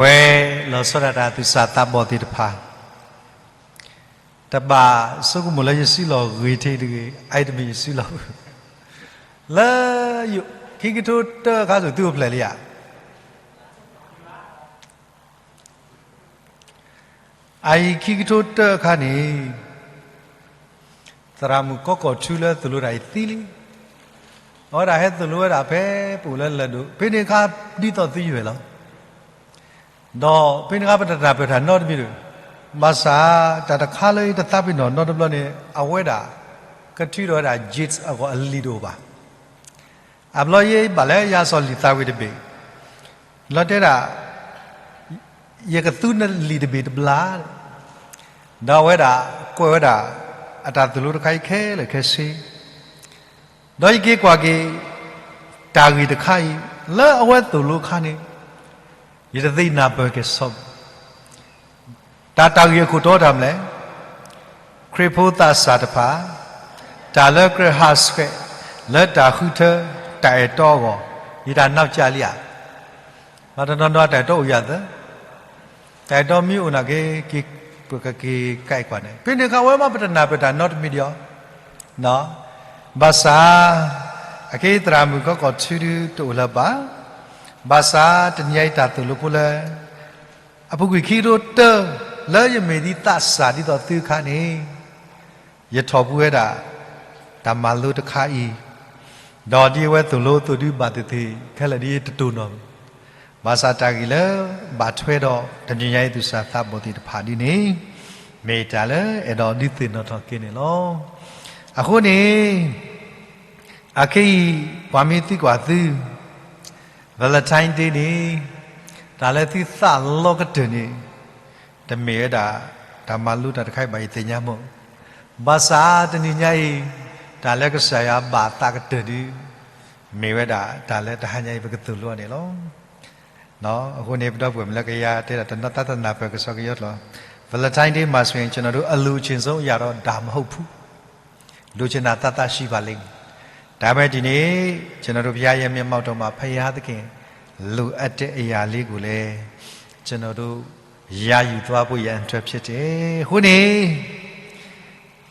ပဝဲလီၤဆီဒၣ်တၢ်သူၣ်စၢ်သးဘီၣ်သ့ၣ်တဖၣ်, တဘၣ်ဆိကမိၣ်လၢယစုလီၢ်ဂ့ၤထံးတဂ့ၤ, အအံၤတမ့ၢ်ယစုလီၢ်ဘၣ်. လၢ ခံကထိတၢအခါ သုအိၣ်ဖျဲၣ်လံဧါ. အအံၤခံကထိတၢအခါန့ၣ် သရၣ်မုၣ်ကီကီၢ်ထူလၢသိၣ်လိတၢ်အံၤသံလံ. အဝဲဒၣ်ဟဲသိၣ်လိဝဲဒၣ်ဖဲပအိၣ်လၢလၢၢ်ဒိၣ် ဖဲန့ၣ်အခါ ဒ်သိးသုယွဲၢ်လီၤ. ဒီးဖဲန့ၣ်အခါ ပတနၢ်ပၢၢ်တၢ်နီတမံၤဒီး, ဘၣ်ဆၣ်တၢ်တခါလၢယတသးပ့ၤနီၣ်နီတဘျီန့ၣ် အဝဲဒၣ် ကထုးထီၣ်ဝဲဒၣ် Gates အဂီၢ်အလံာ်တအိၣ်ဘၣ်. အဘျီယဘၣ်လၢယၤစီၤလံာ်သးဝံၣ်တဘ့ၣ်, လီၤတဲဒၣ် ယကသူနလံာ်တဘ့ၣ်တဘျီ, ဒီးအဝဲဒၣ်ကွဲးဝဲဒၣ် အတၢ်သိၣ်လိတခါအံၤခဲလၢာ်ခဲဆ့, ဒီးယက့ၤကွၢ်က့ၤ တၢ်ဂ့ၢ်တခါအံၤ လၢအဝဲသိၣ်လိအခါန့ၣ် ယတသ့ၣ်နၢ်ပၢၢ်က့ၤဆီဘၣ်. တၢ်တၢ်ဂ့ၢ်အခိၣ်တီတၢ်မနုၤလဲၣ်, ခရံာ်ဖိသးစၢ်တဖၣ် တၢ်လၢကြၢးဟးဆှဲး လၢတၢ်ဃုထၢ တၢ်အဲၣ်တီအဂီၢ်, ယတၢ်နီၢ်ကၠၢလံဧါ. မ့ၢ်တနီၤနီၤတၢ်အဲၣ်တီအိၣ်ယၤသၢ, တၢ်အဲၣ်တီမ့ၢ်အိၣ်နာ်က့ ပကက့ၤကဲကွၢ်န့ၣ် ဖဲန့ၣ်အခါဝဲမ့ၢ်ပတနၢ်ပၢၢ်တၢ်နီတမံၤဒီး ဘၣ်ဆၣ် အက့သရၣ်မုၣ်ကီကီၢ်ထူဒုတအိၣ်လၢၤဘၣ်. ဘၣ်ဆၣ်တနံၤညါအံၤတၢ်သိၣ်လိဖိလၢ အပူၤကွံာ်ခံကထိတၢ လၢယမ့ၢ်ဒ်သးစၢ်ဒ်သိးသုအခါန့ၣ် ယထီၣ်ပူၤဝဲဒၣ် တၢ်မၤလိတခါအံၤ, ဒီးဒ်အဝဲသိၣ်လိအသိးဒုဘၣ်သ့ၣ်သ့ၣ်ခဲလၢာ်ဒ်ယတတိၢ်နီၣ်, ဘၣ်ဆၣ်တၢ်ဂ့ၢ်လၢဘၣ်ထွဲဒီးတနံၤညါအံၤသူၣ်စၢ်သးဘီၣ်သ့ၣ်တဖၣ်ဒ်န့ၣ် မ့ၢ်တၢ်လၢအဲၣ်ဒိးဒုးသ့ၣ်နီၣ်ထီၣ်က့ၤန့ၣ်လီၤ. အဃိန့ၣ် အခဲအံၤ ပှၤမ့ၢ်သံကွၢ်သု Valentine Day န့ၣ် တၢ်လၢသုသးလီကတၢၢ်န့ၣ် တမ့ၢ်ဝဲဒၣ် တၢ်မၤလိတၢ်တခါအံၤဘၣ်ယသ့ၣ်ညါမး, ဘၣ်ဆၣ်တနံၤညါအံၤ တၢ်လၢကစၢ်ယွၤဘၣ်သးကတၢၢ်ဒု မ့ၢ်ဝဲဒၣ်တၢ်လၢတဟါညါအံၤပကသိၣ်လိအီၤန့ၣ်လီၤ. အဃိန့ၣ် ပဒီပုၢ်ဝဲၢ်မ့ၢ်လၢကယၤတဲဒၣ်တနီၤသးတနၢ်ပၢၢ်ကစီၣ်ကယီကျိာ်, Valentine Day မှာဆိုရင် ကျွန်တော်တို့ အလှူခြင်းဆုံး အရာတော့ ဒါမဟုတ်ဘူး, လိုချင်တာ သပ်သပ်ရှိပါလိမ့်မယ်. ဒါပေမဲ့ ဒီနေ့ ကျွန်တော်တို့ ဘုရားရဲ့ မျက်မှောက်တော်မှာ ဘုရားသခင် လိုအပ်တဲ့အရာလေးကိုလည်း ကျွန်တော်တို့ ရယူသွားဖို့ရန်အတွက် ဖြစ်တယ်. အဃိန့ၣ်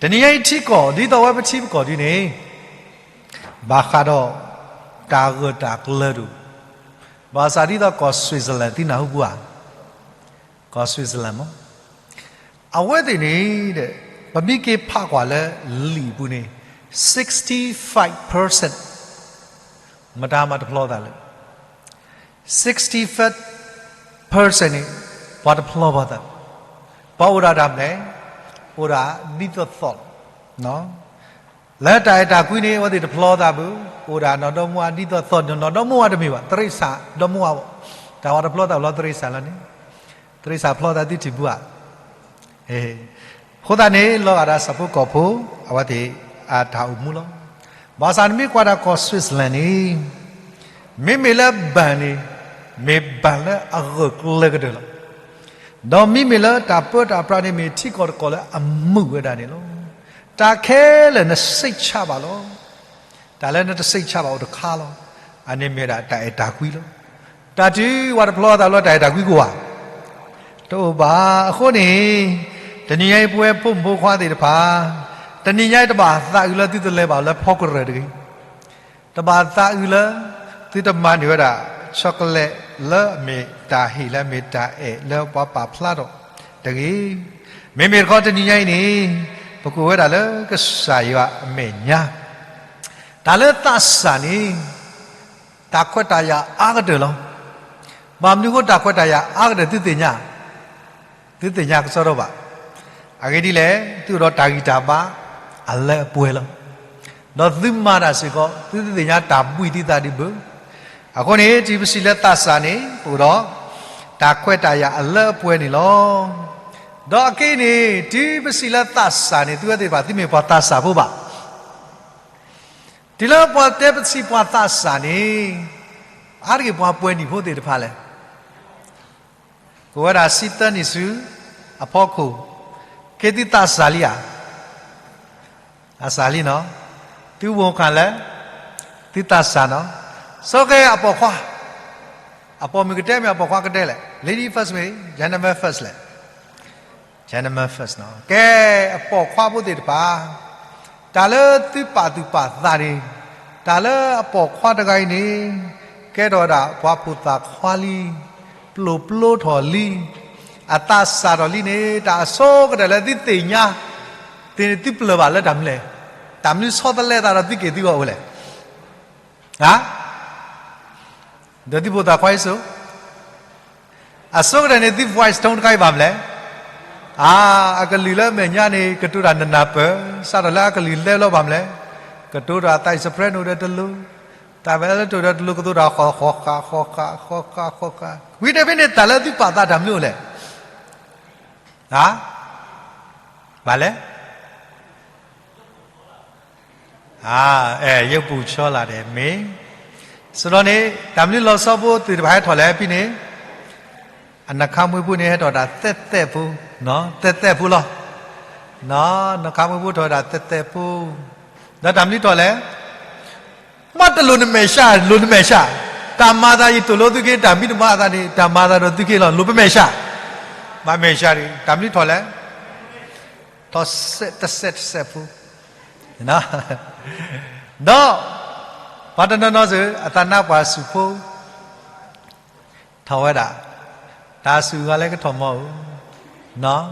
တနံၤညါအံၤထံကီၢ် ဒ်သိးဝဲပထံပကီၢ်ဒ်န့ၣ် ဘၣ်ဃးဒီး တၢ်ဂၢၢ်တၢ်ကျၢၤဒိၣ်, ဘၣ်ဆၣ်ဒ်သိးကီၢ် Switzerland သုနၢ်ဟူပူၤဧါ, ကီၢ် Switzerland မး အဝဲသ့ၣ်န့ၣ် ပမ့ၢ်က့ၤဖးကွၢ်လၢလံာ်အပူၤန့ၣ် sixty-five percent မတၤမၤတဖျီသးလၢ sixty-five percent န့ၣ် ပှၤတဖျီဘၣ်သး, ပှၤအိၣ်ဒၣ်တၢ်မနုၤလဲၣ်, အိၣ်ဒၣ်ဒ်သိးသိးလီၤ. လၢတၢ်အဲၣ်တၢ်ကွံန့ၣ် အဝဲသ့ၣ်တဖျီသးဘၣ်, အိၣ်ဒၣ်နီၢ်ဒီမါဝၤဒ်သိးသိး နီၢ်ဒီမါဝၤတမ့ၢ်ဘၣ်, တရ့စၢ်ဒီမါဝၤဘၣ်, တၢ်ဝဲတဖျီသးလီၤ တရ့စၢ်လီၤန့ၣ်, တရ့စၢ်ဖျီသးသုထံၣ်ပူၤဧါ. အဃိသတးန့ၣ် လီၤဂာ်ဒီးဆၣ်ဖိကီၢ်ဖိ အဝဲသ့ၣ်အတၢ်အိၣ်မူလီၤ. ဘၣ်ဆၣ်နမ့ၢ်ကွၢ်ဒၣ်ကီၢ် Switzerland န့ၣ် မ့မ့ၢ်လၢဘဏ်န့ၣ် မ့ၢ်ဘဏ်လၢအဂၢၢ်ကျၢၤကတၢၢ်လီၤ. ဒီးမ့မ့ၢ်လၢတၢ်ပၢတၢ်ပြးန့ၣ် မ့ၢ်ထံကီၢ်တကီၢ်လၢအမုာ်ဝဲဒၣ်န့ၣ်လီၤ. တၢ်ခဲလၢာ်နစိတ်ချပါလီၤ. တၢ်လၢနတစိတ်ချပါအိၣ်တခါလီၤ. အန့ၣ်မ့ၢ်ဒၣ်တၢ်အဲၣ်တၢ်ကွံလီၤ. တၢ်တုၤဝဲတဖျီသးလၢတၢ်အဲၣ်တၢ်ကွံကအိၣ်ဧါ, တအိၣ်ဘၣ်. အဃိန့ၣ် တနံၤညါအံၤပဝဲဖိမုၣ်ဖိခွါသ့ၣ်တဖၣ်, တနံၤညါအံၤတဘၣ်သးအုးလၢသုတလဲၤဘၣ်လၢဖီကရၢၢ်တဂ့ၤ. တဘၣ်သးအုးလၢ သုတမၤန့ၢ်ဝဲဒၣ် chocolate လၢအမ့ၢ်တၢ်ဟ့ၣ်လၢအမ့ၢ်တၢ်အဲၣ်လၢပှၤပာ်ဖျါထီၣ်တဂ့ၤ. မ့မ့ၢ်တခီတနံၤညါအံၤန့ၣ် ပကအိၣ်ဝဲဒၣ်လၢကစၢ်ယွၤအမဲာ်ညါ တၢ်လၢသးစၢ်န့ၣ် တၢ်ခွဲးတၢ်ယာ်အါကတၢၢ်လီၤ. ဘၣ်မနုၤအဃိတၢ်ခွဲးတၢ်ယာ်အါကတၢၢ်သုသ့ၣ်ညါ, သုသ့ၣ်ညါကစီဒီဘၣ်. အဂ့ၢ်ဒ်လဲၣ်, သုအိၣ်ဒီးတၢ်ဂံၢ်တၢ်ဘါအလၢအပှဲၤလီၤ. ဒီးသုမၤတၢ်စ့ၢ်ကီး သုသ့ၣ်ညါတၢ်ဘှံးသုသးဒံးဘၣ်. အဃိန့ၣ် တုၤပစံးလၢသးစၢ်န့ၣ် ပအိၣ်ဒီး တၢ်ခွဲးတၢ်ယာ်အလၢအပှဲၤန့ၣ်လီၤ. ဒီးအက့န့ၣ် တုၤပစံးလၢသးစၢ်န့ၣ် သုဝဲသ့ၣ်တဖၣ် သုမ့ၢ်ပှၤသးစၢ်ဖိဘၣ်. တုၤလၢပှၤတဲပစံးပှၤသးစၢ်န့ၣ် အါတက့ၢ်ပှၤပှဲၤနံၣ်ဖိသ့ၣ်တဖၣ်လဲၣ်. ကအိၣ်ဝဲဒၣ်ဆံသၢနံၣ်ဆူအဖီခိၣ်, က့ၤသုသးစၢ်လံဧါ. သးစၢ်လံနီၤ. သုဝိၢ်ခၣ်လဲၣ်, သုသးစၢ်နီၤ. စီၤကဲအပိာ်ခွါ, အပိာ်မုၣ်ကတဲမ့ၢ်အပိာ်ခွါကတဲလဲၣ်. Lady first မ့ၢ် gentleman first လဲၣ်. Gentleman first နီၤ. ကဲ, အပိာ်ခွါဖိသ့ၣ်တဖၣ်, တၢ်လၢသုပာ်သူၣ်ပာ်သးန့ၣ်, တၢ်လၢအပိာ်ခွါတဂၤအံၤန့ၣ်, ကဲထီၣ်ဝဲဒၣ်ပှၤဖိသၣ်ခွါလံ, ပျိာ်ပျိထီၣ်လံ, အသးစၢ်ထီၣ်လံန့ၣ်, တၢ်အဆိကတၢၢ်လၢသုသ့ၣ်ညါသ့ၣ်န့ၣ် သုပျၢၢ်ဘၣ်လၢတၢ်မနုၤလဲၣ်. တၢ်မနုၤဆီတလဲသးဒီးသုက့ၤသုဂီၢ်ဝဲလဲၣ်. ဒီးသုဖိသၣ်ခွါအံၤစိၤ, အဆိကတၢၢ်န့ၣ် သု voice tone တခါအံၤဘၣ်မနုၤလဲၣ်. အါ, အကလုၢ်လၢအမဲာ်ညါန့ၣ် ကတိၤတၢ်နနၢ်ပၢၢ်, စးထီၣ်လၢအကလုၢ်လဲလီၤဘၣ်မနုၤလဲၣ်. ကတိၤတၢ်အသးအံၤ soprano ဒီးတလိၤ, တၢ်ဝဲလၢတိၤဒီးတလိၤ ကတိၤတၢ်ဃီဃီဃာ်ဃီဃာ်ဃီဃာ်ဃီဃာ်, ဝံၤတဖဲန့ၣ် တၢ်လၢသုပာ်သးတၢ်မနုၤအိၣ်လဲၣ်. ဘၣ်လဲၣ်. အဲ ယပူၤဆီလာ်ဒဲးမ့ၢ်, စရီန့ၣ် တၢ်မနုၤလီၤဆီဖိသ့ၣ်တဖၣ်ဟဲထီၣ်လဲၣ်ဖဲန့ၣ်, အနခါမွ့ဖိန့ၣ် ဟဲထီၣ်ဒၣ်သဲးသဲးဖိ, သဲးသဲးဖိလီၤ. နခါမွ့ဖိထီၣ်ဝဲဒၣ်သဲးသဲးဖိ, ဒီးတၢ်မနုၤထီၣ်လဲၣ်. မ့ၢ်တလိၣ်နမဲာ်ဆှး, လိၣ်နမဲာ်ဆှး, တၢ်မၤသးယတိၢ်လိသုက့ၤ, တၢ်မံတမၤအသးန့ၣ် တၢ်မၤသးဒီးသုက့ၤလီၤ, လိၣ်ပမဲာ်ဆှး, မၤမဲာ်ဆှးန့ၣ် တၢ်မနုၤထီၣ်လဲၣ်. ထီၣ်စဲးတစဲးတစဲးဖိ, ဒီး ပှၤတနီၤနီၤစ့ၢ် အသးနါပှၢ်ဆူၣ်ဖိ ထီၣ်ဝဲဒၣ်, တၢ်ဆူၣ်ဂၤလၢကထီၣ်မီၤဧိၤ,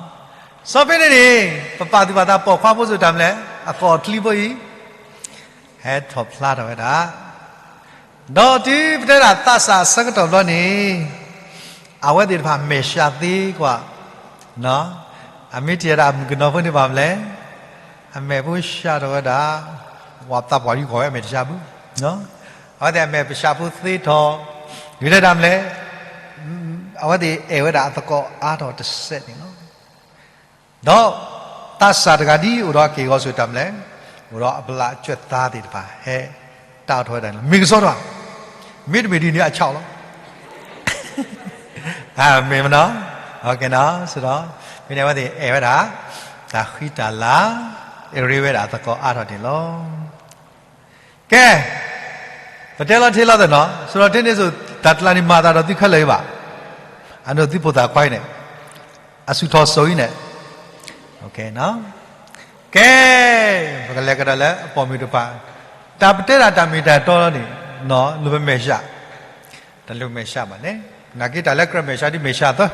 စီၤဖဲန့ၣ်န့ၣ် ပပာ်သူၣ်ပာ်သးပိာ်ခွါဖိစ့ၢ်တၢ်မနုၤလဲၣ်, အကိာ်ချံဖိအံၤ ဟဲထီၣ်ဖျါထီၣ်ဝဲဒၣ်, ဒီးတုၤပတဲဒၣ်သးစၢ်အဆၢကတီၢ်ဘျီန့ၣ်, အဝဲသ့ၣ်တဖၣ်မဲာ်ဆှးသ့ကွၢ်, အမ့ၢ်ထံၣ်ဝဲဒၣ်အမုၣ်ကနီၤဖိန့ၣ်ဘၣ်မနုၤလဲၣ်, အမဲာ်ဖိဆှးထီၣ်ဝဲဒၣ်, ဝဲသးပှၢ်ဒ်ကွၢ်ဝဲအမဲာ်တဆှးဘၣ်, အဝဲသ့ၣ်အမဲာ်ပဆှးဖိသ့ထီၣ်, ဂ့ၤထဲတၢ်မနုၤလဲၣ်, အဝဲသ့ၣ်အဲၣ်ဝဲဒၣ်အသကိးအါထီၣ်တစဲးန့ၣ်လီၤ. ဒီးသးစၢ်တဂၤဒ်အိၣ်ဒီးအက့ၢ်အဂီၤစ့ၢ်တၢ်မနုၤလဲၣ်, အိၣ်ဒီးအဘျးအကၠွဲၣ်သးသ့ၣ်တဖၣ် ဟဲတၢ်ထီၣ်ဝဲဒၣ်န့ၣ်လီၤ. မ့ၢ်ကစီဒီဧါ, မ့တမ့ၢ်ဒ်န့ၣ်အဆၣ်လီၤ. မ့ၢ်မနီၤ, စဒီး, မ့ၢ်န့ၣ်အဝဲသ့ၣ်အဲၣ်ဝဲဒၣ် တၢ်ဃံတၢ်လၤ, အရ့ဝဲဒၣ်အသကိးအါထီၣ်န့ၣ်လီၤ. ကဲ, ပတဲလီၤထဲလီၤသနီၤ, စဒီးထဲန့ၣ်စိၤ တၢ်ကျါန့ၣ်မၤသးဒီးသုခဲလၢာ်အံၤဘၣ်, အဒိ သုဖိသၣ်ခွါအံၤန့ၣ်, အဆူၣ်ထီၣ်စိၤအံၤန့ၣ်, ကဲ, ပကလဲၤကဒီးလၢအပိာ်မုၣ်တဖၣ်, တၢ်ပတဲဒၣ်တၢ်မ့ၢ်တၢ်တီလီၤန့ၣ်, လိၣ်ပမဲာ်ဆှး, တလိၣ်မဲာ်ဆှးဘၣ်န့ၣ်, နာ်က့တၢ်လၢကြၢးမဲာ်ဆှးဒ်မဲာ်ဆှးသၢ,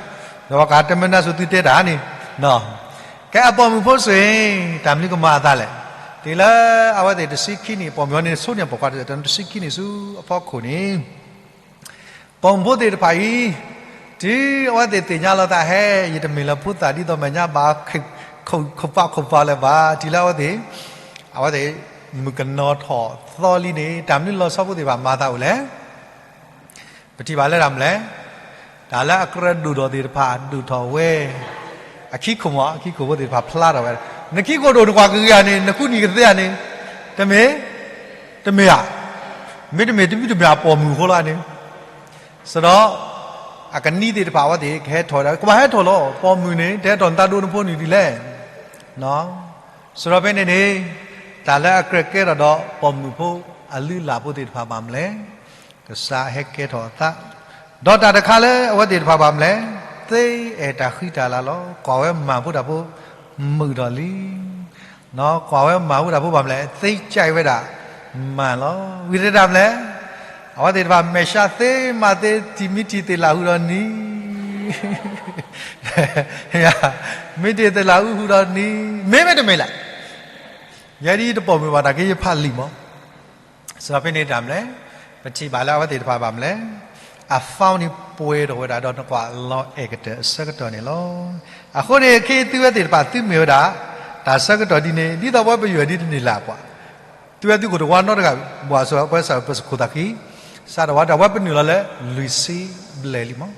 ဒီးပှၤကဟးတမၢနၤစိၤသုတဲတၢ်န့ၣ်, ကဲအပိာ်မုၣ်ဖိစိၤ, တၢ်မနုၤကမၤအသးလဲၣ်, တုၤလၢအဝဲသ့ၣ်တဆံခံနံၣ်, ပိာ်မုၣ်အံၤန့ၣ် ဆိန့ၢ်ပိာ်ခွါတစဲး, တဆံခံနံၣ်ဆူအဖီခိၣ်န့ၣ် ပိာ်မုၣ်ဖိသ့ၣ်တဖၣ်အံၤ, တုၤအဝဲသ့ၣ်သ့ၣ်ညါလီၤသးဟဲ, ယတမ့ၢ်လၢဖိသၣ်ဒ်သိးမဲာ်ညါဘၣ်, ခိၣ်ဖးခိၣ်ဖးလၢၤဘၣ်, တုၤလၢအဝဲသ့ၣ်, အဝဲသ့ၣ်မုၣ်ကနီၤထီၣ်သီလံန့ၣ်, တၢ်မနုၤလီၤဆီဖိသ့ၣ်တဖၣ်မၤသးအိၣ်လဲၣ်. ပထံၣ်ဘၣ်လၢတၢ်မနုၤလဲၣ်, တၢ်လၢအကြၢးဒိၣ်ထီၣ်သ့ၣ်တဖၣ်ဒိၣ်ထီၣ်ဝဲ, အခံခိၣ်မး, အခံခိၣ်ဖိသ့ၣ်တဖၣ်ဖျါထီၣ်ဝဲ, နခံခိၣ်ဒိၣ်နကွၢ်ကဂ့ၤဧါန့ၣ်, နဃုနံၣ်ကသ့ဧါန့ၣ်, တမ့ၢ်, တမ့ၢ်ဧါ, မ့တမ့ၢ်တမံၤတမ့ၢ်အပိာ်မုၣ်ဖိလီၤန့ၣ်, စဒီး, အကနံၤသ့ၣ်တဖၣ်အဝဲသ့ၣ်ကဟဲထီၣ်ဒီး ကဘၣ်ဟဲထီၣ်လီၤ, ပိာ်မုၣ်န့ၣ် တဟဲထီၣ်နတၢ်ဒိနဖိနုၢ်ဒ်လဲၣ်. စဒီးဖဲန့ၣ်န့ၣ်, တၢ်လၢအကြၢးကဲထီၣ်ဒီးပိာ်မုၣ်ဖိအလုၢ်အလၢ်ဖိသ့ၣ်တဖၣ်ဘၣ်မနုၤလဲၣ်, ကစၢ်ဟဲကဲထီၣ်အသး, ဒီးတၢ်တခါလၢအဝဲသ့ၣ်တဖၣ်ဘၣ်မနုၤလဲၣ်, သ့အဲၣ်တၢ်ဃံတၢ်လၤလီၤ, ကွၢ်ဝဲမၤဖိတၢ်ဖိ, မုာ်ထီၣ်လံ ကွၢ်ဝဲမၤဖိတၢ်ဖိဘၣ်မနုၤလဲၣ်, သ့ကၠဲးဝဲဒၣ်မၤလီၤ. ဝံၤတဒၣ်မနုၤလဲၣ်, အဝဲသ့ၣ်တဖၣ်မဲာ်ဆှးသ့မၤသ့, တံၤမံထံၣ်သ့ၣ်လၢ်ဟူဒီးနံၤ, မံထံၣ်သ့ၣ်လၢ်ဟူဟူဒီးနံၤ, မ့မ့ၢ်တမ့ၢ်လဲၣ်, ယဲဒ်ယတပိာ်မုၣ်ဘၣ်နာ်က့ ယဖးလံာ်မး. စဒီးဖဲန့ၣ်တၢ်မနုၤလဲၣ်, ပထံၣ်ဘၣ်လၢအဝဲသ့ၣ်တဖၣ်ဘၣ်မနုၤလဲၣ်, အ phone န့ၣ်ပှဲၤထီၣ်ဝဲဒၣ်ဒီးနကွၢ်လီၤအဲၣ်ကတၢၢ်အဆၢကတီၢ်န့ၣ်လီၤ. အဃိန့ၣ် ခဲအံၤသုဝဲသ့ၣ်တဖၣ်သုမ့ၢ်ဝဲဒၣ် တၢ်ဆၢကတီၢ်ဒ်န့ၣ် ဒ်သိးပဝဲပယွဲၢ်ဒ်တန့ၢ်လၢ်ကွၢ်, သုဝဲသုခိၣ်တဝါနီတဂၤ ဘၣ်ဆၣ်ပဝဲစးပစခိၣ်သးခံ, စးထီၣ်ဝဲဒၣ်ဝဲပနုာ်လီၤလၢ လွံၢ်ဆံဘျဲၣ်လံမး,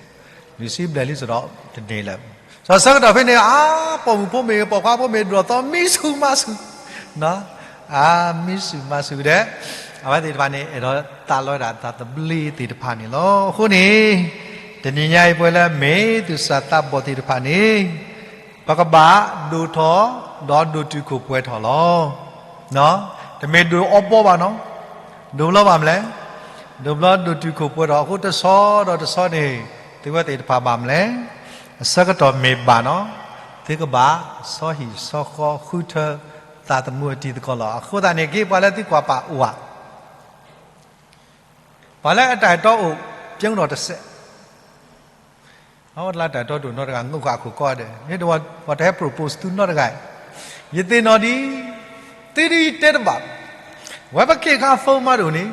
လွံၢ်ဆံဘျဲၣ်လံစဒီး တန့ၢ်လၢၤ ဒီးဆၢကတီၢ်ဖဲန့ၣ် အါ ပိာ်မုၣ်ဖိမ့ၢ်ဂ့ၤ ပိာ်ခွါဖိမ့ၢ်ဂ့ၤ ဒိၣ်ထီၣ်သီ မံဆူၣ်မၤဆူၣ်, အါ မံဆူၣ်မၤဆူၣ်ဒီး အဝဲသ့ၣ်တဖၣ်န့ၣ် အဲၣ်ဒိးသးလီဝဲဒၣ်တၢ်သဘျ့သ့ၣ်တဖၣ်န့ၣ်လီၤ. အဃိန့ၣ် တနံၤညါအံၤပဝဲလၢအမ့ၢ်သူၣ်စၢ်သးဘီၣ်သ့ၣ်တဖၣ်န့ၣ် ပကဘၣ်ဒိၣ်ထီၣ် ဒီးဒိၣ်တုာ်ခိၣ်ပှဲၤထီၣ်လီၤ. တမ့ၢ်ဒိၣ်အီဘီဘၣ်နီၤ, ဒိၣ်ဘျီဘၣ်မနုၤလဲၣ်, ဒိၣ်ဘျီဒိၣ်တုာ်ခိၣ်ပှဲၤထီၣ်အဃိ တဆီဒီးတဆီန့ၣ် သုဝဲသ့ၣ်တဖၣ်ဘၣ်မနုၤလဲၣ်, အဆၢကတီၢ်မ့ၢ်ဘၣ်နီၤ, သုကဘၣ်ဆီဟံၣ်ဆီဃီဃုထၢသးသမူအတံၤသကိးလီၤ. အဃိသတးန့ၣ် က့ၤပှၤလၢသုကွၢ်ပာ်အိၣ်ဧါ, ပှၤလၢအတၢ်အဲၣ်တီအိၣ် ပျဲကဒီးတစဲး အဝဲတလၢတၢ်အဲၣ်တီတအိၣ်နီတဂၤ ငိၣ်ဃာ်အခိၣ်ကီဒဲး မ့ၢ်တဝဲ ပှၤတဟဲ propose သုနီတဂၤ, ယသ့ၣ်နီၣ်ဒ် သုဒ်ယတဲတဘၣ်, ဝဲပက့ၢ်ခါ phone မးတအိၣ်န့ၣ်,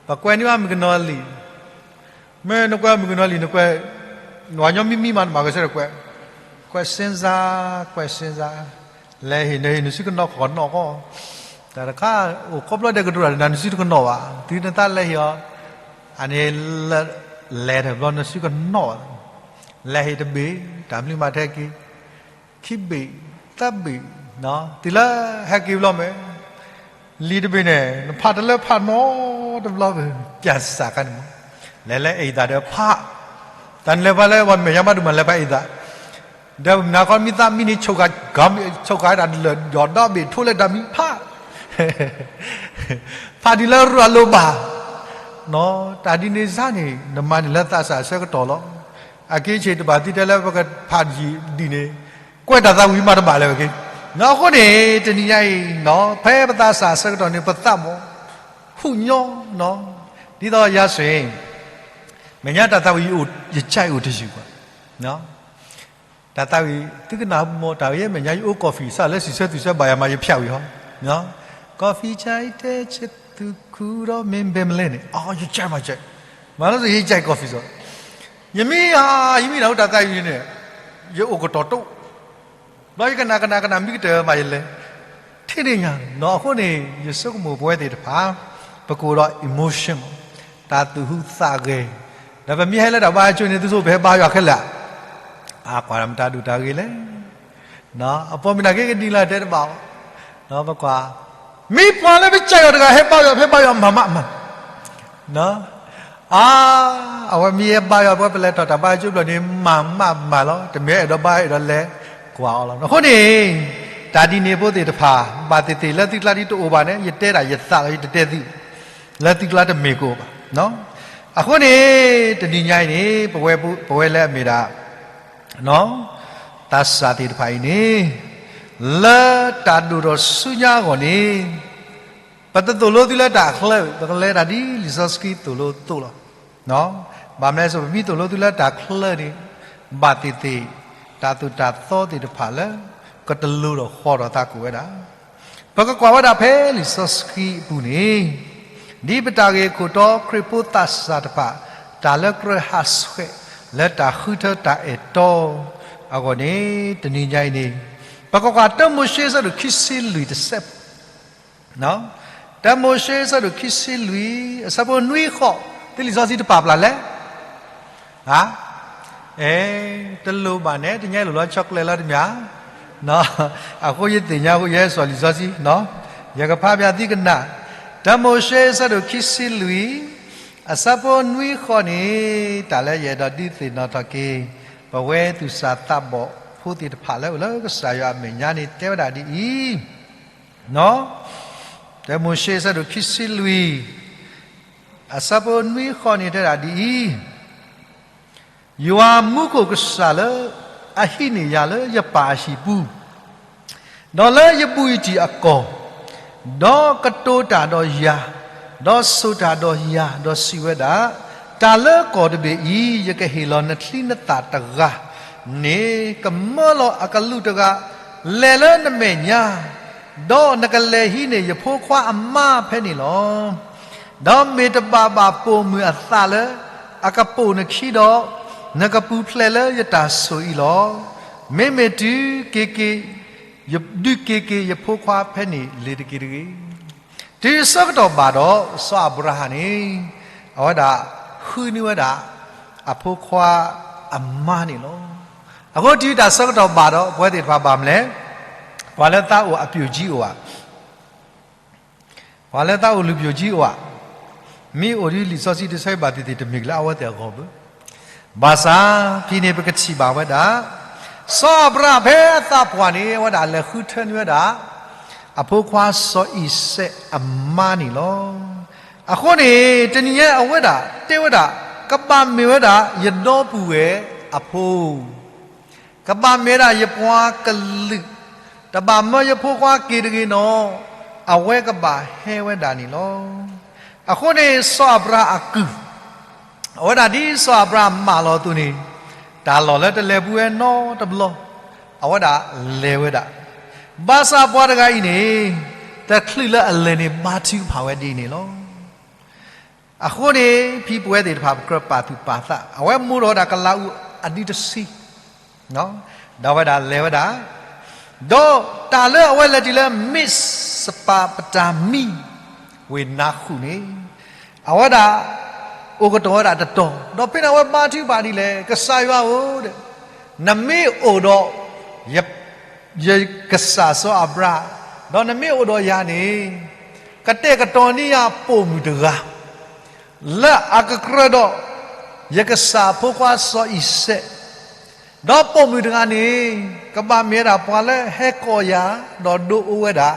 ပကွဲးန့ၢ်ဘၣ်မုၣ်ကနီၤလံာ်, မ့ၢ်နကွဲးမုၣ်ကနီၤလံာ် နကွဲး, နဝၤညီမံမံမး နဘၣ်ဂဲၤဆၢထၢၣ်ကွဲး, ကွဲး စ့ၣ်စၢ်, ကွဲး စ့ၣ်စၢ်, လဲၤဟ့ၣ်နဟ့ၣ် နစုကနီၤခီၣ်နီၣ်ကီ, တၢ်တခါအိၣ်ခီဖျိဒဲးကတိၤတၢ်ဒီးနစုတကနီၣ်ဘၣ်, တုၤနသးလဲၤဟ့ၣ်အီၤ, အန့ၣ် လဲၤတဘျီနစုကနီၣ်ဘၣ်, လဲၤဟ့ၣ်တဘ့ၣ် တၢ်မနုၤမၤထဲက့ၤ ခံဘ့ၣ်, သၢဘ့ၣ်, တုၤလၢဟဲက့ၤဘျီမ့ၢ် လံာ်တဘ့ၣ်န့ၣ် နဖးတလၢဖးနီတဘျီဘၣ်, ပျၢ်စးခါန့ၣ်မး, လဲၤလၢအ့ၣ်သးဒီးဖး, တၢ်နလဲၤဖးလၢပှၤမဲာ်ညါဘၣ်ဒုးမးလဲၤဖးအ့ၣ်သး, ဒီးမနၤခီမံသးမံန့ၣ် ဆိၣ်ဃာ်ဂၤမ့ၢ် ဆိၣ်ဃာ်ဝဲဒၣ်လၢာ်ဒီးဒီဘ့ၣ်ထိလၢတၢ်မံဖး ဖးဒ်လၢရၤလိာ်ဘၣ်, တၢ်ဒ်န့ၣ်စ့ၢ်န့ၣ် နမၤန့ၢ်လၢသးစၢ်အဆၢကတီၢ်လီၤ. အက့ၤဆ့ၣ်တဘၣ်သံတဲလၢပကဖးယံာ်ဒ်န့ၣ်, ကွဲးတၢ်သးဝံၣ်မးတဘၣ်လၢၤဝဲက့ၤ, အဃိန့ၣ် တနံၤညါအံၤ, ဖဲပသးစၢ်အဆၢကတီၢ်န့ၣ် ပသးမီၤ, ဟူၣ်ညီ, ဒ်သိးယၤစ့ၢ် မဲာ်ညါတၢ်သးဝံၣ်ယကၠဲးအိၣ်တယုၢ်ဘၣ် တၢ်သးဝံၣ် သုကနၣ်မ့ၢ်တၢ်ဂ့ၢ် မဲာ်ညါယအိၣ်ကီၢ်ဖံး စးလၢစံးဆၢသူၣ်ဆၢဘၣ်ယၤမး ယဖၠးဝံၤဟီ, ကီၢ်ဖံး ကၠဲးတဲဆဲးသူၣ်ခုဒီးမ့ၢ်ဘဲမလဲၣ်န့ၣ် ယကၠဲးမးကၠဲး, မၤလၢယကၠဲးကီၢ်ဖံးစီ, ယမ့ၢ်ဧါ ယမ့ၢ်နၢ်ဟူတၢ်သးဝံၣ်န့ၣ် ယအိၣ်ကတီၤတိၣ် ဒီးယကနၣ်ကနၣ်ကနၣ်မံကတၢၢ်မးယလဲၤ, ထံၣ်န့ၢ်ညါနီၤ. အဃိန့ၣ် ယဆိကမိၣ်ပဝဲသ့ၣ်တဖၣ် ပကအိၣ်ဒီး emotion တၢ်သူၣ်ဟူသးဂဲၤ, ဒီးပမ့ၢ်ဟဲလၢတၢ်ဘါယွၤကၠိန့ၣ် သုဆိပဟဲဘါယွၤခဲလၢာ်, အကွၢ်ဒီးမတၤဒုၣ်တၢ်ဂ့ၤလဲၣ်, အပိာ်မုၣ်နာ်က့ကဒ်လဲၣ်တဲတဘၣ်, ပကွၢ်, မ့ၢ်ပှၤလၢပကၠဲးအီၤတဂၤဟဲဘါယွၤ ဟဲဘါယွၤမၤမးမၤ အါ, အဝဲမ့ၢ်ဟဲဘါယွၤ ပဝဲပလဲၤထီၣ်တၢ်ဘါယွၤကၠိဘျီန့ၣ် မၤမးမၤလီၤ, တမ့ၢ်အဲၣ်ဒိးဘါအဲၣ်ဒိးလဲၤကွၢ်အီၤလီၤ. အဃိန့ၣ် တၢ်ဒ်န့ၣ်ဖိသ့ၣ်တဖၣ် ဘၣ်သ့ၣ်သ့ၣ်လၢသုကျါဒ်တအိၣ်ဘၣ်န့ၣ် ယတဲဒၣ်ယသးလီၤ ယတတဲသု, လၢသုကျါတမ့ၢ်ကအိၣ်ဘၣ်. အဃိန့ၣ် တနံၤညါအံၤန့ၣ် ပဝဲလၢအမ့ၢ်ဒၣ် သးစၢ်သ့ၣ်တဖၣ်အံၤန့ၣ် လၢတၢ်ဒိၣ်ထီၣ်ဆူညါအဂီၢ်န့ၣ် ပတသိၣ်လိသုလၢတၢ်ချၢ, ပကလဲၤတၢ်ဒ်လံာ်စီဆှံသိၣ်လိသိးလီၤ. ဘၣ်မနုၤလဲၣ်, ပမ့ၢ်သိၣ်လိသုလၢတၢ်ချၢန့ၣ် ဘၣ်သ့ၣ်သ့ၣ် တၢ်သိၣ်တၢ်သီသ့ၣ်တဖၣ်လၢ ကတလိၤထီၣ်ဃီထီၣ်သးကအိၣ်ဝဲဒၣ် ပကကွၢ်ဝဲဒၣ်ဖဲလံာ်စီဆှံအပူၤန့ၣ် ဒ်ပတၢ်ဂ့ၢ်ခိၣ်တီခရံာ်ဖိသးစၢ်တဖၣ် တၢ်လၢကြၢးဟးဆှဲးလၢတၢ်ဃုထၢတၢ်အဲၣ်တီအဂီၢ်န့ၣ် တနံၤညါအံၤန့ၣ် ပကကွၢ်တၢမိၤၡ့အဆၢဒိၣ်ခံဆံလွံၢ်တစဲးဖိ, တၢမိၤၡ့အဆၢဒိၣ်ခံဆံလွံၢ် အဆၢဖိနွံဃီ, သုလံာ်စီဆှံတပာ်ပျၢ်လဲၣ် ဧ, တလိၣ်ဘၣ်န့ၣ် တညါအံၤလိၣ်လီၤ chocolate လီၤတမ့ၢ်ဧါ, အဃိယသ့ၣ်ညါအဃိ ယဟဲစိာ်လံာ်စီဆှံ, ယကဖးပၠးသုကနၣ်, တၢမိၤၡ့အဆၢဒိၣ်ခံဆံလွံၢ် အဆၢဖိနွံဃီန့ၣ် တၢ်လၢယအဲၣ်ဒိးဒုးသ့ၣ်နီၣ်ထီၣ်က့ၤ ပဝဲသူၣ်စၢ်သးဘီၣ်ဖိသ့ၣ်တဖၣ်လၢအိၣ်လၢကစၢ်ယွၤအမဲာ်ညါန့ၣ် တဲဝဲဒၣ်ဒ်အံၤ တၢမိၤၡ့အဆၢဒိၣ်ခံဆံလွံၢ် အဆၢဖိနွံဃီန့ၣ်တဲဒၣ်ဒ်အံၤ, ယွၤမူခိၣ်ကစၢ်လၢအဟံးန့ၢ်ယၤလၢယပၢ်အဟံၣ်ပူၤ, ဒီးလၢယဘူးယတံၢ်အကီၢ်, ဒီးကတိၤတၢ်ဒီးယၤ, ဒီးဆိၣ်တၢ်ဒီးယၤ, ဒီးစံးဝဲဒၣ်, တၢ်လၢကီၢ်တဘ့ၣ်အံၤ ယကဟ့ၣ်လီၤနချံနသၣ်တဂၤန့ၣ် ကမၢလီၤအကလူးတဂၤ လဲၤလၢနမဲာ်ညါ, ဒီးနကလဲၤဟံးန့ၢ်ယဖိခွါအမါဖဲန့ၣ်လီၤ. ဒီးမ့ၢ်တဘၣ်ဘၣ်ပိာ်မုၣ်အသးလၢအကပိာ်နခံဒီး, နကပူၤဖျဲးလၢယတၢ်ဆိၣ်အံၤလီၤ. မ့မ့ၢ်တုၤက့ၤက့ၤ, ဒုးက့ၤက့ၤယဖိခွါဖဲန့ၣ်လ့ၤတက့ၢ်တဂ့ၤ. တုၤဆၢကတီၢ်ဘၣ်ဒီး စီၤအၤဘြၤဟၣ်န့ၣ် အဝဲဒၣ်ဃုန့ၢ်ဝဲဒၣ် အဖိခွါအမါန့ၣ်လီၤ. အဃိတုၤတၢ်ဆၢကတီၢ်ဘၣ်ဒီး ပဝဲသ့ၣ်တဖၣ်ဘၣ်မနုၤလဲၣ်, ပှၤလၢသးအိၣ်အပျိၢ်ကၠံအိၣ်ဧါ ပှၤလၢသးအိၣ်လုၢ်ပျိၢ်ကၠံအိၣ်ဧါ, မ့ၢ်အိၣ်ဒ်လံာ်စီဆှံတဆၢအံၤဘၣ်သ့ၣ်သ့ၣ် တမ့ၢ်ကလၢအဝဲသ့ၣ်အဂီၢ်ဘၣ်. ဘၣ်ဆၣ်ဖဲန့ၣ် ပကထံၣ်ဘၣ်ဝဲဒၣ် စီၤအၤဘြၤဟၣ်ဖဲအသးပှၢ်န့ၣ် အဝဲဒၣ်လဲၤဃုထၢန့ၢ်ဝဲဒၣ် အဖိခွါစီၤအံၤစဲးအမါန့ၣ်လီၤ. အဃိန့ၣ် တနံၤညါအဝဲဒၣ်တဲဝဲဒၣ် ကဘၣ်မ့ၢ်ဝဲဒၣ်ယဒီပုၢ်ဝဲၢ်အဖိ, ကဘၣ်မ့ၢ်ဝဲဒၣ်ယပှၤကလုာ်, တဘၣ်မၢယဖိခွါက့ၤတဂ့ၤနီၤ, အဝဲကဘၣ်ဟဲဝဲဒၣ်န့ၣ်လီၤ. အဃိန့ၣ် စီၤအၤဘြၤဟၣ်အကုၢ် အဝဲဒၣ်ဒ်စီၤအၤဘြၤဟၣ်မၢလီၤအသိးန့ၣ်, တၢ်လီၢ်လၢတလဲၤဘူးဝဲနီတဘျီ, အဝဲဒၣ်လဲၤဝဲဒၣ်. ဘၣ်ဆၣ်ပှၤတဂၤအံၤန့ၣ်, တချုးလၢအလဲၤန့ၣ် ဘါထုကဖၣ်ဝဲဒ်အံၤန့ၣ်လီၤ. အဃိန့ၣ် ဖံပဝဲသ့ၣ်တဖၣ် ပကြၢးပာ်သူၣ်ပာ်သး, အဝဲမိၢ်ထီၣ်ဝဲဒၣ်ကလၤအူးအဒုတဆံ, ဒီးအဝဲဒၣ်လဲၤဝဲဒၣ်, ဒီးတၢ်လၢအဝဲလဲၤတုၤလၢ မ့းစပၤပတၤမံ ဝ့ၢ်နါဃူၣ်န့ၣ်, အဝဲဒၣ်အိၣ်ကတီၢ်ဝဲဒၣ်တတီၤ, ဒီးဖဲန့ၣ်အဝဲဘါထုကဖၣ်ဒ်လဲၣ်, ကစၢ်ယွၤဧၢ, နမ့ၢ်အိၣ်ဒီး ယကစၢ်စီၤအၤဘြၤဟၣ်, ဒီးနမ့ၢ်အိၣ်ဒီးယၤန့ၣ်, ကတဲာ်ကတီၤန့ၢ်ယၤပိာ်မုၣ်တဂၤ လၢအကကြၢးဒီး ယကစၢ်ဖိခွါစီၤအံၤစဲး, ဒီးပိာ်မုၣ်တဂၤန့ၣ် ကဘၣ်မ့ၢ်ဝဲဒၣ်ပှၤလၢဟဲကိးယၤ, ဒီးဒိးအိၣ်ဝဲဒၣ်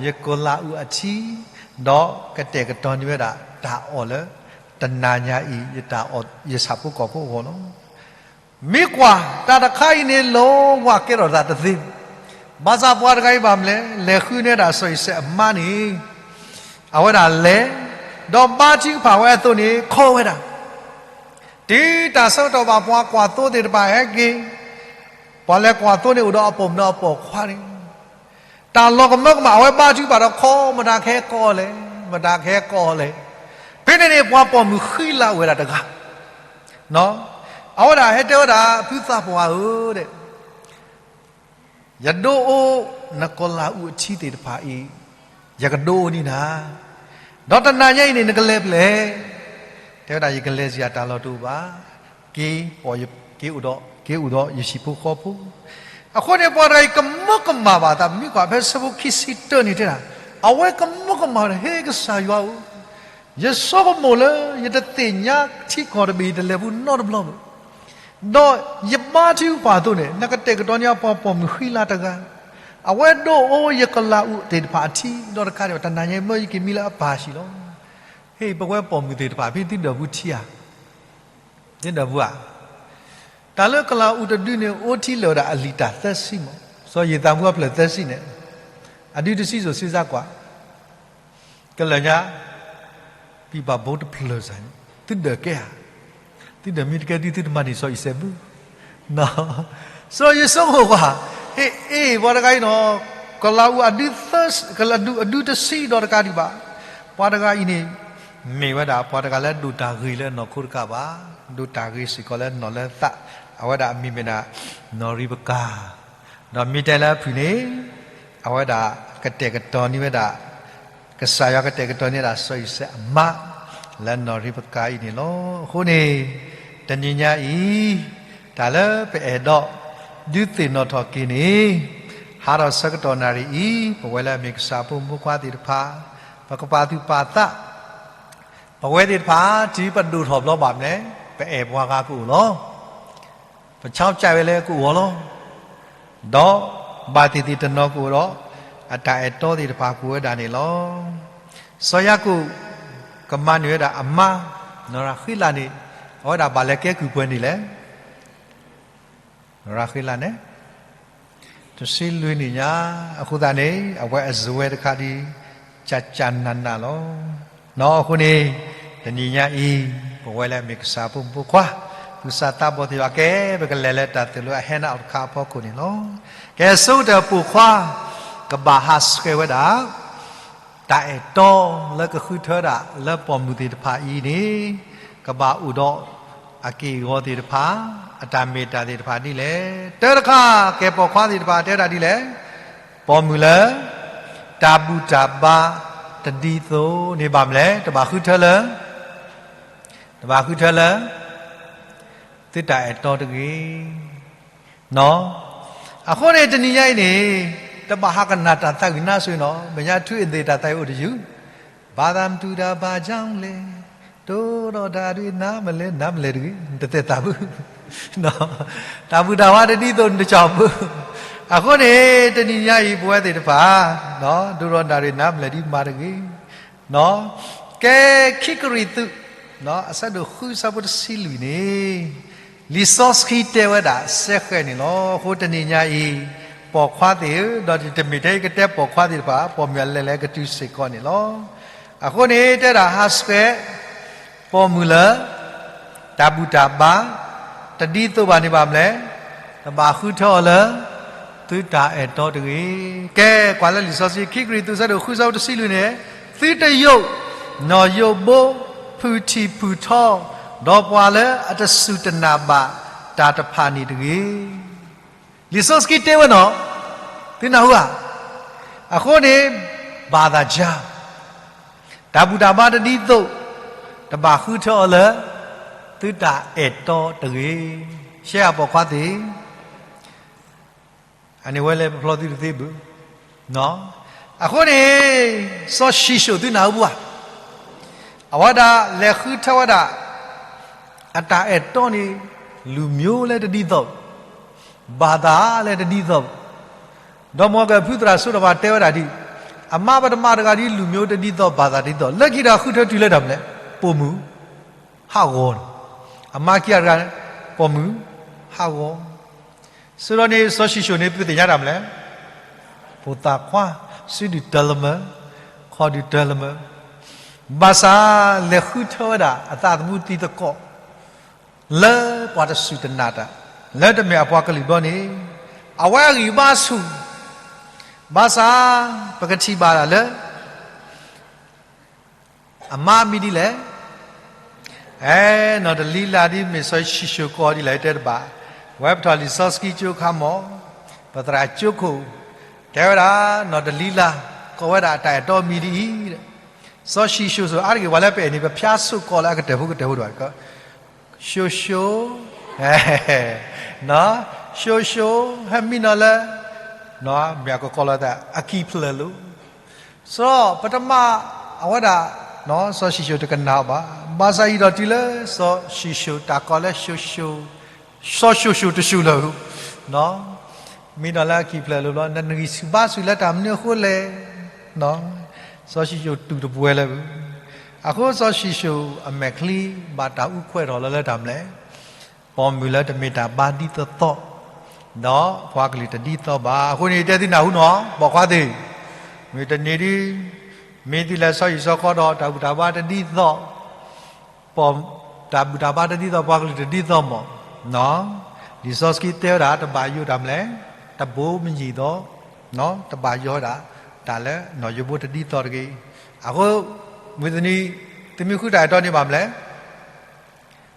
ယကလၤအူးအထံ, ဒီးကတဲာ်ကတီၤန့ၢ်ဝဲဒၣ်တၢ်အီၣ်လၢ တနၤညါအံၤ ယဆၣ်ဖိကီၢ်ဖိအဂီၢ်လီၤ. မ့ၢ်ကွၢ်တၢ်တခါအံၤန့ၣ် လီၤဝၢ်ကဲထီၣ်သးတသ့, ဘၣ်ဆၣ်ပှၤတဂၤအံၤဘၣ်မနုၤလဲၣ်, လဲၤဃုန့ၢ်ဒၣ်စီၤအံၤစဲးအမါန့ၣ်, အဝဲဒၣ်လဲၤ, ဒီးဘါထုကဖၣ်ဝဲအသိးန့ၣ် ခိးဝဲဒၣ်, တုၤတၢ်ဆၢကတီၢ်ဘၣ် ပှၤကွၢ်သိသ့ၣ်တဖၣ်ဟဲက့ၤ, ပှၤလဲၤကွၢ်သိန့ၣ်အိၣ်ဒီးအပိာ်မုၣ်ဒီးအပိာ်ခွါန့ၣ်, တၢ်လီၤကမၢကမၣ် အဝဲဘါထုကဖၣ်ဒီး ခိးမတၤကဟဲကိးလဲၣ်, မတၤကဟဲကိးလဲၣ်. ဖဲန့ၣ်န့ၣ် ပှၤပိာ်မုၣ်ဃံလၤအိၣ်ဝဲဒၣ်တဂၤ, အဝဲဒၣ်ဟဲတဲဝဲဒၣ် ဖုသးပှၢ်ဧၢ, ယဒိးအိၣ်နကလၤအူးအထံသ့ၣ်တဖၣ်အံၤ, ယကဒိးအိၣ်န့ၢ်နၤ, ဒီးတနၤညါအံၤန့ၣ် နကလဲၤဖဲလဲၣ်. တဲဝဲဒၣ် ယကလဲၤစ့ၢ်တၢ်လီၢ်တအိၣ်ဘၣ်, က့ၤ, က့ၤအိၣ်ဒီး, က့ၤအိၣ်ဒီးယဟံၣ်ဖိဃီဖိ. အဃိန့ၣ် ပှၤတဂၤအံၤကမၢကမၣ်ဘၣ်အသး, မ့ၢ်ကွၢ်ဖဲဆၢဖိခံဆံတၢန့ၣ်တဲဒၣ်, အဝဲကမၢကမၣ်ဒီး ဟ့ၣ်ကစၢ်ယွၤဧၢ, ယဆိကမိၣ်လၢယတသ့ၣ်ညါထံကီၢ်တဘ့ၣ်အံၤ တလဲၤဘူးနီတဘျီဘၣ်, ဒီးယဘါထုကဖၣ်အသိးန့ၣ် နကတဲာ်ကတီၤန့ၢ်ပှၤပိာ်မုၣ်ဃံလၤတဂၤ, အဝဲဒိးအိၣ်ယကလၤအူးသ့ၣ်တဖၣ်အထံ, ဒီးတကးဒံးဘၣ် တနၤညါအံၤ မၢယက့ၤမံလၢအပၢ်ဟံၣ်လီၤ. ဟ့ၣ် ပဝဲပိာ်မုၣ်သ့ၣ်တဖၣ် ဖဲသုဒၢးဘူးထံဧါ, သုဒၢးဘူးဧါ, တၢ်လၢကလၤအူးတဒုန့ၣ် အိၣ်ထံလၢာ်ဝဲဒၣ်အလံာ်တၢ်သၢဆံမး, စီၤယံးသးမူအဖျၢၣ်သၢဆံန့ၣ်, အဒုတဆံစိၤ စ့စါကွၢ် ကလၢာ်ညါ, ပံၢ်ဘၣ်ဘိတဖျၢၣ်စ့ၢ်န့ၣ် သုဒၢးကဲဧါ, သုဒၢးမ့ၢ်တကဲဒု သုတမၤန့ၢ်စီၤအံၤစဲးဘၣ်. စီၤယံးဆိကမိၣ်ကွၢ်, ဟ့ၣ် အ့ၣ် ပှၤတဂၤအံၤနီၤ, ကလၤအူးအဒုသၢ, ကလၤအူးအဒုတဆံဒီးတကးဒံးဘၣ်, ပှၤတဂၤအံၤန့ၣ် မ့ၢ်ဝဲဒၣ်ပှၤတဂၤလၢဒိၣ်တၢ်ဂ့ၤလၢနီၢ်ခိတကးဘၣ်, ဒိၣ်တၢ်ဂ့ၤစ့ၢ်ကီးလၢနီၢ်လၢသး, အဝဲဒၣ်အမံၤမ့ၢ်ဒၣ် နီၢ်ရံးပကၤ, ဒီးမ့ၢ်တဲလၢအဖုၣ်န့ၣ်, အဝဲဒၣ်ကတဲာ်ကတီၤန့ၢ်ဝဲဒၣ် ကစၢ်ယွၤကတဲာ်ကတီၤန့ၢ်ဒၣ်စီၤအံၤစဲးအမါ လၢနီၢ်ရံးပကၤအံၤန့ၣ်လီၤ. အဃိန့ၣ် တနံၤညါအံၤ တၢ်လၢပအဲၣ်ဒိး ဒုးသ့ၣ်နီၣ်ထီၣ်က့ၤန့ၣ်, ဟါထီၣ်ဆၢကတီၢ်နၣ်ရံၣ်အံၤ ပဝဲလၢအမ့ၢ်ကစၢ်ဖိမုၣ်ဖိခွါသ့ၣ်တဖၣ် ပကပာ်သူၣ်ပာ်သး, ပဝဲသ့ၣ်တဖၣ် တုၤပဒိၣ်ထီၣ်ဘျီဘၣ်မနုၤလဲၣ်, ပအဲၣ်ပှၤဂၤကအိၣ်လီၤ. ပဆါကၢ်ဝဲလၢကအိၣ်လီၤ. ဒီးဘၣ်သ့ၣ်သ့ၣ်တနီၤကအိၣ်ဒီး အတၢ်အဲၣ်တီသ့ၣ်တဖၣ်ကအိၣ်ဝဲဒၣ်န့ၣ်လီၤ. စီၤယၤကိာ် ကမၤန့ၢ်ဝဲဒၣ်အမါ နီၢ်ရၤဃ့လးန့ၣ်, အဝဲဒၣ်ဘၣ်လဲၤကဲကုၢ်ပှဲၤန့ၣ်လဲၣ်. နီၢ်ရၤဃ့လးန့ၣ် တဆံလွံၢ်နံၣ်ညါ, အဃိသတးန့ၣ် အဝဲအစဝဲတခါဒ် ကၢ်ကၢ်နးနးလီၤ. နီၢ်အဃိန့ၣ် တနံၤညါအံၤ ပဝဲလၢအမ့ၢ်ကစၢ်ဖိမုၣ်ဖိခွါ သူၣ်စၢ်သးဘီၣ်သ့ၣ်တဖၣ်ကဲ ပကလဲၤလၢတၢ်သိၣ်လိအဟဲနးအီၤတခါအဖီခိၣ်န့ၣ်လီၤ. ကဲဆိကတၢၢ်ပိာ်ခွါ ကဘၣ်ဟးဆှဲးဝဲဒၣ် တၢ်အဲၣ်တီလၢကဃုထၢဒၣ်လၢပိာ်မုၣ်သ့ၣ်တဖၣ်အံၤန့ၣ် ကဘၣ်အိၣ်ဒီးအက့ၢ်အဂီၤသ့ၣ်တဖၣ် အတၢ်မ့ၢ်တၢ်သ့ၣ်တဖၣ်ဒ်လဲၣ်. တၢတခါ ကဲပိာ်ခွါသ့ၣ်တဖၣ်တဲဝဲဒၣ်ဒ်လဲၣ်. ပိာ်မုၣ်လၢ တၢ်ဘူၣ်တၢ်ဘါတဒ်သိးန့ၣ်ဘၣ်မနုၤလဲၣ်, တဘၣ်ဃုထၢလၢ တဘၣ်ဃုထၢလၢ သုတၢ်အဲၣ်တီတဂ့ၤ. အဃိန့ၣ် တနံၤညါအံၤန့ၣ် တဘၣ်ဟးကနၣ်တၢ်သးဝံၣ်နါဆိနီၤ, မဲာ်ညါ ထူအ့သ့ၣ် တၢ်သးဝံၣ်အိၣ်တယုၢ်, ဘာသာမတူတာ ဘာကြောင့်လဲ, တို့တော့ဒါတွေနားမလဲ, နားမလဲတဂ့ၤ, နတသဲၣ်သးဘၣ်, တၢ်ဘူၣ်တၢ်ဘါတဒ်သိး နတကၠီဘၣ်. အဃိန့ၣ် တနံၤညါအံၤ ပဝဲသ့ၣ်တဖၣ် တို့တော့ဒါတွေနားမလဲဒ်မၤတဂ့ၤ. ကဲ ခံကရံၣ်သူး အဆၢဒိၣ်ဃုဆၢဖိတဆံလွံၢ်န့ၣ်, လံာ်စီဆှံတဲဝဲဒၣ်စဲဃဲၤန့ၣ်လီၤ. အဃိတနံၤညါအံၤ, ပိာ်ခွါသ့ၣ်ဧၢ, ဒီးတမ့ၢ်ထဲအံၤကတဲပိာ်ခွါသ့ၣ်တဖၣ်, ပိာ်မုၣ်အလဲၤလဲၤကတုၤစ့ၢ်ကီးန့ၣ်လီၤ. အဃိန့ၣ်တဲဒၣ်ဟးဆှဲး, ပိာ်မုၣ်လၢ တၢ်ဘူၣ်တၢ်ဘါ တဒ်သိးဘၣ်န့ၣ်ဘၣ်မလဲၣ်, တဘၣ်ဃုထၢအီၤလၢ သုတၢ်အဲၣ်တီတဂ့ၤ. ကဲ, ကွၢ်လၢလံာ်စီဆှံ ခံကရံၣ်သူး ဆၢဒိၣ်ဃု ဆၢဖိတဆံလွံၢ်န့ၣ်, သုတယိး နီၢ်ယိးဘိ ဖုၣ်ထံၣ်ဖုၣ်ထီ, ဒီးပှၤလၢအတစူၢ်တနာ်ဘၣ်တၢ်တဖၣ်န့ၣ်တဂ့ၤ. လံာ်စီဆှံတဲဝဲနီၤ, သုနၢ်ဟူဧါ. အဃိန့ၣ် ဘၣ်သးဆါ တၢ်ဘူၣ်တၢ်ဘါတဒ်သိး, တဘၣ်ဃုထၢအီၤလၢ သုတၢ်အဲၣ်တီတဂ့ၤ. ရှဲအပိာ်ခွါသ့ၣ်, အန့ၣ်ဝဲလဲၤပဖျီသုတသ့ဘၣ်. အဃိန့ၣ် စီၤၡံၣ်ၡိၣ်သုနၢ်ဟူဘၣ်ဧါ, အဝဲဒၣ်လဲၤဃုထၢဝဲဒၣ် အတၢ်အဲၣ်တီန့ၣ် လူမျိုးလၢတဒ်သိး, ဘာသာလၢတဒ်သိး, ဒီးမ်ကဖုသရၣ်စိတဖၣ်တဲဝဲဒၣ်ဒ်, အမါပတမၤတဂၤဒ် လူမျိုးတဒ်သိး ဘာသာတဒ်သိး, လၢခံဒီးဃုထၢတုၤလၢတၢ်မနုၤလဲၣ်, ပိာ်မုၣ် ဟးဂီၤန့ၣ်, အမါခံဂၤတဂၤန့ၣ် ပိာ်မုၣ် ဟးဂီၤ. ဆိုတော့န့ၣ် စီၤၡံၣ်ၡိၣ်န့ၣ် ပသ့ၣ်ညါတၢ်မနုၤလဲၣ်, ဖိသၣ်ခွါ စုဒုၣ်တၢလၢမၢ, ခီၣ်ဒုၣ်တၢလၢမၢ, ဘၣ်ဆၣ်လဲၤဃုထၢဝဲဒၣ် အသးသမူသံသကိး လၢပှၤတစူၢ်တနာ်တၢ်, လၢတမ့ၢ်အပှၤကလုာ်ဘျီန့ၣ်, အဝဲအဂံၢ်ဘါဆူၣ်, ဘၣ်ဆၣ် ပကထံၣ်ဘၣ်ဒၣ်လၢ အမါမံၤဒ်လဲၣ်, အဲ နီၢ်တလံလါဒ်မ့ၢ်စီၤၡံၣ်ၡိၣ်ကိးဒ်လဲၣ်တဲတဘၣ်, ဝဲပထီၣ်လံာ်စီဆှံကၠိခါမီၢ်, ပသရၣ်ကၠိခိၣ်, တဲဝဲဒၣ် နီၢ်တလံလါ ကိးဝဲဒၣ်အတၢ်အဲၣ်တီမံၤဒ်အံၤ, စီၤၡံၣ်ၡိၣ်စိၤအါတက့ၢ် ပှၤလၢပအဲၣ်န့ၣ် ပဖျါစိၣ်ကီးလၢအကတၢၢ်ဖိကတၢၢ်ဖိတဘၣ်, ၡိၣ်ၡိၣ် ၡိၣ်ၡိၣ် ဟဲမံနီၤလၢ မ့ၢ်အကကိးလီၤသးအကံၢ်ဖျၢၣ်လိၤ, စီၤပတမၤအဝဲဒၣ် စီၤၡံၣ်ၡိၣ်တကနၣ်အီၤဘၣ်, ဘၣ်ဆၣ်ယံာ်ဒီးတုၤလၢစီၤၡံၣ်ၡိၣ်တၢ်ကိးလၢ စီၤၡိၣ်ၡိၣ်တၡိၣ်လၢာ်, မံနီၤလၢအကံၢ်ဖျၢၣ်လိၤဘျီ နဂံၢ်ဆူၣ်ဘါဆူၣ်လၢတၢ်မနုၤအဃိလဲၣ်, စီၤၡံၣ်ၡိၣ်တူၢ်တပှဲၤလၢာ်, အဃိစီၤၡံၣ်ၡိၣ်အမဲာ်ချံ ဘၣ်တၢ်အူခွဲးထီၣ်လီၤလၢတၢ်မနုၤလဲၣ်, ပိာ်မုၣ်လၢတမ့ၢ်တၢ်ဘါဒ်သိးသိး, ဒီးပှၤကလုာ်တဒ်သိးဘၣ်. အဃိန့ၣ်တဲသုနၢ်ဟူနီၤ ပိာ်ခွါသ့ၣ်, မုၢ်တနံၤဒ် မ့ၢ်သုလဲၤဆီဟံၣ်ဆီဃီဒီး တၢ်ဘူၣ်တၢ်ဘါတဒ်သိး တၢ်ဘူၣ်တၢ်ဘါတဒ်သိး ပှၤကလုာ်တဒ်သိးမီၢ်, လံာ်စီဆှံတဲဝဲဒၣ် တဘၣ်ယိးတၢ်မနုၤလဲၣ်, တဘိမုၢ်ယံာ်သိး, တဘၣ်ယိးဝဲဒၣ် တၢ်လၢနီၢ်ယိးဘိတဒ်သိးတဂ့ၤ. အဃိ မုၢ်တနံၤ သုမ့ၢ်ဃုတၢ်အဲၣ်တီန့ၣ်ဘၣ်မနုၤလဲၣ်,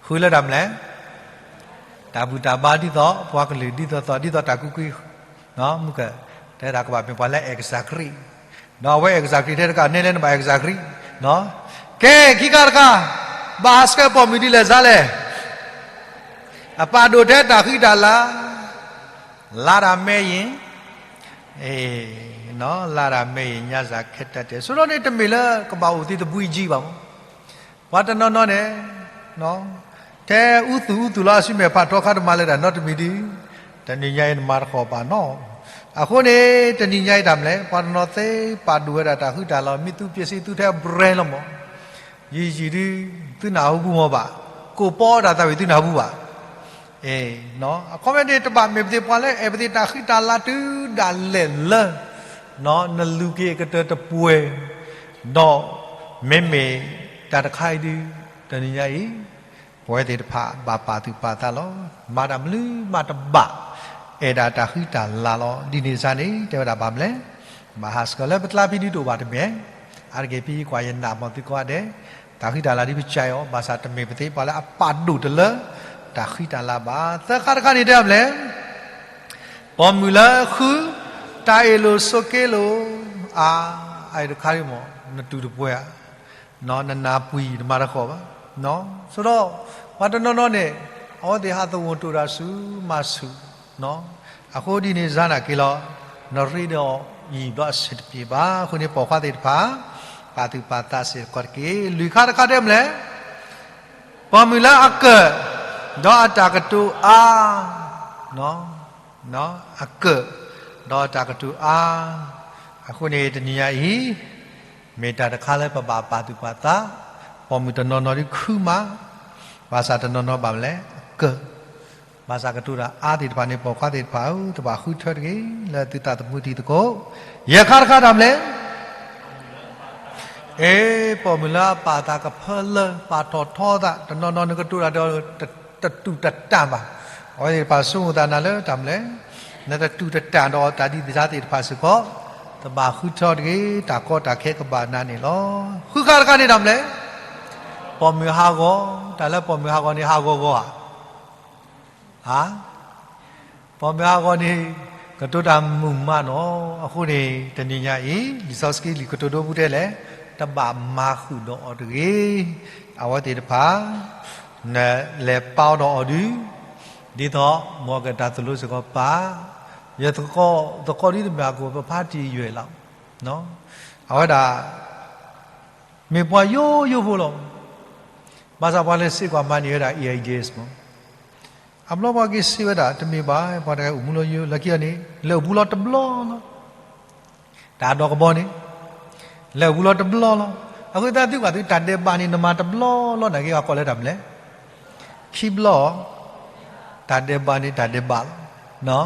ဃုလၢတၢ်မနုၤလဲၣ်, တၢ်ဘူၣ်တၢ်ဘါဒ်သိး ပှၤကလုာ်ဒ်သိးသိး ဒ်သိးတၢ်ကူၣ်ကွံာ်, မုၢ်က တဲဒၣ်ကဘၣ်မ့ၢ်ပှၤလၢ exactly, ဒီးအဝဲ exactly ထဲတကး နဲလၢနဘၣ် exactly, ကဲ ခံခါတခါ ဘၣ်ဟးဆှဲးပိာ်မုၣ်ဒ်လဲၣ်စါလဲၣ်, အပာ်ဒိၣ်ထဲတၢ်ဃံတၢ်လၤ, လါတၢ်မဲအံၤ, လါတၢ်မဲအံၤ ညါစၢ်ခဲတၢၢ်တဲ, ဆိဒီးန့ၣ်တမ့ၢ်လၢကဘၣ်အိၣ်သ့တဘှံးကံဘၣ်မီၢ်, ပှၤတနီၤနီၤန့ၣ် ထဲအူသူၣ်အူသူၣ်လီၤ အစုမဲာ်ဖးထီခါတမၤလၢတၢ်နီတမံၤဒ်, တနံၤညါအံၤနမၤတခီဘၣ်နီၤ. အဃိန့ၣ် တနံၤညါအံၤတၢ်မနုၤလဲၣ် ပှၤတနီၤသ့ပာ်ဒိၣ်ဝဲဒၣ်တၢ်ဃံတၢ်လၤ မ့ၢ်သူပျဲၢ်စ့သူထဲအ brand လီၤမီၢ်, ယံာ်ယံာ်ဒ် သုနၢ်ဟူပူၤမီၢ်ဘၣ်, ကိးပီအတၢ်သးဝံၣ်သုနၢ်ဟူပူၤဘၣ် အခီပညီန့ၣ် တဘၣ်မ့ၢ်ပသ့ၣ်ပှၤလၢအဲၣ်ပသ့ၣ်တၢ်ဃံတၢ်လၤတုၤဒၣ်လဲာ်လၢ နလူၤက့ၤအကတၢၢ်တပှဲၤ, ဒီးမ့မ့ၢ်တၢ်တခါအံၤဒ် တနံၤညါအံၤ ပဝဲသ့ၣ်တဖၣ်ဘၣ်ပာ်သူၣ်ပာ်သးလီၤ. မၤတၢ်မနုၤမးတဘၣ် အဲၣ်ဒၣ်တၢ်ဃံတၢ်လၤလီၤ. ဒ်န့ၣ်စါန့ၣ် တဲဝဲဒၣ်ဘၣ်မနုၤလဲၣ်, ဘၣ်ဟးဆှဲးလၢပကျါဖံဒုးတအိၣ်ဘၣ်တမ့ၢ်, အါတက့ၢ်ဖံကွၢ်ယနၢ်မီၢ်သုကိးဂၤဒဲး, တၢ်ဃံတၢ်လၤဒ်ပကဲအီၤ ဘၣ်ဆၣ်တမ့ၢ်ပသ့ၣ်ပှၤလၢအပာ်ဒိၣ်တလၢ တၢ်ဃံတၢ်လၤဘၣ်. သၢခါတခါန့ၣ်တဲဘၣ်မနုၤလဲၣ်, ပိာ်မုၣ်လၢဃု တၢ်အ့ၣ်လိာ်ဆိးက့လိာ် အါ, အအံၤတခါဒ်မီၢ် နတူၢ်တပှဲၤဧါ, နနၢ်ပှံၤနမၤတခီဘၣ်. ဆိဒီး ပှၤတနီၤနီၤန့ၣ် အဝဲသ့ၣ်ဟးသဝီၤတိၢ်တၢ်ဆူၣ်မၤဆူၣ်, အဃိဒ်န့ၣ်စါနာ်က့ၤလီၤ, နရ့ဒီးယံာ်ဘျီအဆၢတပျ့ၤဘၣ်. အဃိန့ၣ်ပိာ်ခွါသ့ၣ်တဖၣ် ပာ်သူၣ်ပာ်သးစ့ၢ်ကီးတက့ၢ်. လွံၢ်ခါတခါတဲမနုၤလဲၣ်, ပိာ်မုၣ်လၢအကၢၣ် ဒီးအတၢ်ကတိၤအါ, အကၢၣ် ဒီးအတၢ်ကတိၤအါ, အဃိန့ၣ်တနံၤညါအံၤ မ့ၢ်တၢ်တခါလၢပဘၣ်ပာ်သူၣ်ပာ်သး, ပိာ်မုၣ်တနီၤနီၤဒုးခုမး, ဘၣ်ဆၣ်တနီၤနီၤဘၣ်မနုၤလဲၣ်, အကၢၢ်, ဘၣ်ဆၣ်ကတိၤတၢ်အါသ့ၣ်တဖၣ်န့ၣ် ပိာ်ခွါသ့ၣ်တဖၣ်ဧၢ, တဘၣ်ဃုထၢတဂ့ၤ, လၢသုသးသမူတံၤသကိး, ယဲၢ်ခါတခါတၢ်မနုၤလဲၣ်, အဲ, ပိာ်မုၣ်လၢအပာ်သးကဖၢလၢ ပာ်ထီၣ်ထီသး, တနီၤနီၤနကတိၤတၢ်ဒီး တတူၢ်တတၢ်ဘၣ်, အဝဲသ့ၣ်တဖၣ်ဆိကမိၣ်သးနၤလၢတၢ်မနုၤလဲၣ်, နတတူၢ်တတၢ်ဒီးတၢ်ဒ်သ့ၣ်တဖၣ်စ့ၢ်ကီး, တဘၣ်ဃုထၢတဂ့ၤ, တၢ်ကီတၢ်ခဲကဘၣ်နၤန့ၣ်လီၤ. ဃုခါတခါန့ၣ်တၢ်မနုၤလဲၣ်, ပိာ်မုၣ်ဟးဂီၤ, တၢ်လၢပိာ်မုၣ်ဟးဂီၤန့ၣ် ဟးဂီၤဂီၤဧါ ပိာ်မုၣ်ဟးဂီၤန့ၣ် ကတိၤတၢ်မုာ်မးနီၤ, အဃိန့ၣ် တနံၤညါအံၤ လံာ်စီဆှံလံာ်ကတိၤဒိပူၤတဲလဲၣ်, တဘၣ်မၤဃုာ်ဒီးအီၤတဂ့ၤ, အဝဲသ့ၣ်တဖၣ် နလဲၤပာ်အီၤဒီးအီၤဒုး, ဒ်သိးမ်အကတၢ်သိၣ်လိစ့ၢ်ကီးပၢ်, ယသကိး သကိးဒ်တမ့ၢ်အကိာ် ပဖါတံၢ်ယွဲၢ်လီၤ, အဝဲဒၣ် မ့ၢ်ပှၤယိယိဖိလီၤ. ဘၣ်ဆၣ်ပှၤလဲၤစ့ၢ်ကီးမၤန့ၢ်ဝဲဒၣ် AIDS မး, အဘျီပှၤက့ၤစံးဝဲဒၣ် တမ့ၢ်ဘၣ်, ပှၤတဂၤအိၣ်မူလၢယိလၢခံန့ၣ် လဲၤအိၣ်ဘူးလီၤတဘျီလီၤ. တၢ်ဒီးကဘီန့ၣ် လဲၤအိၣ်ဘူးလီၤတဘျီလီၤ. အဃိသတးသုကွၢ်သုတၢ်ဒဲးဘးန့ၣ် နမၤတဘျီလီၤ နာ်က့ ပှၤကိးလၢတၢ်မနုၤလဲၣ်, ခံဘျီ တၢ်ဒဲးဘးန့ၣ် တၢ်ဒဲးဘးလီၤ.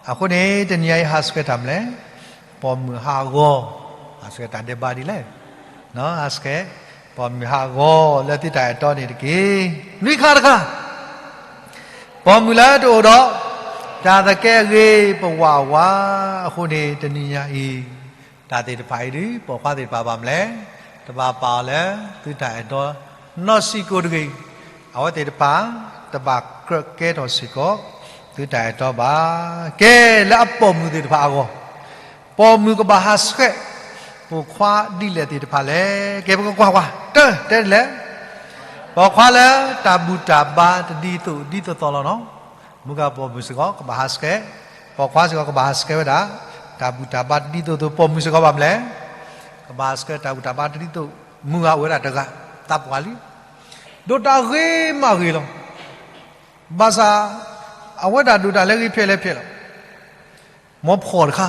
အဃိန့ၣ် တနံၤညါအံၤ ဟးဆှဲးတၢ်မနုၤလဲၣ်, ပိာ်မုၣ်ဟးဂီၤ, ဟးဆှဲးတၢ်ဒဲးဘးဒ်လဲၣ်, ဟးဆှဲး ပိာ်မုၣ်ဟးဂီၤလၢသုတၢ်အဲၣ်တီန့ၣ်တက့ၢ်. နွံခါတခါ ပိာ်မုၣ်လၢတအိၣ်ဒီး တၢ်သကဲးအဂ့ၤ ပဝးဝး, အဃိန့ၣ် တနံၤညါအံၤ တၢ်သ့ၣ်တဖၣ်အံၤဒုး ပိာ်ခွါသ့ၣ်တဖၣ်ဘၣ်မနုၤလဲၣ်, တဘၣ်ပာ်အီၤလၢ သုတၢ်အဲၣ်တီ နီၢ်စံၣ်ကိၤတဂ့ၤ, အဝဲသ့ၣ်တဖၣ် တဘၣ်ကြၢးကဲထီၣ်စ့ၢ်ကီး သုတၢ်အဲၣ်တီဘၣ်. ကဲလၢအပိာ်မုၣ်သ့ၣ်တဖၣ်အဂီၢ် ပိာ်မုၣ်ကဘၣ်ဟးဆှဲး ပိာ်ခွါဒ်လဲၣ်သ့ၣ်တဖၣ်လဲၣ်. ကဲပကကွၢ်ကွၢ်, တၢ်တဲဒ်လဲၣ်, ပိာ်ခွါလၢတၢ်ဘူၣ်တၢ်ဘါတဒ်သိးဒ်သိးသိးလီၤနီၤ. မုၢ်ဂၤပိာ်မုၣ်စ့ၢ်ကီး ကဘၣ်ဟးဆှဲး, ပိာ်ခွါစ့ၢ်ကီးကဘၣ်ဟးဆှဲးဝဲဒၣ် တၢ်ဘူၣ်တၢ်ဘါတဒ်သိးသိး, ပိာ်မုၣ်စ့ၢ်ကီးဘၣ်မနုၤလဲၣ်, ကဘၣ်ဟးဆှဲးတၢ်ဘူၣ်တၢ်ဘါတဒ်သိး, မုၢ်ဂၤအိၣ်ဝဲဒၣ်တဂၤ, သးပှၢ်လံ, ဒိၣ်တၢ်ဂ့ၤမးဂ့ၤလီၤ. ဘၣ်ဆၣ် အဝဲဒၣ်ဒိၣ်တၢ်လၢဂ့ၤဖျဲၣ်လဲၣ်ဖျဲၣ်လီၤ. မ်ဖှီၣ်တခါ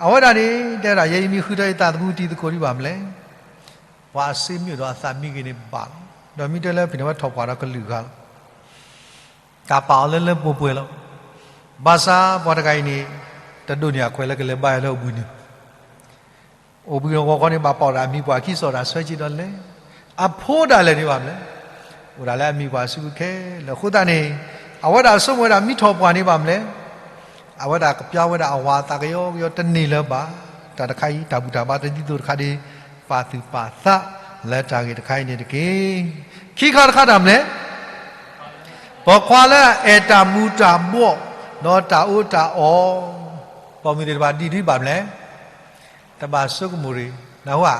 အဝဲဒၣ်န့ၣ် တဲဝဲဒၣ် ယဲယမ့ၢ်ဃုထၢယသးသမူတံၤသကိးဒံးဘၣ်မနုၤလဲၣ်, ပှၤအစ့မ့ၢ်အိၣ်ဒီးအသးမံဂ့ၤန့ၣ်ဘၣ်လီၤ. ဒီးမ့ၢ်တဲလၢဖဲန့ၣ် အဝဲထီၣ်ပှၢ်ဒီးကလုာ်ဂၤလီၤ. တၢ်ပာ်အီၤလၢလၢပှဲၤပှဲၤလီၤ. ဘၣ်ဆၣ်ပှၤတဂၤအံၤန့ၣ် တဒိးန့ၢ်အခွဲးလၢကလဲၤဘါယွၤလၢအိၣ်ဘှံးနုာ် အိၣ်ဘှံးဂီၤခီန့ၣ် ဘၣ်ပာ်အီၤဒီးအမံၤပှၢ်ခံစီၤတၢ်ဆၢက့ၤဒီးလဲၤ, အဖိဒၣ်လဲာ်န့ၣ်ဘၣ်မနုၤလဲၣ်, အိၣ်ဒၣ်လၢအမံၤပှၢ်စုခဲလၢာ်အဃိသတးန့ၣ်, အဝဲဒၣ်ဆိကမိၣ်ဝဲဒၣ်မ့ၢ်ထီၣ်ပှၢ်န့ၣ်ဘၣ်မနုၤလဲၣ်, အဝဲဒၣ်ကပျၢ်ဝဲဒၣ်အဝၤအသးကယီကယီတန့ၢ်လၢၤဘၣ်, တၢ်တခါအံၤ တၢ်ဘူၣ်တၢ်ဘါတဒ်သိးတခါဒီး ပာ်သူၣ်ပာ်သးလၢတၢ်ဂ့ၢ်တခါအံၤန့ၣ်တက့ၢ်. ခံခါတခါတၢ်မနုၤလဲၣ် ပိာ်ခွါလၢအအဲၣ်တၢ်မူၤတၢ်ဘှီး ဒီးတၢ်အီၣ်တၢ်အီ, ပိာ်မုၣ်သ့ၣ်တဖၣ်ဒ်ဒ်ဘၣ်မနုၤလဲၣ်, တဘၣ်ဆိကမိၣ်ရံၣ်, နၢ်ဟူဧါ,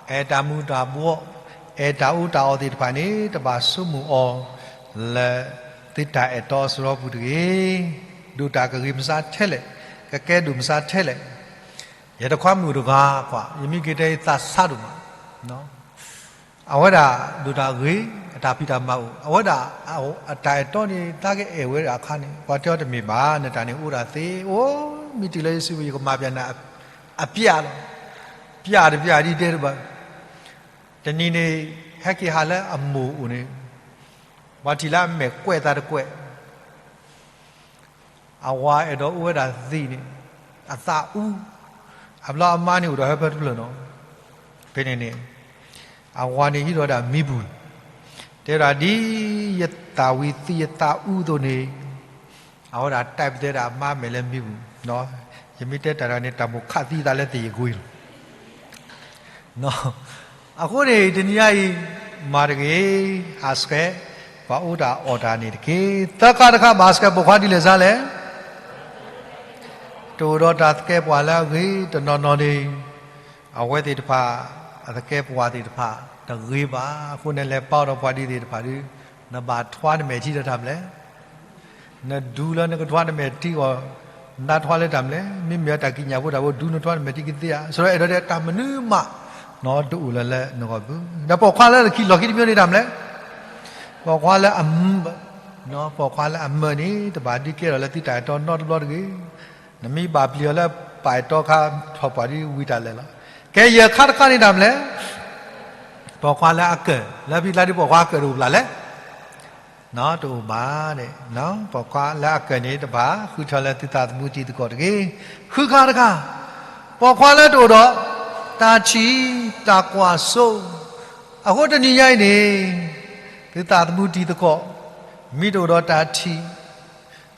အဲၣ်တၢ်မူၤတၢ်ဘှီး, အဲၣ်တၢ်အီၣ်တၢ်အီသ့ၣ်တဖၣ်န့ၣ် တဘၣ်ဆိကမိၣ်အီၤလၢ သုတၢ်အဲၣ်တီအစရီပူၤတဂ့ၤ, ဒိၣ်တၢ်ကဂ့ၤမဆါထဲလဲၣ်, ကကဲဒိၣ်မဆါထဲလဲၣ်, ယတခွါမုၣ်တဂၤကွၢ်, ယမ့ၢ်က့ၤတဲယသးဆါဒိၣ်မး အဝဲဒၣ်ဒိၣ်တၢ်ဂ့ၤ, အတၢ်ဖံးတၢ်မၤအိၣ်, အဝဲဒၣ်အတၢ်အဲၣ်တီန့ၣ် သးကအဲၣ်ဝဲဒၣ်အခါန့ၣ် ပှၤတဲအီၤတမ့ၢ်ဘၣ်, နတၢ်န့ၣ်အိၣ်ဒၣ်သ့, အိၣ်မ့ၢ်တုၤလၢယစုပူၤ ယကမၤပျၢ်နၤအပျၢ်လီၤ, ပျၢ်တပျၢ်ဒ်တဲတဘၣ်, တနံၤန့ၣ် ဟဲက့ၤဟးလၢအမိၢ်အိၣ်န့ၣ်, ပှၤထံၣ်လၢအမဲာ်ကွဲးသးတကွဲး အဝၤအဲၣ်ဒိးအိၣ်ဝဲဒၣ်သံးန့ၣ်, အသးအူ, အဘျီအမါန့ၣ်အိၣ်ဒီးဟၢဖၢတဖျၢၣ်နီၤ, ဖဲန့ၣ်န့ၣ်, အဝၤန့ၣ်ဟံးထီၣ်ဝဲဒၣ်မံပူၤ, တဲဝဲဒၣ်ဒ်ယသးဝံၤသံးယသးအူအသိးန့ၣ်, အဝဲဒၣ်တဲပတဲဒၣ်အမါမဲာ်လၢမံပူၤ, ယမ့ၢ်တဲတၢ်တဂၤန့ၣ် တၢ်မိၣ်ခးသံသးလၢသယံၤကွံာ်လီၤ အဃိန့ၣ် တနံၤညါအံၤ မၤတဂ့ၤ, ဟးဆှဲး ပှၤအိၣ်တၢ်အီၣ်တၢ်န့ၣ်တက့ၢ်. သၢခါတခါ ဘၣ်ဟးဆှဲးပိာ်ခွါဒ်လဲၣ်စါလဲၣ်, တအိၣ်ဒီးတၢ်သကဲးပဝးလၢအဂ့ၤတနီၤနီၤန့ၣ်, အဝဲသ့ၣ်တဖၣ် အသကဲးပဝးသ့ၣ်တဖၣ် တဂ့ၤဘၣ်. အဃိန့ၣ် လဲၤပာ်အီၤဒီးပှၤဒ်သ့ၣ်တဖၣ်ဒီး နဘၣ်ထွါနမဲာ်ထံဒီးတၢ်မနုၤလဲၣ် နဒူလၢနကထွါနမဲာ်ထံအီၤ, နထွါလၢတၢ်မနုၤလဲၣ်, မ့မ့ၢ်တၢ်ကံးညာ်ဖိတၢ်ဖိ ဒူနထွါနမဲာ်ထံကသ့ဧါ, ဆိအဲၣ်ဒိးတဲတၢ်မနုၤမး, တအိၣ်လၢၤလၢနဂီၢ်ဘၣ်. ဒီးပိာ်ခွါလၢလီၢ်ခံတမံၤန့ၣ်တၢ်မနုၤလဲၣ်, ပိာ်ခွါလၢအမၢ, ပိာ်ခွါလၢအမၢန့ၣ် တဘၣ်ဒုးကဲထီၣ်လၢသုတၢ်အဲၣ်တီနီတဘျီတဂ့ၤ. နမ့ၢ်ဘၣ်ပျံၤအီၤလၢပၢ်အဲၣ်တီခါ ထီၣ်ပှၢ်ဒ်ဝံၤတၢ်လဲာ်လီၤ. ကဲယဲၢ်ခါတခါန့ၣ်တၢ်မနုၤလဲၣ် ပိာ်ခွါလၢအကၢၣ်, လၢဖံလါဒုးပိာ်ခွါအကၢၣ်တအိၣ်ဘၣ်လဲၣ်. တအိၣ်ဘၣ်. ပိာ်ခွါလၢအကၢၣ်န့ၣ် တဘၣ်ဃုထၢလၢသုသးသမူတံၤသကိးတဂ့ၤ. ဃုခါတခါ, ပိာ်ခွါလၢတအိၣ်ဒီးတၢ်ထံၣ်တၢ်ကွၢ်စိ, အဃိတနံၤညါအံၤန့ၣ် သုသးသမူတံၤသကိး, မ့ၢ်တအိၣ်ဒီးတၢ်ထံၣ်,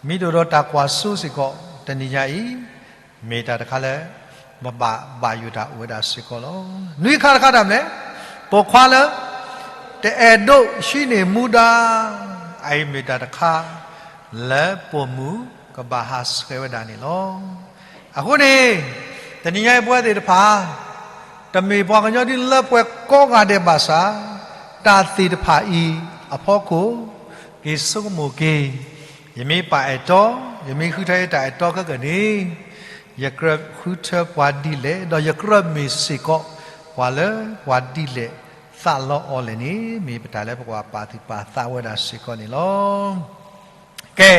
မ့ၢ်တအိၣ်ဒီးတၢ်ကွၢ်စိစ့ၢ်ကီး, တနံၤညါအံၤ မ့ၢ်တၢ်တခါလၢ ပဘၣ်ဘၣ်ယိၣ်တၢ်အိၣ်ဝဲဒၣ်စ့ၢ်ကီးလီၤ. နွံခါတခါတၢ်မနုၤလဲၣ်, ပိာ်ခွါလၢ တအဲၣ်ဒိးဟံးန့ၢ်မူဒါ, အအံၤမ့ၢ်တၢ်တခါ လၢပိာ်မုၣ်ကဘၣ်ဟးဆှဲးဝဲဒၣ်န့ၣ်လီၤ. အဃိန့ၣ် တနံၤညါအံၤပဝဲသ့ၣ်တဖၣ် တမ့ၢ်ပှၤကညီဒ်လၢပှဲၤကိးဂၤဒဲးဘၣ်ဆၣ်, တၢ်သ့ၣ်တဖၣ်အံၤအဖီခိၣ် က့ၤဆိကမိၣ်က့ၤ, ယမ့ၢ်ပာ်အဲၣ်တီ, ယမ့ၢ်ဃုထၢယတၢ်အဲၣ်တီခဲကနံၣ်, ယကြၢးဃုထၢပှၤဒ်လဲၣ်, ဒီးယကြၢးမ့ၢ်စ့ၢ်ကီး ပှၤလၢပှၤဒ်လဲၣ်သးလီအီၤလဲၣ်န့ၣ် မ့ၢ်ပတၢ်လၢပကဘၣ်ပာ်သူၣ်ပာ်သးဝဲဒၣ်စ့ၢ်ကီးန့ၣ်လီၤ. ကဲ,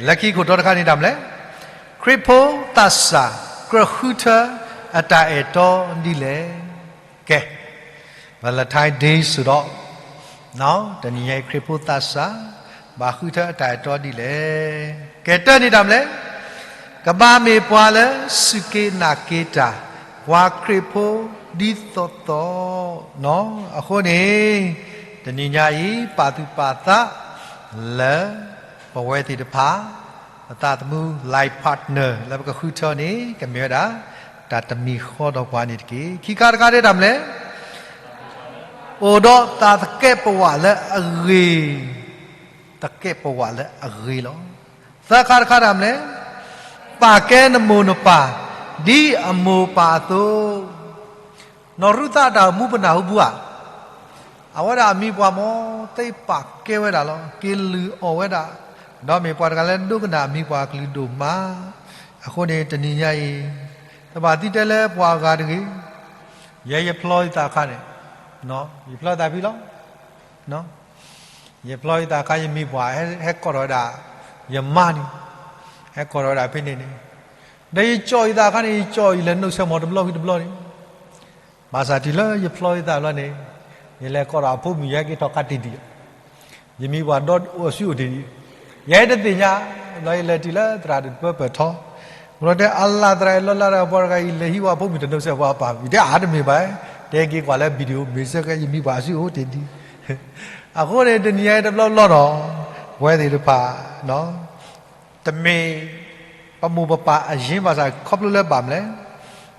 လၢခံခိၣ်တီတခါန့ၣ်တၢ်မနုၤလဲၣ်, ခရံာ်ဖိသးစၢ်ကြၢးဃုထၢအတၢ်အဲၣ်တီဒ်လဲၣ်. ကဲ, Valentine Day စ့ၢ်ဒီး, တနံၤညါအံၤခရံာ်ဖိသးစၢ် ဘၣ်ဃုထၢအတၢ်အဲၣ်တီဒ်လဲၣ်. ကဲတၢ်န့ၣ်တၢ်မနုၤလဲၣ်, ကဘၣ်မ့ၢ်ပှၤလၢစူၢ်က့ၤနာ်က့ၤတၢ်, ပှၤခရံာ်ဖိဒ်သိးသိး, အဃိန့ၣ် တနံၤညါအံၤ ပာ်သူၣ်ပာ်သးလၢ ပဝဲသ့ၣ်တဖၣ် ပသးသမူ life partner လၢပကဃုထၢန့ၣ် ကမ့ၢ်ဝဲဒၣ် တၢ်တမံၤဃီဒီးပှၤန့ၣ်တက့ၢ်. ခံခါတခါဒၣ်တၢ်မနုၤလဲၣ်, အိၣ်ဒီးတၢ်သကဲးပဝးလၢအဂ့ၤ, သကဲးပဝးလၢအဂ့ၤလီၤ. သၢခါတခါတၢ်မနုၤလဲၣ်, ပာ်ကဲနမိၢ်နပၢ် ဒ်အမိၢ်ပၢ်အသိး နီၢ်ရူၤသးတၢ်အိၣ်မူပနၢ်ဟူဘၣ်ဧါ, အဝဲဒၣ်အမံၤပှၢ်မ့ၢ်သ့ပာ်ကဲဝဲဒၣ်လီၤ, က့ၤလုၢ်အီၣ်ဝဲဒၣ်, ဒီးမ့ၢ်ပှၤတဂၤလၢဒိကနၣ်အမံၤပှၢ်အကလုၢ်ဒိၣ်မး, အဃိန့ၣ် တနံၤညါအံၤ တဘၣ်သံတဲလၢပှၤအဂၤတဂ့ၤ, ယဲယဖျီယသးအခါန့ၣ်, ယဖျီယသးဖဲလီၤ. ယဖျီယသးအခါ ယမံၤပှၢ် ဟဲကိးထီၣ်ဝဲဒၣ် ယမါန့ၣ်, ဟဲကိးထီၣ်ဝဲဒၣ်ဖဲန့ၣ်န့ၣ်, ဒီးယကၠီၣ်ယသးအခါန့ၣ် ယကၠီၣ်ယလဲၤနုာ်ဆဲးမီၤတဘျီဝံၤတဘျီန့ၣ်, ဘၣ်ဆၣ်တုၤလၢယဖျီယသးဘျီန့ၣ်, ယလဲၤကိးထီၣ်အဖိမုၣ် ယဟဲက့ၤထီၣ်ခါတံၢ်တံၢ်, ယမံၤပှၢ်ဒီးအိၣ်ဆူၣ်အိၣ်တ့ၢ်, ယဲတသ့ၣ်ညါ, ဘျီယလဲၤတုၤလၢသရၣ်ဒိၣ်တပၢပၢၢ်ထီ, ဘျီတဲအလၢ်သရၣ်အံၤလီၤလၢ်ဒီးပှၤတဂၤအံၤ လဲၤဟံးဝဲအဖိမုၣ်တနုာ်ဆဲးပှၤအပၢ်, ယတဲအါတမ့ၢ်ဘၣ်, တဲက့ၤကွၢ်လၢ video မ့ၢ်စ့ၢ်ကီး ယမံၤပှၢ်ဆူၣ်အိၣ်တ့ၢ်ဒံး အဃိန့ၣ် တနံၤညါအံၤတဘျီဘျီဒီး ပဝဲသ့ၣ်တဖၣ် တမ့ၢ်ပမိၢ်ပပၢ်အရ့ဘၣ်ဆၣ် ခီဖျိလၢဘၣ်မနုၤလဲၣ်,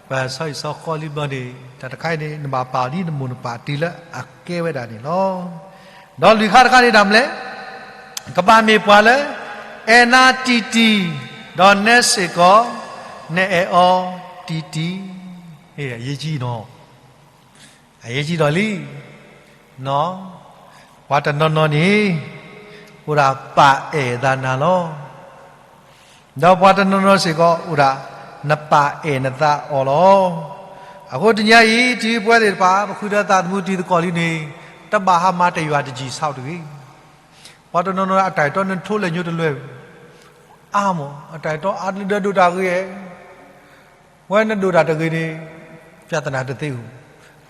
ပဆီဟံၣ်ဆီဃီလံဘျီန့ၣ် တၢ်တခါအံၤန့ၣ် နဘၣ်ပာ်အီၤဒ်နမိၢ်နပၢ်တုၤလၢအကဲဝဲဒၣ်န့ၣ်လီၤ. ဒီးလွံၢ်ခါတခါန့ၣ်တၢ်မနုၤလဲၣ်, ကဘၣ်မ့ၢ်ပှၤလၢ အဲၣ်နၤတံၢ်တံၢ်, ဒီးနဲစ့ၢ်ကီး နအဲၣ်အီၤတံၢ်တံၢ်, အရေးကြီးနီၤ အရေးကြီးနီၤလံ, ပှၤတနီၤနီၤန့ၣ် အိၣ်ဒၣ်ပာ်အဲၣ်အသးနၤလီၤ. ဒီးပှၤတနီၤနီၤစ့ၢ်ကီးအိၣ်ဒၣ် နပာ်အဲၣ်နသးအီၤလီၤ. အဃိတနံၤအံၤ တုၤပဝဲသ့ၣ်တဖၣ် ပဃုထၢသးသမူတံၤသကိးလံန့ၣ် တဘၣ်ဟးမၤတယွၤတယံာ်ဆၣ်တဂ့ၤ. ပှၤတနီၤနီၤအတၢ်အဲၣ်တီနထိလၢညိတလွဲၢ်, အါမး အတၢ်အဲၣ်တီအါဒုးဒိၣ်တၢ်ဂ့ၤ ဝဲနဒိၣ်တၢ်တဂ့ၤန့ၣ် ပြဿနာတသ့ဧိၤ,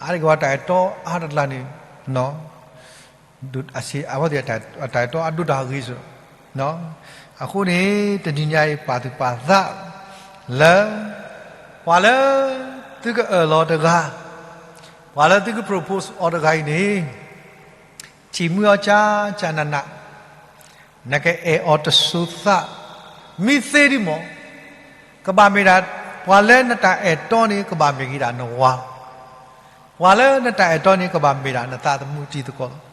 အါတက့ၢ်ပှၤတၢ်အဲၣ်တီအါတကျါန့ၣ် အဝဲသ့ၣ်အတၢ်အဲၣ်တီအဒိၣ်တၢ်ဂ့ၤစ့ၢ်, အဃိန့ၣ် တနံၤညါအံၤပာ်သူၣ်ပာ်သးလၢ ပှၤလၢသုကအၢၣ်လီၤတဂၤ, ပှၤလၢသုက propose အီၤတဂၤအံၤန့ၣ် ထံၣ်မုၢ်အီၤကၢ်ကၢ်နးနး နကအဲၣ်အီၤတစိၤသး, မ့ၢ်သ့ဒံးမး, ကဘၣ်မ့ၢ်ဒၣ် ပှၤလၢနတၢ်အဲၣ်တီန့ၣ် ကဘၣ်မ့ၢ်က့ၤဒၣ်နဝၤ, ပှၤလၢနတၢ်အဲၣ်တီန့ၣ် ကဘၣ်မ့ၢ်ဒၣ်နသးသမူတံၤသကိးလီၤ.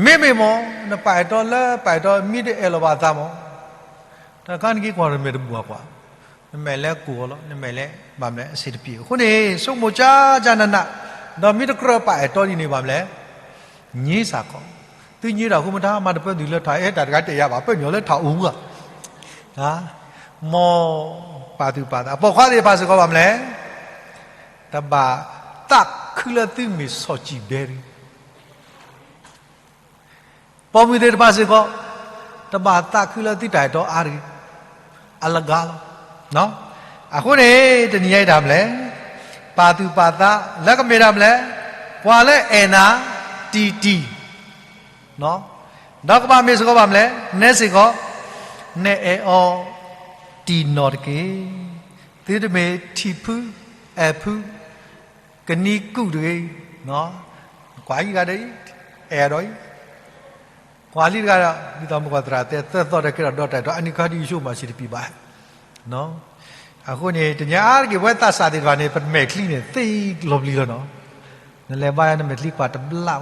မ့မ့ၢ်မး နပာ်အဲၣ်တီလၢပာ်အဲၣ်တီမ့ၢ်တအဲၣ်လီၤဘၣ်သးမး, တခါနက့ၤကွၢ်နမဲာ်တဘူၣ်အကွၢ်, နမဲာ်လဲၤကိၢ်အီၤလီၤ, နမဲာ်လဲၤဘၣ်မလဲၣ် အဆင်တပြေ, အဃိန့ၣ် ဆိကမိၣ်ကၢ်ကၢ်နးနး, ဒီးမ့ၢ်တကြၢးပာ်အဲၣ်တီဒ်န့ၣ်ဘၣ်မလဲၣ် ညံစ့ၢ်ကီး, သုညံတၢ်ဃိမတၤ မၤတပၢသုလၢထးအဲၣ်တၢ်တဂၤတဲယၤဘၣ် ပညိၣ်လၢထးအိၣ်ဧါ, မ်ပာ်သူၣ်ပာ်သး ပိာ်ခွါသ့ၣ်တဖၣ်စ့ၢ်ကီးဘၣ်မလဲၣ်, တဘၣ်သးခုလၢသုမ့ၢ်စီၤစံၣ်ဘဲရံ, ပိာ်မုၣ်သ့ၣ်တဖၣ်စ့ၢ်ကီး တဘၣ်သးခုလၢသုတၢ်အဲၣ်တီအါတဂ့ၤ, အလဂၤလီၤ. အဃိန့ၣ် တနံၤညါအံၤတၢ်မလဲၣ်, ပာ်သူၣ်ပာ်သးလၢကမ့ၢ်တၢ်မလဲၣ်, ပှၤလၢအဲၣ်နၤတံၢ်တံၢ်, ဒီးကဘၣ်မ့ၢ်စ့ၢ်ကီးဘၣ်မလဲၣ်, နဲစ့ၢ်ကီး, နအဲၣ်အီၤတံၢ်နီၢ်တက့ၢ်. သုတမ့ၢ်ထံၣ်ဖု, အဲၣ်ဖု, ကနံၤကူၣ်တဂ့ၤ, ကွၢ်အံၤတဂၤဒီးအံၤ, အဲၣ်ဒီးအံၤ, ကွၢ်လံတဂၤဒီး ဒ်သိးမုၢ်ကီၢ်သရၣ်တဲ သၢသီတကဲထီၣ်ဒီးတၢ်ဒီး အနံၣ်ခါဒ်ယဆိကမိၣ်စံးတပံၤဘၣ်. အဃိန့ၣ် တညါအါတက့ၢ် ပဝဲသးစၢ်သ့ၣ်တဖၣ်န့ၣ် ပမဲာ်ချံန့ၣ် သ့လီၤပျံၤလီၤနီၤ. နလဲၤဘါယွၤနမဲာ်ချံကွၢ်တဘျီ,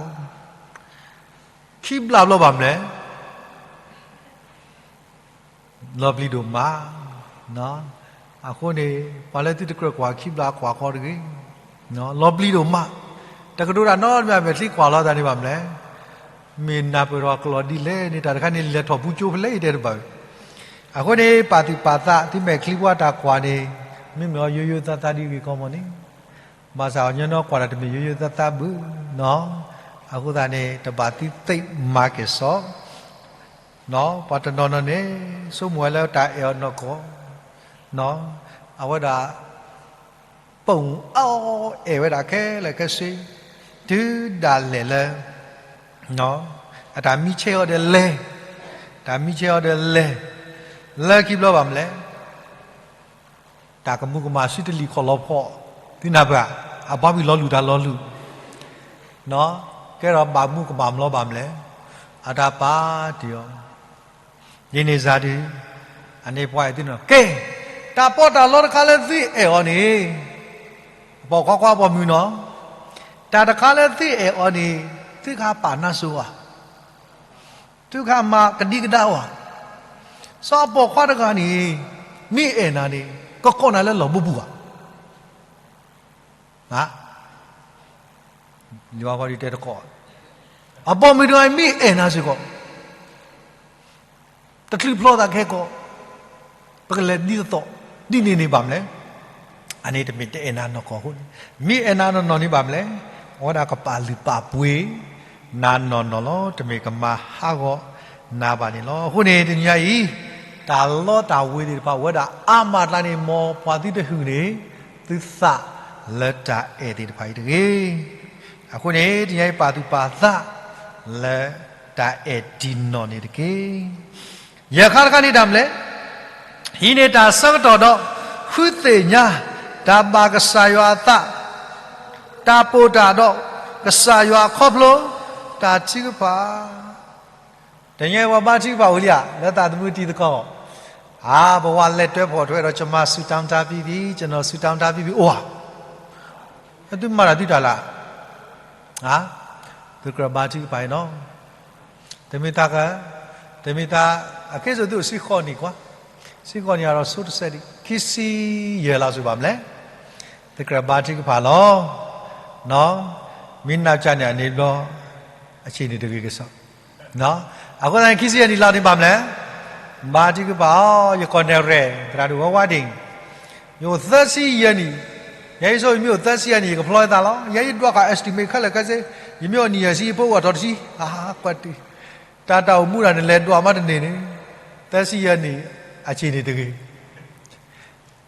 ခံဘျီဘျီဘၣ်မလဲၣ်. လီၤပျံၤဒိၣ်မး. အဃိန့ၣ် ပှၤလၢသုတကြၢးကွၢ်ခံဘျီကွၢ်ဃီတဂ့ၤ. လီၤပျံၤဒိၣ်မး. တကတိၤတၢ်နီတမံၤ မဲာ်ချံကွၢ်လီၤသးန့ၣ်ဘၣ်မလဲၣ်. မ့ၢ်နၢ်ပၢၢ်ထီၣ်ကျိာ်ဒ်လဲၣ်န့ၣ် တၢ်တခါန့ၣ် လဲၤထီၣ်ပူၤကၠိဖဲလဲၣ်တဲတဘၣ်ဝဲ. အဃိန့ၣ် ပာ်သူၣ်ပာ်သး သုမဲာ်ချံပှၤတၢ်ကွၢ်န့ၣ် မ့မ့ၢ်အီၤယိယိသးသးဒ်ဂ့ၤကီမီၤန့ၣ် ဘၣ်ဆၣ်အီၤညီညီကွၢ်တၢ်တမ့ၢ်ယိယိသးသးဘၣ်. အဃိသတးန့ၣ် တဘၣ်သံသ့ၣ်မၤက့ၤစီ, ပှၤတနီၤနီၤန့ၣ် ဆိကမိၣ်ဝဲလၢတၢ်အဲၣ်အီၤနီၢ်ကီၢ်, အဝဲဒၣ် ပအိၣ်အီၣ်အဲၣ်ဝဲဒၣ်ခဲလၢာ်ခဲဆ့, တုၤဒၣ်လဲာ်လၢ အတၢ်မံဆဲးအီၤဒီးလဲၤ, တၢ်မံဆဲးအီၤဒီးလဲၤ, လၢခံဘျီဘၣ်မလဲၣ်. တၢ်ကမူၤကမၣ်ဆူတလံၤခီၣ်လီၤဖီး, သုနၢ်ပၢၢ်, အဘီဘံၣ်လီၤလူၢ်တၢ်လီၤလူၢ်, ကဲထီၣ်ဘၣ်မူကမၣ်မလီၤဘၣ်မလဲၣ်, အတၢ်ပာ်တ့ၢ်အီၤ, ဒ်န့ၣ်စၢ်ဒုး, အန့ၣ်ပှၤအဲၣ်သုနီၤ, ကဲ, တၢ်ပီးတၢ်လီတခါလၢသုအဲၣ်အီၤန့ၣ်, ပိာ်ခွါခွါပိာ်မုၣ်နီၤ, တၢ်တခါလၢသုအဲၣ်အီၤန့ၣ်, သုကဟးပာ်နါစိၤဧါ သုကဟးမၤကဒံကဒါဧါ, စီၤပိာ်ခွါတဂၤန့ၣ်, မ့ၢ်အဲၣ်နၤန့ၣ်, ကကိးနၤလၢလီၢ်ဘူပူၤဧါ, ယွၤဃီဒုးတဲတကိး, အပိာ်မုၣ်တဂၤအံၤမ့ၢ်အဲၣ်နၤစ့ၢ်ကီး, တချုးဖျီသးကဟဲကိး, ပကလဲၤဒ်သိး, ဒ်န့ၣ်န့ၣ်ဘၣ်မလဲၣ်. အန့ၣ်တမ့ၢ်တအဲၣ်နၤနီၢ်ကီၢ်အဃိန့ၣ်, မ့ၢ်အဲၣ်နၤနီၢ်နီၢ်န့ၣ်ဘၣ်မလဲၣ်, အဝဲဒၣ်ကပာ်လုၢ်ပာ်ပှ့ၤနၤနီၢ်နီၢ်လီၤ, တမ့ၢ်ကမၤဟးဂီၤနၤဘၣ်န့ၣ်လီၤ. အဃိန့ၣ်တနံၤညါအံၤ, တၢ်လီတၢ်ဝ့ၤသ့ၣ်တဖၣ်အိၣ်ဝဲဒၣ်အါမးအကျါန့ၣ် မ်ပှၤသုတဟုၣ်န့ၣ်, သုသးလၢတၢ်အဲၣ်သ့ၣ်တဖၣ်အံၤတဂ့ၤ. အဃိန့ၣ် တနံၤညါအံၤပာ်သူၣ်ပာ်သးလၢတၢ်အဲၣ်တံၢ်နီၢ်န့ၣ်တက့ၢ်. ယဲၢ်ခါတခါန့ၣ်တၢ်မနုၤလဲၣ်, ဟံးန့ၢ်တၢ်ဆၢကတီၢ်ဒီး ဃုသ့ၣ်ညါတၢ်ဘၣ်ကစၢ်ယွၤအသး, တၢ်ပိာ်တၢ်ဒီးကစၢ်ယွၤအခီဖျိတၢ်ထုကဖၣ်. တနံၤညါအံၤပှၤဘါထုကဖၣ်ဝံၤလံဧါ, လၢသးသမူတံၤသကိး, အါ ပဝဲလဲၤတွဲဖီၣ်ထွဲဒီး ကျွန်မဆုတောင်းထားပြီးပြီ, ကျွန်တော်ဆုတောင်းထားပြီးပြီ, အိၣ်ဧါ, သုမၤတၢ်သုတၢ်လၢ သုကြၢးဘါထုကဖၣ်အံၤနီၤ, တမ့ၢ်တၢ်က, တမ့ၢ်တၢ်, အခဲစိာ်သုအိၣ်ဆံဃိးနံၣ်ကွၢ်, ဆံဃိးနံၣ်အဒီးဆိတစဲးဒံး, ခံဆံယဲၢ်လါစိၤဘၣ်မလဲၣ်, သုကြၢးဘါထုကဖၣ်လီၤ, မ့ၢ်နီၢ်ကၠၢ်န့ၣ်အန့ၣ်ဘျီ, အဆံးန့ၣ်တဂ့ၤကစီၣ် အဃိသတးန့ၣ် ခံဆံယဲၢ်နံၣ်လါန့ၣ်ဘၣ်မလဲၣ်, ဘါထုကဖၣ်အီၤ, ယကိးနဲၣ်ရဲၣ် သရၣ်ဒိၣ်ဝဲဝါဒ့ၣ်, ယအိၣ်သၢဆံယဲၢ်နံၣ်, ယဲယဆိ ယမ့ၢ်အိၣ်သၢဆံယဲၢ်နံၣ် ယကဖျီသးလီၤ, ယဲယဒွးဃာ် estimate ခဲလၢာ်ခဲဆ့, ယမ့ၢ်အိၣ်နံၣ်ယဲၢ်ဆံ ယဖိအိၣ်ထီၣ်တဆံ, အါ ကွၢ်တံၢ်, တၢ်တၢ်အိၣ်မူတၢ်န့ၣ် လဲၤဒွးမးတန့ၢ်န့ၣ်, သၢဆံယဲၢ်နံၣ်, အဆံးန့ၣ်တဂ့ၤ,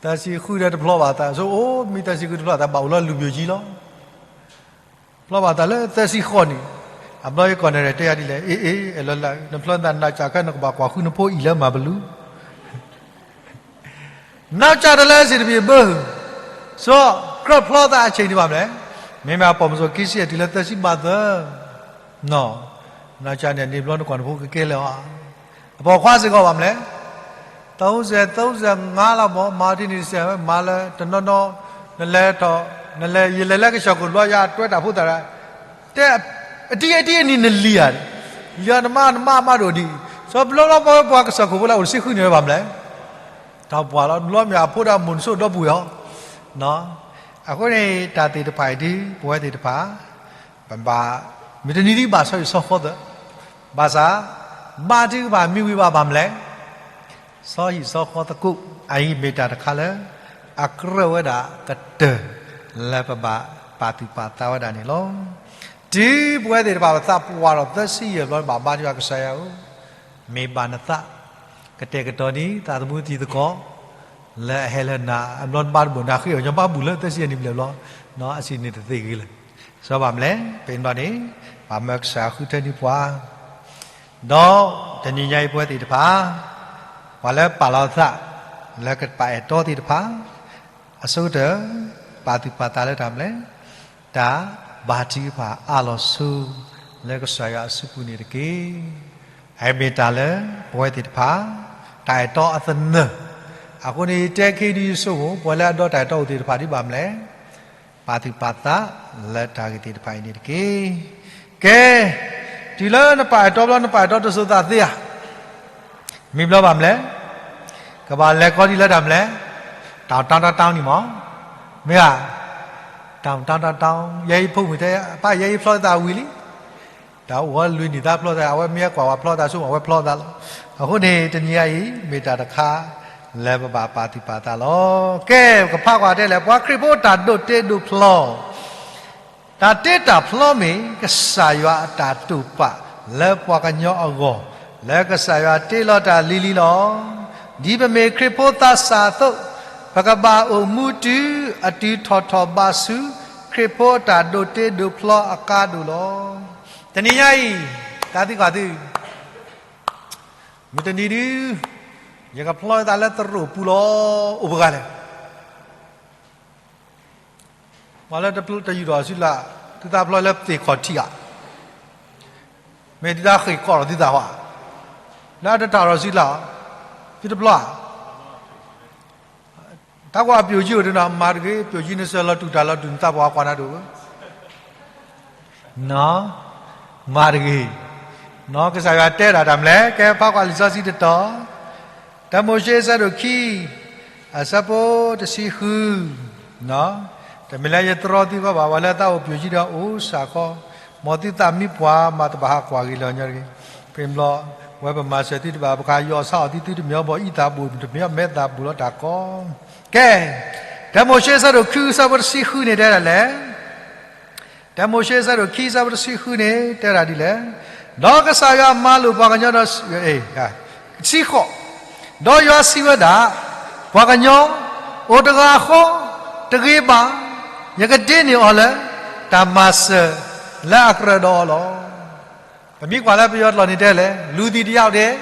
သၢဆံဃုဒီးတဖျီဘၣ်သး, ဆိအိၣ်မ့ၢ်သၢဆံဃုတဖျီသး ဘၣ်အိၣ်လီၤလူၤပယိၤကံလီၤ ဖျီဘၣ်သးလၢသၢဆံဃိးနံၣ်, အဘျီယကိးနဲၣ်ရဲၣ်တဲယၤဒ်လဲၣ်, အ့ အ့ အဲၣ်လီၤလၢ နဖျီသးနီၢ်ကၠၢ်ခဲ နကဘၣ်ကွၢ်ဃုနဖိအံၤလၢမၤပလူၤ, နီၢ်ကၠၢ်တလၢစံးတဘ့ၣ်ဘၢ, ဆိကြၢးဖျီသးအဆံးန့ၣ်ဘၣ်မလဲၣ်, မ့မ့ၢ်အပိာ်မုၣ်စိၤခံဆံယဲၢ်တုၤလၢသၢဆံဘၣ်သၢ နီၢ်ကၠၢ်န့ၣ်န့ၣ်ဘျီနကွၢ်နဖိကကဲလၢၤဧါ, အပိာ်ခွါစ့ၢ်ကီးဘၣ်မလဲၣ်, သုံးဆယ် သုံးဆယ့်ငါးလီၤဘၣ်, မၤတနံၤတစဲးဝဲ မၤလၢတနီၤနီၤ, နလဲၤထီၣ်, နလဲၤ ယလဲၤလၢကစၢၢ်ခိၣ်ဘျီယၤတွဲတၢ်ဖိသၣ်ရၣ်, တဲ, အတံၤအတံၤအနံၤနလံၤဧါ, လံၤအီၤနမါ နမါမါဒိၣ်ဒံး, စီၤဘျီဘျီပှၤဝဲပှၤကစၢၢ်ခိၣ်ဖိလၢအိၣ်တဆံဃုနံၣ်ဝဲဘၣ်မလဲၣ်, တၢ်ပှၤလီၤ ဘျီမ့ၢ်အဖိဒၣ်မိၢ်နဆိၣ်ဒီပုၢ်ဝဲၢ်အီၤ, အဃိန့ၣ် တၢ်သ့ၣ်တဖၣ်အံၤဒ် ပဝဲသ့ၣ်တဖၣ် ပဘၣ်, မ့ၢ်တနံၤဒ်ဘၣ်ဆီဟံၣ်ဆီဃီသး, ဘၣ်ဆၣ်, ဘါထုကဖၣ်မ့ၢ်ဝံၤဘၣ်ဘၣ်မလဲၣ်, ဆီဟံၣ်ဆီဃီသကိး, အအံၤမ့ၢ်တၢ်တခါလၢ အကြၢးဝဲဒၣ်ကတၢၢ် လၢပဘၣ်ပာ်သူၣ်ပာ်သးဝဲဒၣ်န့ၣ်လီၤ. တုၤပဝဲသ့ၣ်တဖၣ်ပသးပှၢ်ဒီးသၢဆံယဲၢ်ဘျီ ဘၣ်ဘါထုကဖၣ်ကစၢ်ယွၤဧၢ, မ့ၢ်ဘၣ်နသး, ကတဲာ်ကတီၤန့ၣ် သးသမူတံၤသကိး လၢအဟဲလၢနၤ, အဘျီနဘါတဘၣ်နၤဃ့အီၤ ညီဘါဘူၣ်လၢသၢဆံယဲၢ်နံၣ်ဘျဲၣ်ဘျီ, အဆံးန့ၣ်တသ့ဂ့ၤလၢၤ စီၤဘၣ်မလဲၣ်, ပအံၤဘျီန့ၣ် ဘၣ်မၢကစၢ်ဃုထၢနုာ်ပှၤ, ဒီးတနံၤညါအံၤပဝဲသ့ၣ်တဖၣ် ပှၤလၢပာ်လီၤသး လၢကပာ်အဲၣ်တီသ့ၣ်တဖၣ် အဆိကတၢၢ် ပာ်သူၣ်ပာ်သးလၢတၢ်မလဲၣ်, တၢ်ဘါထုကဖၣ်အါလီၤဆိ လၢကစၢ်ယွၤအစုပူၤန့ၣ်တက့ၢ်. အမ့ၢ်တၢ်လၢပဝဲသ့ၣ်တဖၣ် တၢ်အဲၣ်တီအသနၢၣ်, အဃိန့ၣ် ယတဲခဲအံၤဒ်ယဆိကမိၣ် ပှၤလၢအဒီတၢ်အဲၣ်တီအိၣ်သ့ၣ်တဖၣ်ဒ်ဘၣ်မလဲၣ်, ပာ်သူၣ်ပာ်သးလၢတၢ်ဂ့ၢ်သ့ၣ်တဖၣ်အံၤန့ၣ်တက့ၢ်. ကဲ, တုၤလၢနပာ်အဲၣ်တီဘျီ နပာ်အဲၣ်တီတစိၤသးသ့ဧါ, မ့ၢ်ဘျီဘၣ်မလဲၣ်, ကဘၣ်လဲၤကီဒ်လၢတၢ်မလဲၣ်, တၢ်တၢ်တၢ်တၢ်န့ၣ်မး, မ့ၢ်ဧါ, တၢ်တၢ်တၢ်တၢ်, ယဲအံၤဖိမုၣ်တဲ ပၢ်ယဲအံၤဖျီသးဝံၤလံ တၢ်အိၣ်ဝဲလွံၢ်နံၣ်သၢဖျီသး အဝဲမ့ၢ်ကွၢ်ဝဲဖျီသးဆိ အဝဲဖျီသးလီၤ. အဃိန့ၣ် တနံၤညါအံၤ မ့ၢ်တၢ်တခါ လၢပဘၣ်ပာ်သူၣ်ပာ်သးလီၤ. ကဲ, ကဖးကွၢ်တဲလဲၣ်, ပှၤခရံာ်ဖိတၢ်ဒိးတ့ဒိးဖျီ, တၢ်တ့တၢ်ဖျီမ့ၢ် ကစၢ်ယွၤအတၢ်တိာ်ပာ်လၢပှၤကညီအဂီၢ်, လၢကစၢ်ယွၤတ့လီၤတၢ်လံၤလံၤလီၤ. ဒ်ပမ့ၢ်ခရံာ်ဖိသးစၢ်အသိး, ပကဘၣ်အိၣ်မူတုၤအတုၤထီၣ်ထီၣ်ဘးဆူ ခရံာ်ဖိတၢ်ဒိးတ့ဒိးဖျီအကါဒိၣ်လီၤ. တနံၤညါအံၤ, တၢ်သံကွၢ်သု, မုၢ်တနံၤဒု, ယကဖျီသးလၢသရိာ်ပူၤလီၤ, အိၣ်ပှဲၤဂၤလဲၣ်. ပှၤလၢတယူၤထီၣ်စုလၢ်, သုသးဖျီလၢသ့ၣ်ခီၣ်ထံးဧါ, မ့ၢ်သုသးဃ့ၢ်ကီးထီၣ်သုသးဟီ, လၢတထးထီၣ်စုလၢ်, သုတဖျီဧါ. တၢ်ကွၢ်အပျိၢ်ယံၤအိၣ်ဒုနီၤ, မၤတဂ့ၤ, ပျိၢ်ယံၤန့ၣ်စၢၤလီၤတူၢ်တၢ်လီၤတူၢ်နသးပှၤကွၢ်နၤဒိၣ်ဧၢ နီၤ, မၤတဂ့ၤ, နီၤ, ကစၢ်ယွၤတဲဒၣ်တၢ်မလဲၣ်, ကဲဖးကွၢ်လံာ်စီဆှံတတီၤ, တၢမိၤၡ့အဆၢဒိၣ်ခံ, အဆၢဖိတဆံဃု, တမ့ၢ်လၢယတြီသုဃီဘၣ်, ပှၤလၢအသးအိၣ်ပျိၢ်ယံၤဒီးအိၣ်စ့ၢ်ကီး, မ်သုသးမံပှၤမၤတဘၣ်ဟးကွၢ်ဂ့ၤလၢာ်ညီတဂ့ၤ, ပမ့ၢ်ဘျီ, ဝဲပမၤစၢၤသုတဘၣ်, ပကယီၣ်ဆါအီၤသု, သုတမ့ၢ်အီၣ်ဘီအံသၣ်ဘူး, တမ့ၢ်အီၣ်မဲသၣ်ဘူးလီၤတၢ်ကီ ကဲ, တၢမိၤၡ့အဆၢဒိၣ်ခံ အဆၢဖိတဆံဃုန့ၣ်တဲဒၣ်လဲၣ်, တၢမိၤၡ့အဆၢဒိၣ်ခံ အဆၢဖိတဆံဃုန့ၣ်တဲဒၣ်ဒ်လဲၣ်, ဒီးကစၢ်ယွၤမၤလိာ်ပှၤကညီဒီး, တဆံဃိး, ဒီးယွၤစံးဝဲဒၣ်, ပှၤကညီ, အိၣ်တဂၤဃီ, တဂ့ၤဘၣ်, ယကဒ့န့ၢ်အီၤလၢ, တၢ်မၤစၢၤ, လၢအကြၢးဒီးအီၤလီၤ. ပမ့ၢ်ကွၢ်လၢပယီၤကျိာ်န့ၣ်တဲလဲၣ်, လူသီတယောက်ဒီး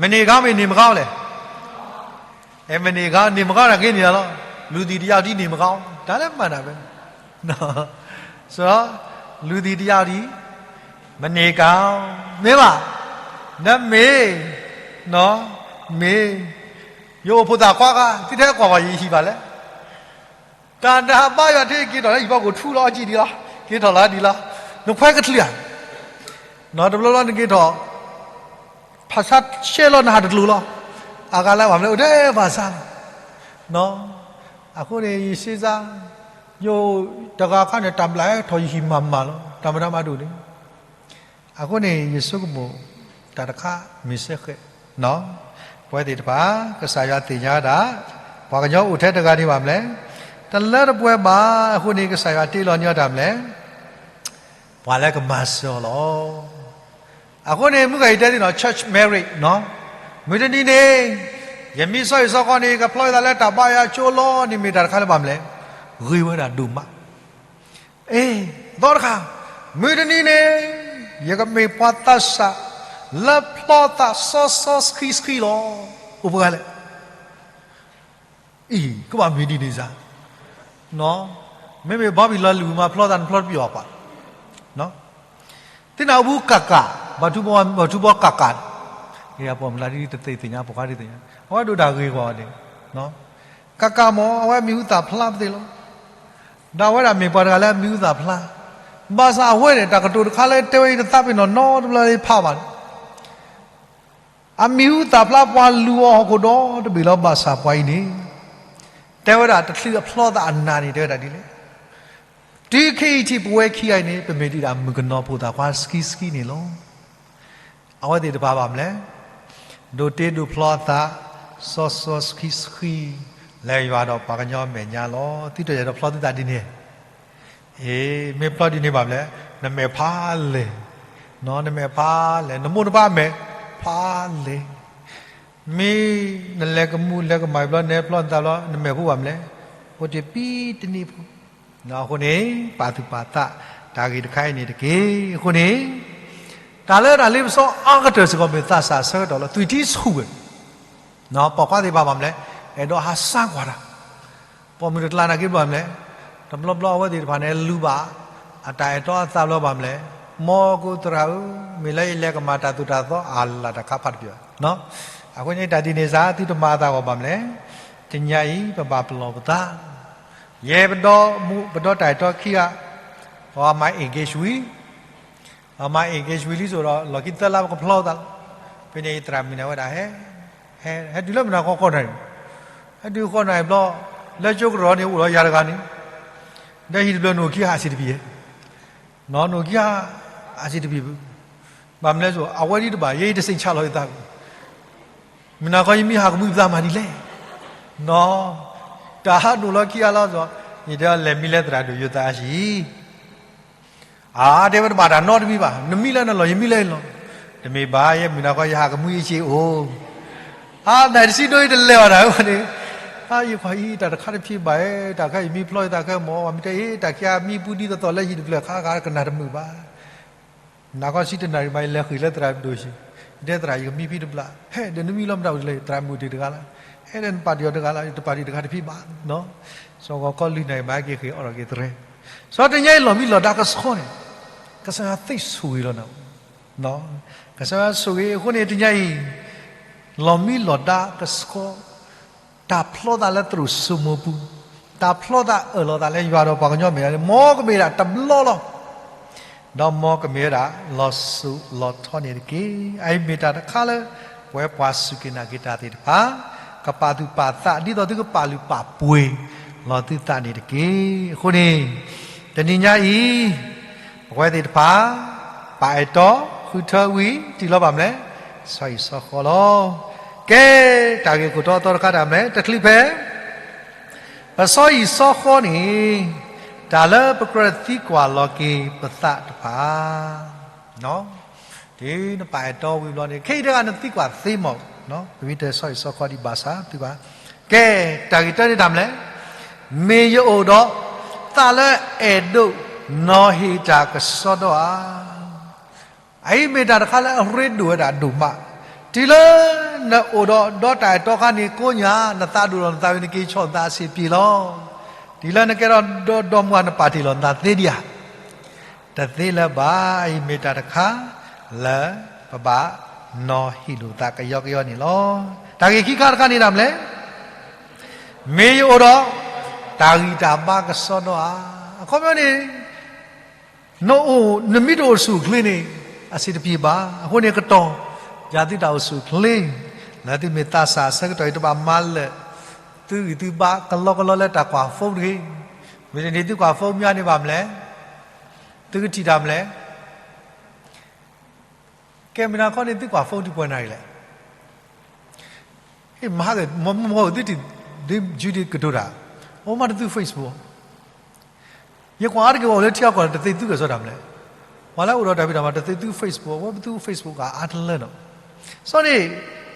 မနေကောင်းမနေကောင်းလဲၣ်, မနေကောင်းမနေကောင်းန့ၣ်က့န့ၣ်လီၤ, လူသီတယောက်ဒီး နေမကောင်း, တၢ်လၢမၤနၢၤဖဲ, ဆိုတော့, လူသီတယောက်ဒီး, မနေကောင်း, မ့ၢ်ဘၣ်, နမ့ၢ်, မ့ၢ်, ယအိၣ်ဖိသၣ်ခွါခါ, သုထဲကွၢ်ပှၤယဟံၣ်ဘၣ်လဲၣ် တၢ်နဟးဘါယွၤထဲက့ၤထီၣ်လၢ ယံၤပှၤကိၢ်ထူလီၤအီကံဒံးလီၤ, က့ၤထီၣ်လီၤဒံးလီၤ, နခွဲကချုးဧါ, တဘျီဘျီနက့ၤထီၣ်, ဖးဆါရှဲလီၤနဟးတကျိၤလီၤ, အဂၤလၢဘၣ်မနုၤအိၣ်ထဲဘၣ်ဆါလီၤ, အဃိန့ၣ် ယစ့စါ, ယိၣ်တဂၤခါန့ၣ် တၢ်ဘျးဟဲထီၣ်ယဟံၣ်မးမးလီၤ, တၢ်မတၤမးဒိၣ်န့ၣ် အဃိန့ၣ် ယဆိကမိၣ်တၢ်တခါမ့ၢ်စ့ၢ်ကီး, ပဝဲသ့ၣ်တဖၣ် ကစၢ်ယွၤသ့ၣ်ညါဝဲဒၣ်, ပှၤကညီအိၣ်ထဲတဂၤန့ၣ်ဘၣ်မလဲၣ်, တလၢတပှဲၤဘၣ်, အဃိန့ၣ် ကစၢ်ယွၤတ့လီၤန့ၢ်အီၤတၢ်မလဲၣ်, ပှၤလၢကမၤစၢၤအီၤလီၤ. အဃိန့ၣ် မုၢ်ဂၤအံၤတဲသ့ၣ်နီၤ church marriage နီၤ, မုၢ်တနံၤန့ၣ်, ယမံစီယသီခီန့ၣ် ကဖျီသးလၢတၢ်ဘါယွၤကၠိလီၤန့ၣ် မ့ၢ်တၢ်တခါလၢဘၣ်မလဲၣ်, ဂ့ၤဝဲဒၣ်ဒိၣ်မး အ့, သီတခါ, မုၢ်တနံၤန့ၣ်, ယကမ့ၢ်ပှၤသးစၢ်, လၢဖျီသးစီစီဆှံဆှံလီၤ. အိၣ်ပှဲၤဂၤလဲၣ်. အံၤ, ကဘၣ်မ့ၢ်ဒ်န့ၣ်စ့ၢ်, မ့မ့ၢ်ဘီဘံၣ်လီၤလုၢ်မးဖျီသးန့ၣ်ဖျီတပျီၤပှၤ, သ့ၣ်နၢ်ဟူပူၤကးကး, ဘၣ်ထူဘီကးကး, ပှၤမုၢ်လၢ်ဒ်တသ့ၣ်ညါ ပိာ်ခွါဒ်သ့ၣ်ညါ, အဝဲဒိၣ်တၢ်ဂ့ၤဂီၤန့ၣ်, ကးကးမ့ၢ် အဝဲမံၤဟူသၣ်ဖျါပသ့ၣ်လီၤ. ဒီးအဝဲဒၣ်မ့ၢ်ပှၤတဂၤလၢအမံၤဟူသၣ်ဖျါ, ဘၣ်ဆၣ်အဝဲန့ၣ် တၢ်ကတိၤတခါလၢတဲဝဲအံၤ တသးပ့ၤနီၣ်နီတဘျီလၢဖးဘၣ်န့ၣ်, အမံၤဟူသၣ်ဖျါ ပှၤလူၤအီၤဟီၣ်ခိၣ်ဒီတဘ့ၣ်လီၤ. ဘၣ်ဆၣ်ပှၤအံၤန့ၣ် တဲဝဲဒၣ်တချုးအဖျီသးအနၤန့ၣ် တဲဝဲဒၣ်ဒ်လဲၣ်, တုၤခဲအံၤထံၣ်ပဝဲခံဂၤအံၤန့ၣ် ပမ့ၢ်ဒံးဒၣ်မုၣ်ကနီၤဖိသၣ်ခွါဆှံဆှံန့ၣ်လီၤ. အဝဲသ့ၣ်တဖၣ်ဘၣ်မလဲၣ်, ဒိးတ့ဒိးဖျီအသး စီစီဆှံဆှံ လၢယွၤဒီးပှၤကညီအမဲာ်ညါလီၤ. သုတယဲၢ်ဒီးဖျီသုသးဒ်န့ၣ်, အ့, မ့ၢ်ဖျီဒ်န့ၣ်ဘၣ်မလဲၣ်, နမဲာ်ဖးလဲၢ်, နမဲာ်ဖးလဲၢ်, နမိၢ်နပၢ်မဲာ်ဖးလဲၢ်, မ့ၢ်နလဲၤကမူၣ်လဲၤကမၣ်ဘျီ နဟဲဖျီနသးဘျီ နမဲာ်ဖိဘၣ်မလဲၣ်, အိၣ်တ့ၢ်ပံတနံၣ်ဖိ အဃိန့ၣ် ပာ်သူၣ်ပာ်သးတၢ်ဂ့ၢ်တခါအံၤန့ၣ်တက့ၢ်. အဃိန့ၣ် တၢ်လၢတၢ်လ့ပစီအါကတၢၢ်စ့ၢ်ကီး မ့ၢ်သးစၢ်ဆၢကတီၢ်လၢ သွံၣ်ထံဆူၣ်ဝဲ ပိာ်ခွါသ့ၣ်တဖၣ်ဘၣ်မနုၤလဲၣ်, အဲၣ်ဒိးဟးဆှါကွၢ်တၢ်, ပိာ်မုၣ်တကျါနာ်က့ဘၣ်မနုၤလဲၣ်, တဘျီဘျီအဝဲသ့ၣ်တဖၣ်န့ၣ် လူၤဘၣ် အတၢ်အဲၣ်တီအသးဘျီဘၣ်မနုၤလဲၣ်, မ်ကသရၣ်ဧၢ, မ့ၢ်လၢယလဲၤကမၤတၢ်သိၣ်တၢ်သီအါလၢ်တခါဖးတပျၢၤ, အဃိန့ၣ်တၢ်ဒ်န့ၣ်စ့ၢ် သုတမၤအသးဂီၢ်ဘၣ်မနုၤလဲၣ်, တနံၤအံၤ ပဘၣ်ပလီၢ်ပသး, ယဲပဒီမူး ပဒီတၢ်အဲၣ်တီခံဂၤ, ပှၤမၤ engage ဝံၤ အမၤ engage ဝံၤလံစိၤဒီး လီၢ်ခံသၢလါပကဖျီသးလီၤ. ဖဲန့ၣ်ယသရၣ်မုၣ်န့ၣ်ဝဲဒၣ် ဟဲ, ဟဲ, ဟဲတုၤလၢမုၢ်နၤခီဃိးနၣ်ရံၣ်, ဟဲတုၤဃိးနၣ်ရံၣ်ဘျီ, လၢကၠိကရၢန့ၣ် အိၣ်ဒီးယၤတဂၤန့ၣ်, ဒီးဟံၣ်တဖျၢၣ်န့ၣ်အိၣ်ခံဂၤအဆံးတပံၤ, န့ၣ်အိၣ်ခံဂၤအဆံးတပံၤ, ဘၣ်မနုၤလဲၣ်စိၤ အဝဲဒၣ်တဘၣ် ယဲအံၤတစ့ၢ်ဆါလီၤယသး မုၢ်နၤခီယမံဟးကမှံပသးမၤဒ်လဲၣ်, န့ၣ်, တၢ်ဟးဒိၣ်လီၤခံဂၤလီၤစိၤ, ယတဲလဲၤမံလၢသရၣ်ဒိၣ်ယိၤသးအဟံၣ်, အါ တဲဝဲတဘၣ်တၢ်နီတမံၤဘၣ်, နမံလၢနလီၢ် ယမံလၢယလီၢ်, တမ့ၢ်ဘၣ် ယဲမုၢ်နၤခီယဟးကမှံအစ့ၢ်အိၣ်, အါ နတဆံဒိယတလဲၤဘၣ်တၢ်ဝဲန့ၣ်, အါ ယကွၢ်အံၤ တၢ်တခါတဖံးဘၣ်ဧဲ, တၢ်ခဲအံၤမံဖျီယသးခဲမၢ်, မ့ၢ်တဲအ့ တၢ်ခံဂၤမံပူၤဒ်သိးသိးလၢဟံၣ်တဖျၢၣ်ခါဂၤကနၣ်တမုာ်ဘၣ် နၤခီဆံတနၣ်ရံၣ်မး ယလဲၤဃ့ၢ်လၢသရၣ်ဒိၣ်ဆံး, ယတဲသရၣ်ယကမံဖံတဘျီ, ဟဲဒီးနမံလီၤမတၤအိၣ်တလဲၣ် သရၣ်မုၣ်တ့ၢ်တဂၤလီၤ, ဟဲဒီးနပာ်တံၢ်အီၤတဂၤလီၤ ယတပာ်တံၢ်တဂၤတဖံးဘၣ်, စီၤဂီၤခီလွံၢ်နၣ်ရံၣ်မးက့ၤဃ့ၢ်အီၣ်ထီၣ်က့ၤတရဲ, စီၤတနံၤအံၤလီၢ်မံလီၢ်ဒါကဆှီန့ၣ်, ကစၢ်ယွၤသ့ဆိၣ်ဂ့ၤလီၤနၤ, ကစၢ်ယွၤဆိၣ်ဂ့ၤအဃိန့ၣ် တနံၤအံၤ လီၢ်မံလီၢ်ဒါကဆှီ တၢ်ဖျီသးလၢသရိာ်စိမိၤပူၤ, တၢ်ဖျီသးအၢၣ်လီၤသးလၢယွၤဒီးပှၤကညီမဲာ်ညါန့ၣ် မ်ကမ့ၢ်ဒၣ်တဘျီလီၤ. ဒီးမ်ကမ့ၢ်ဝဲဒၣ်လီၤစိၤလီၤထီန့ၣ်တက့ၢ်. အအံၤမ့ၢ်တၢ်တခါလၢ ပဝဲပှၤစူၢ်က့ၤနာ်က့ၤတၢ်သ့ၣ်တဖၣ် ကပာ်သူၣ်ပာ်သး ဒ်သိးသုကပာ်လုၢ်ပာ်ပှ့ၤလီၤသုသးန့ၣ်တက့ၢ်. အဃိန့ၣ် တနံၤညါအံၤ ပဝဲသ့ၣ်တဖၣ် ပာ်အဲၣ်တီ ဃုထၢဝံၤ တုၤလီၤဘၣ်မနုၤလဲၣ်, ဆီဟံၣ်ဆီဃီလီၤ. ကဲ တၢ်ဂ့ၢ်ခိၣ်တီအသီတခါတၢ်မနုၤလဲၣ်, တချုးဖဲ ပဆီဟံၣ်ဆီဃီန့ၣ် တၢ်လၢပကြၢးသံကွၢ်လီၤက့ၤပသးတဖၣ် တုၤနပာ်အဲၣ်တီဝံၤဘျီန့ၣ် ခဲအံၤတဂၤနသံကွၢ်သ့မး, ပမ့ၢ်တဲဆီဟံၣ်ဆီဃီဒံးဘၣ်ဆၣ် သံကွၢ်, ကဲ တၢ်ဂ့ၢ်တၢန့ၣ်တၢ်မနုၤလဲၣ်, မ့ၢ်ယအိၣ်ဒီး သးလၢအဲၣ်ဒိးနီၤဟ့ၣ်တၢ်ကစီဒီဧါ. အအံၤမ့ၢ်တၢ်တခါလၢအရ့ဒိၣ်ဝဲဒၣ်ဒိၣ်မး, တုၤလၢနအိၣ်ဒီးဒီးတၢ်အဲၣ်တီခါန့ၣ် ကိးညါ နသးဒိၣ်လီၤနသးဝံၤ နက့ၤဆီၣ်နသးအဆံးပျ့ၤလီၤ. တုၤလၢနကဲထီၣ်ဒီးဒီမါ နပာ်တ့ၢ်လီၤနသးသ့ဒံးဧါ. တသ့လၢၤဘၣ်, အအံၤမ့ၢ်တၢ်တခါလၢပဘၣ်နီၤဟ့ၣ်လိာ်သးကယီကယီန့ၣ်လီၤ. တၢ်ဂ့ၢ်ခံခါတခါန့ၣ်တၢ်မနုၤလဲၣ်, မ့ၢ်ယအိၣ်ဒီး တၢ်ဂံၢ်တၢ်ဘါကစီဒီဧါ. အခီပညီန့ၣ် နအိၣ် နမ့ၢ်တအိၣ်ဆူၣ်အိၣ်ချ့န့ၣ် အဆံးတပျ့ၤဘၣ်. အဃိန့ၣ် ကတီၢ်ယၤသုတၢ်အိၣ်ဆူၣ်အိၣ်ချ့ လၢသုမ့ၢ်သးစၢ်ဆၢကတီၢ်အံၤ တဘၣ်မၤလၢာ်သုဂံၢ်သုဘါကလီကလီလၢတၢ်ကွၢ် phone တဂ့ၤ. မ့ၢ်တန့ၣ်သုကွၢ် phone မးန့ၣ်ဘၣ်မနုၤလဲၣ်, သုကထံၣ်တၢ်မနုၤလဲၣ်. ကဲ မုၢ်နၤခီန့ၣ် သုကွၢ် phone တုၤပှဲၤနၣ်ရံၣ်လဲၣ်. မဟါ မမီၢ်သုထံၣ် ဒ် Judy ကတိၤတၢ်, အိၣ်မးတသု Facebook ယကွၢ်အါတက့ၢ် ပှၤအိၣ်လၢထံအကီၢ် တသ့သုကစီတၢ်မနုၤလဲၣ်. ပှၤလၢအိၣ်ဒီးတၢ်ဖံးတၢ်မၤ တသ့သု Facebook, အဝဲပသု Facebook ကအါတလၢနီၤ. စီၤန့ၣ်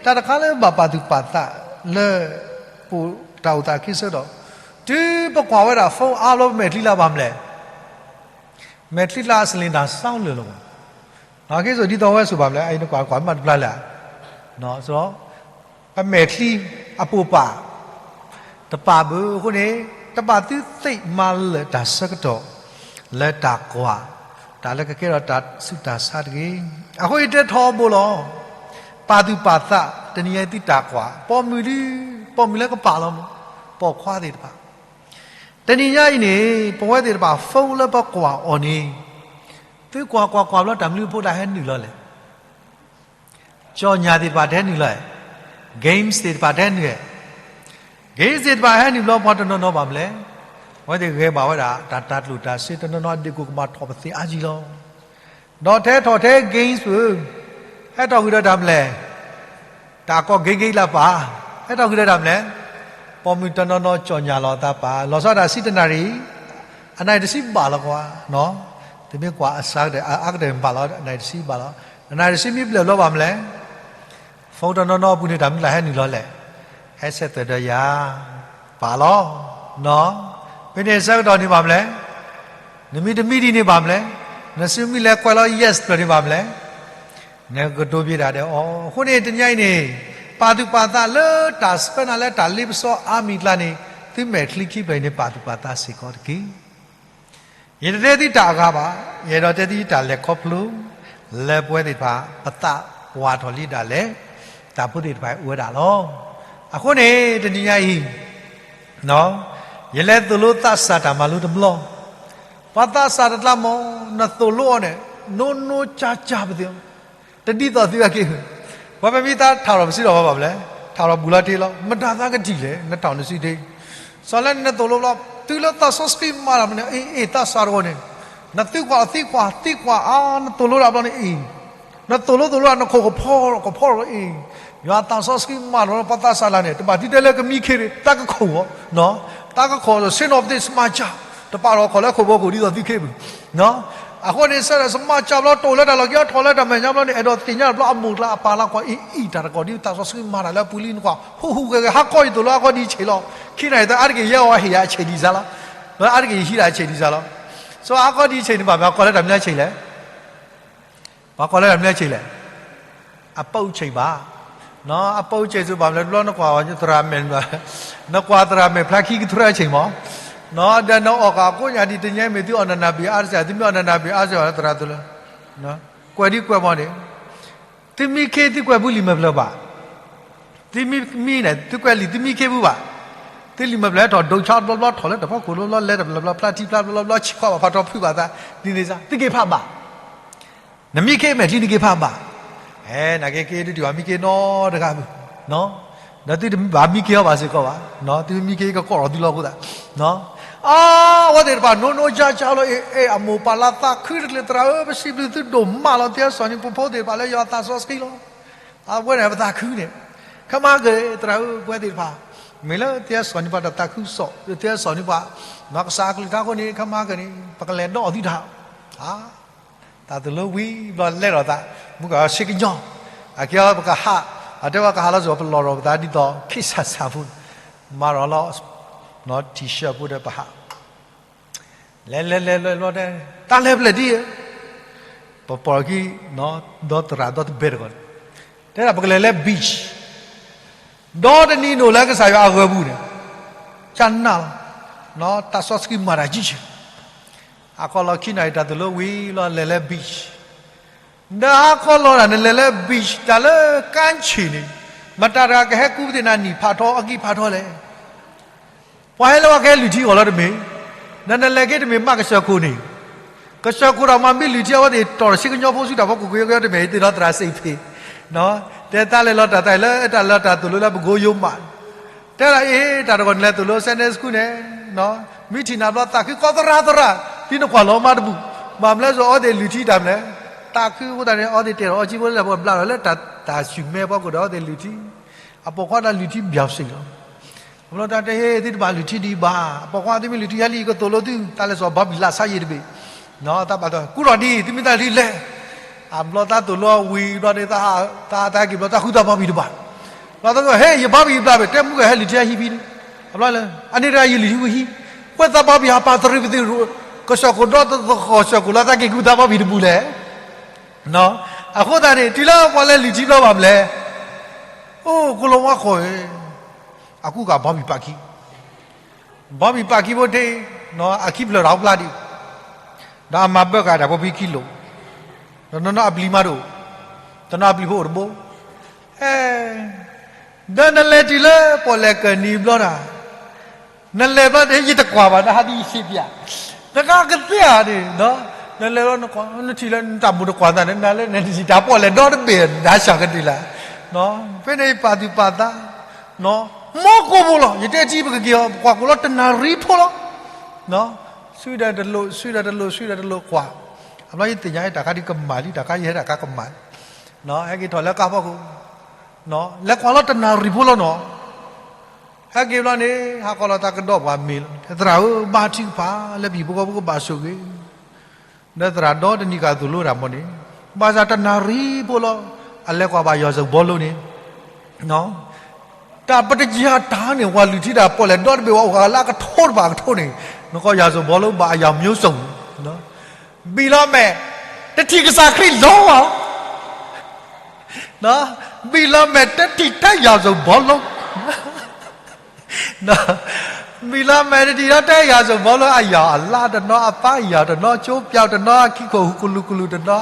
တၢ်တခါလၢဘၣ်ပာ်သူၣ်ပာ်သးလၢ ပတၢ်အိၣ်သးခံဆၢကတီၢ်, တုၤပကွၢ်ဝဲဒၣ် phone အါဘျီ ပမဲာ်ချံလၢ်ဘၣ်မနုၤလဲၣ်. မဲာ်ချံလၢ် အစလ့ၣ်နၤ စးလၢာ်လီၤ. အက့ၤစိာ်ဒ်သိးဝဲစိာ်ဘၣ်မနုၤလဲၣ်, အအံၤနကွၢ်ကွၢ်မးတဘျါလၢ် ပမဲာ်ချံအပိာ်ပာ် တပာ်ဘၣ်အဃိန့ၣ် တဘၣ်သုသ့ၣ်မၤလၢာ်တၢ်ဆၢကတီၢ် လၢတၢ်ကွၢ် တၢ်လၢကကဲထီၣ်တၢ်ဆူးတၢ်ဆါတဂ့ၤ. အဃိယတဲထီဘိလီၤ. ပာ်သူၣ်ပာ်သး တနံၤညါသုတၢ်ကွၢ် ပိာ်မုၣ်ဒု ပိာ်မုၣ်လၢကပာ်လီၤမး ပိာ်ခွါသ့ၣ်တဖၣ် တနံၤညါအံၤန့ၣ် ပဝဲသ့ၣ်တဖၣ် phone လၢပကွၢ်အီၤန့ၣ် သုကွၢ်ကွၢ်ကွၢ်ဘျီ တၢ်မနုၤဖိတၢ်ဟဲနုာ်လီၤလဲၣ်. ကၠီၣ်ညၣ်သ့ၣ်တဖၣ်တဟဲနုာ်လီၤ, games သ့ၣ်တဖၣ်တဟဲနုာ်, games သ့ၣ်တဖၣ်ဟဲနုာ်ဘျီ ပှၤတနီၤနီၤဘၣ်မနုၤလဲၣ်, အဝဲသ့ၣ်ဂဲၤဘၣ်ဝဲဒၣ် တၢ်တၢ်ကျိၣ်တၢ်စ့တနီၤနီၤ အဒ့ၣ်ကိၣ်ကမၤထီၣ်ပသ့ၣ်အါကံလီၤ. ဒီးထဲထီၣ်ထဲ games ဧၢ, ဟဲထီၣ်ဃုာ်ဒီးတၢ်မနုၤလဲၣ်, တၢ်ကီၢ် gay gay လၢပၢ်, ဟဲထီၣ်ဃုာ်ဒီးတၢ်မနုၤလဲၣ်, ပိာ်မုၣ်တနီၤနီၤကၠီၣ်ညၣ်လီၤအသးပၢ်, လီၤဆီဒၣ်တၢ်ဆံတနၣ်ရံၣ် အနၣ်ရံၣ်တဆံဘၣ်လီၤကွၢ်, သုမ့ၢ်ကွၢ်အစှၤကတၢၢ် အါကတၢၢ်ဘၣ်လီၤ အနၣ်ရံၣ်တဆံဘၣ်လီၤ. အနၣ်ရံၣ်တဆံမ့ၢ်ဘျဲၣ်ဘျီဘၣ်မနုၤလဲၣ်, phone တနီၤနီၤအပူၤန့ၣ် တၢ်မနုၤလၢ်ဟဲနုာ်လီၤလဲၣ်, ဟဲဆဲးသွဲၣ်ဒီးယၤ, ပာ်လီၤ, နီၤ, ဖဲန့ၣ်ဆၢကတီၢ်န့ၣ်ဘၣ်မလဲၣ်, နမံတမံဒံးန့ၣ်ဘၣ်မလဲၣ်, နစုမံလဲၤကွဲးလီၤ yes ဖျၢၣ်န့ၣ်ဘၣ်မလဲၣ်, နကတိၤဘၣ်တၢ်ဒီးအီၤ. အဃိန့ၣ် တနံၤအံၤန့ၣ် ပာ်သူၣ်ပာ်သးလၢတၢ်ဆှၢနၤလၢတၢ်လ့ပစီအါမံၤအကျါန့ၣ် သုမဲာ်ချံခံဖျၢၣ်အံၤန့ၣ် ပာ်သူၣ်ပာ်သးစ့ၢ်ကီးတက့ၢ်. ယတတဲသုတၢ်အဂၤဘၣ်, ယအဲၣ်ဒိးတဲသုတၢ်လဲၤခီဖျိ လၢပဝဲသ့ၣ်တဖၣ် ပသးပှၢ်ထီၣ်လံဒၣ်လဲာ် တၢ်ဖိသ့ၣ်တဖၣ်အိၣ်ဝဲဒၣ်လီၤ. အဃိန့ၣ် တနံၤညါအံၤ ယလဲၤသိၣ်လိသးစၢ်တၢ်မၤလိတဘျီ, ပှၤသးစၢ်တကျါမ့ၢ် နသိၣ်လိအီၤန့ၣ် နိနိကၠါကၠါပသ့ၣ်, တဒ်သိးသုအက့ၢ်. ပှၤပမ့ၢ်သးထးထီၣ်ပစုဒီးပှၤဘၣ်မလဲၣ်, ထးထီၣ်ဘူးလီၤတ့ၢ်လီၤ, မတၤသးကတံၢ်လဲၣ်, နထးထီၣ်နစုတ့ၢ်. စီၤလၢနသိၣ်လိဘျီ တုၤလၢသးစီဆှံမၤတၢ်မနုၤ အ့ၣ် အ့ၣ် သးစၢ်တဂီၢ်န့ၣ် နသံကွၢ်သံကွၢ်သံကွၢ်အါ နသိၣ်လိတၢ်ဘျီန့ၣ်အ့ၣ် နသိၣ်လိသိၣ်လိ နခိၣ်ကဖီကဖီလီၤအ့ၣ်, ယွၤသးစီဆှံမၤလီၤ ပှၤသးစၢ်လၢန့ၣ် တဘၣ်သံတဲလၢကမံခ့န့ၣ် တၢ်ကခိၣ်ဝဲ, တၢ်ကခိၣ် ဆ့ၣ်နီၤပသ့ၣ် စမၤစၢ်, တပာ်ထီၣ်ခီၣ်လၢခိၣ်ဘီခိၣ်ဒ်သိးသုခ့ပူၤ. အဃိန့ၣ် ဆၢဒီးစမၤစၢ်ဘျီ တိၢ်လၢတၢ်လီၢ်ခံ ထီၣ်လၢတၢ်မဲာ်ညါဘျီန့ၣ် အဲၣ်ဒိးသ့ၣ်ညါတဘျီ အမိၢ်ကျါအပၢ်လၢကွၢ်အ့ၣ်အံၤ တၢ်တကိးဒ်သးစီဆှံမၤတၢ်လၢအပူၤလံနကွၢ် ဟူးဟူးဂဲၤဂဲၤ ဟါခီယသိၣ်လိဟါခီဒ်ဆံးလီၤ, ခံနၣ်ရံၣ်သၢ အါတက့ၢ်ယဲအီၤဟ့ၣ်ယၤအဆံးဒ်စါလီၤ, အါတက့ၢ်ယဟံးဒၣ်အဆံးဒ်စါလီၤ. စီၤဟါခီဒ်ဆံးန့ၣ်ဘၣ်မ့ၢ် အကိးလၢတၢ်မနုၤဆံးလဲၣ် ပှၤကိးလၢတၢ်မနုၤဆံးလဲၣ်, အပူၤဆံးဘၣ်. အပူၤဆံးစ့ၢ်ဘၣ်မလဲၣ် တဘျီနကွၢ်သရၣ်မဲာ်, နကွၢ်သရၣ်မဲာ်ဖျါခံကထြၢဆံးမး, ဒီးနအီၣ်ကးကိးညါဒ်တနံၤအံၤမ့ၢ်သုအီၣ်နနၢ်ဘ့ၣ်အါတစဲး သုမ့ၢ်အီၣ်နနၢ်ဘ့ၣ်အါတစဲးဘၣ်လၢသရၣ်သိၣ်လိ, ကွဲးဒ်ကွဲးမးန့ၣ်, သုမံခ့သုကွဲးဘုလံာ်မဲာ်ဖျၢၣ်ဘၣ် သုမံမံန့ၣ် သုကွဲးလံာ်သုမံခ့ဘုဘၣ်, သုလံာ်မဲာ်ဖျၢၣ်ထီၣ်ဒိဆါတဘျီဘျီ ထီၣ်လၢတၢ်ဖီခိၣ်တဘျီဘျီ လဲၤတဘျီဘျီ ဖျါထံဖျါဘျီဘျီ ဆံးခီၣ်ဘၣ်ဖးထီဖုးဘၣ်သး ဒ်န့ၣ်စ့ၢ် သုက့ၤဖးဘၣ်. နမံခ့မဲာ်ချံနက့ၤဖးဘၣ်. အဲ နာ်က့က့ၤဒုးဒံးဘၣ်မံခ့နီတဂၤဘၣ်, ဒီးသုတဘၣ်မံခ့အီၤဘၣ်စ့ၢ်ကီးဘၣ်, သုမံခ့ကကိးထီၣ်သုလီၤအဃိသတး အဝဲသ့ၣ်တဖၣ်နိနိကၠါကၠါလီၤ အ့ၣ် အ့ၣ် အမိၢ်ပၢ်လၢသးခုတကျ့ၢ် သရၣ်ဧၢ ပစံးဘျုးသုဒိၣ်မးလီၤ သ့စီၣ်န့ၣ် ပဖိသ့ၣ်တဖၣ်လၢယွၤသးစီဆှံလီၤ. အဝဲန့ၣ်ပသးခုန့ၣ် ခဲမၤက့ၤ သရၣ်ဧၢ ပဝဲသ့ၣ်တဖၣ် မ့ၢ်လၢသ့စီၣ်န့ၣ်ပှၤတၢ်သးခုစီၣ် သ့စီၣ်န့ၣ်ပှၤ ကစၢ်အကလုၢ်ကထါအဃိန့ၣ် ခဲမၤက့ၤန့ၣ် ပကလဲၤဒီးအီၤသုတၢ် တၢ်သိၣ်လိဝံၤဘျီလဲလိာ်သး မုၢ်ကဆ့ကညီ အကဲပကဟး အတဲဝဲကဟးလီၤစ့ၢ်ကီး ပလီၢ်ထီၣ်ပသးဒ်သိး ခ့ၣ်ဆၣ်ဆၣ်ဖိ မၤရီၤလီၤ ထံဆၢဖိဒီးပဟး လဲၤလဲၤလဲၤလဲၤလီၤတဲ တၢ်လဲၤဖျဲၣ်ဒ် ပပိာ်ခံ ဒီသရၣ်ဒီတဘဲတဂီၢ် တဲဒၣ်ပကလဲၤလၢ beach ဒီတနံၤဒိၣ်လၢကစၢ်ယွၤအဂီၤပူၤန့ၣ် ကနၣ်လီၤ တၢ်စီဆှံမၤတၢ်ကံဆ့ ဟါခီလီၤခံနၣ်ရံၣ်တၢ်သိၣ်လိဝံၤလီၤ လဲၤလၢ beach ဒီးဟါခီလီၤတၢ်နလဲၤလၢ beach တၢ်လၢကါဆံၣ်န့ၣ် မတၤတဂၤကဟဲကူပသ့ၣ်နၤနံၣ်ဖးထီအကံၢ်ဖးထီလဲၣ် ပှၤဟဲလၢပှၤကဟဲလုၢ်ထံအဂီၢ်လီၤတမ့ၢ်, နနလဲၤက့ၤတမ့ၢ်မးကစၢၢ်ခိၣ်န့ၣ်, ကစၢၢ်ခိၣ်ဒီးမၤမ့ၢ်လုၢ်ထံအဝဲသ့ၣ်တီၢ်တဆ့ကညီဖိဆူတၢ်ဖီခိၣ်ကယီကယီတမ့ၢ် သ့ၣ်နီၣ်သရၣ်စံးဖ့ၣ်, တဲတၢ်လဲၤလီၤတၢ်တၢ်လၢတၢ်လၢတၢ်သိၣ်လိလၢပကိယိမး, တဲဒၣ်အ့ၣ် တၢ်တဂီၢ်နလဲၤသိၣ်လိ Sunday School န့ၣ်, မ့ၢ်ထံၣ်နၤဘျီသးခုကီသရၣ်သရၣ်, ဒ်နကွၢ်လီၤမါတဘူၣ်, ဘၣ်မလဲၣ်စီၤအီသ့ၣ်လုၢ်ထံတၢ်မလဲၣ်, သးခုအဃိသတးန့ၣ် အီသ့ၣ်တဲာ်ထီၣ်အီကံဖိလၢပှၤဘျးထီၣ်လၢတၢ်ဆူၣ်မဲအဖီခိၣ်ဒီးအီသ့ၣ်လုၢ်ထံ အပိာ်ခွါတၢ်လုၢ်ထံဘၠးစ့ၢ်လီၤ. အဘျီတၢ်တဲဟ့ၣ်သုတဘၣ်လုၢ်ထံဒံးဘၣ်, အပိာ်ခွါသုမ့ၢ်လုၢ်ထံဟဲလံကသိၣ်လိသု တၢ်လဲၤစီၤဘီဘံၣ်လၢဆါယံာ်တဘ့ၣ်, တၢ်ဘၣ်တၢ်ကူၣ်ထီၣ်ဒ် သုမ့ၢ်တၢ်လုၢ်လဲၣ်, အဘျီတၢ်သိၣ်လိဝံၤဘျီန့ၣ် တၢ်ဟးတၢ်ဟဲက့ၤဘျီတၢ်ဃုသးဘီဘံၣ်တဘၣ်, ဘျီတၢ်ဟ့ၣ်ယဘီဘံၣ်ဘျးဘ့ၣ် တဲမုၢ်ကဟဲလုၢ်ထံဟဲဟံးဖံန့ၣ်, အဘျီလၢ အန့ၣ်တဂၤယလုၢ်ထံဝံၤဟံး, ကွဲးသးဘီဘံၣ်ဟးပာ်သရံးပသ့ၣ် ကစၢၢ်ခိၣ်ဒီသဃီၤစၢၢ်ခိၣ်လၢတၢ်က့ၤဃုသးဘီဘံၣ်တဘူၣ်လဲၣ် အဃိသတးန့ၣ် တုၤလၢပှၤလဲၤလုၢ်ထံဘျီဘၣ်မလဲၣ်, အိၣ်ကိလီၤဝါဃီဧၢ, အကူၣ်ကဘီဘံၣ်ပာ်ခံ, ဘီဘံၣ်ပာ်ခံဖိတ့ၢ်, အခံဖျၢၣ်ထီၣ်ပျၢ်ဒံး, ဒီးအမၤဘၢဃာ်တၢ်ဖိဖံခံလိာ်, ဒီးနီၢ်နီၢ်အပျံၤမးတအိၣ်, တနီၤအပျံၤဖိအိၣ်တဘိ, အဲ ဒီးနလဲၤတုၤလၢပီၣ်လဲၣ်ကၢၢ်နံၤဘျီတၢ်, နလဲၤဘျီန့ၣ် ယတကွၢ်ဘၣ် နဟးဒ်ယစံးပျး, နကကသ့ဧါန့ၣ်, နလဲၤဘျီနကွၢ် နထံၣ်လၢနတၢ်မူးတကွၢ်သးန့ၣ် နလဲၤနစံးတၢ်ပီၣ်လဲၣ်ဒီတဘ့ၣ် နဟးဆၢကဒုလၢ်, ဖဲန့ၣ်ယပာ်သူၣ်ပာ်သး, မီကိာ်ဘိလီၤ ယတဲထံပကက့ၤအီၤ ပကွၢ်ကိာ်လီၤတနၣ်ရံၣ်ဖိလီၤ, ဆူဒီးတလိၣ် ဆူဒီးတလိၣ် ဆူဒီးတလိၣ်ကွၢ်, အဘျီယသ့ၣ်ညါတၢ်ခါဒ်ကမၣ်လံ တၢ်ခါယဟဲတၢ်ခါကမၣ်, ဟဲက့ၤထီၣ်လၢကါဖီခိၣ် လဲၤကွၢ်လီၤတနၣ်ရံၣ်ဖိလီၤနီၤ, ဟဲက့ၤဘျီန့ၣ် ဟးကွၢ်လီၤတၢ်ကဒီးပှၤမ့ၤလီၤ, သရၣ်ဧၢ ဘါထုကဖၣ် လၢပဟံၣ်ဖိဃီဖိကဘၣ်ဆိၣ်ဂ့ၤ, ဒီးသရၣ်ဒီတနံၤကသိၣ်လိတၢ်မီၤန့ၣ်, ဘၣ်ဆၣ်တနၣ်ရံၣ်ဖိလီၤ, အလဲၤကွၢ်ဘၣ်ယီၤစၢၤဘီလိန့ၣ် တၢ်ပတယၤတၢ်န့ၣ် ပှၤလုၢ်ထံတၢ်ပီၣ်လဲၣ်ဒီတဘ့ၣ် ပှၤအိၣ်ဃာ်လၢအကထိတဘၣ်အကထိန့ၣ်, နကီၢ်ယၤစိၤဘီလိဘၣ်အယၤမျိုးစုံ, ဘံၣ်လီၤမဲာ် တထံၣ်ကစၢ်ခရံာ်လီၤဘၣ်, ဘံၣ်လီၤမဲာ်တထံၣ်တၢ်ယၤစိၤဘီလိ, ဘံၣ်လီၤမဲာ်တထံၣ်ဒီးတၢ်ယၤစိၤဘီလိ အယၤအလါတနီၤ အပၢ်ယၤတနီၤ ကၠိပျီတနီၤ အခံခိၣ်ဟူကလူးကလူးတနီၤ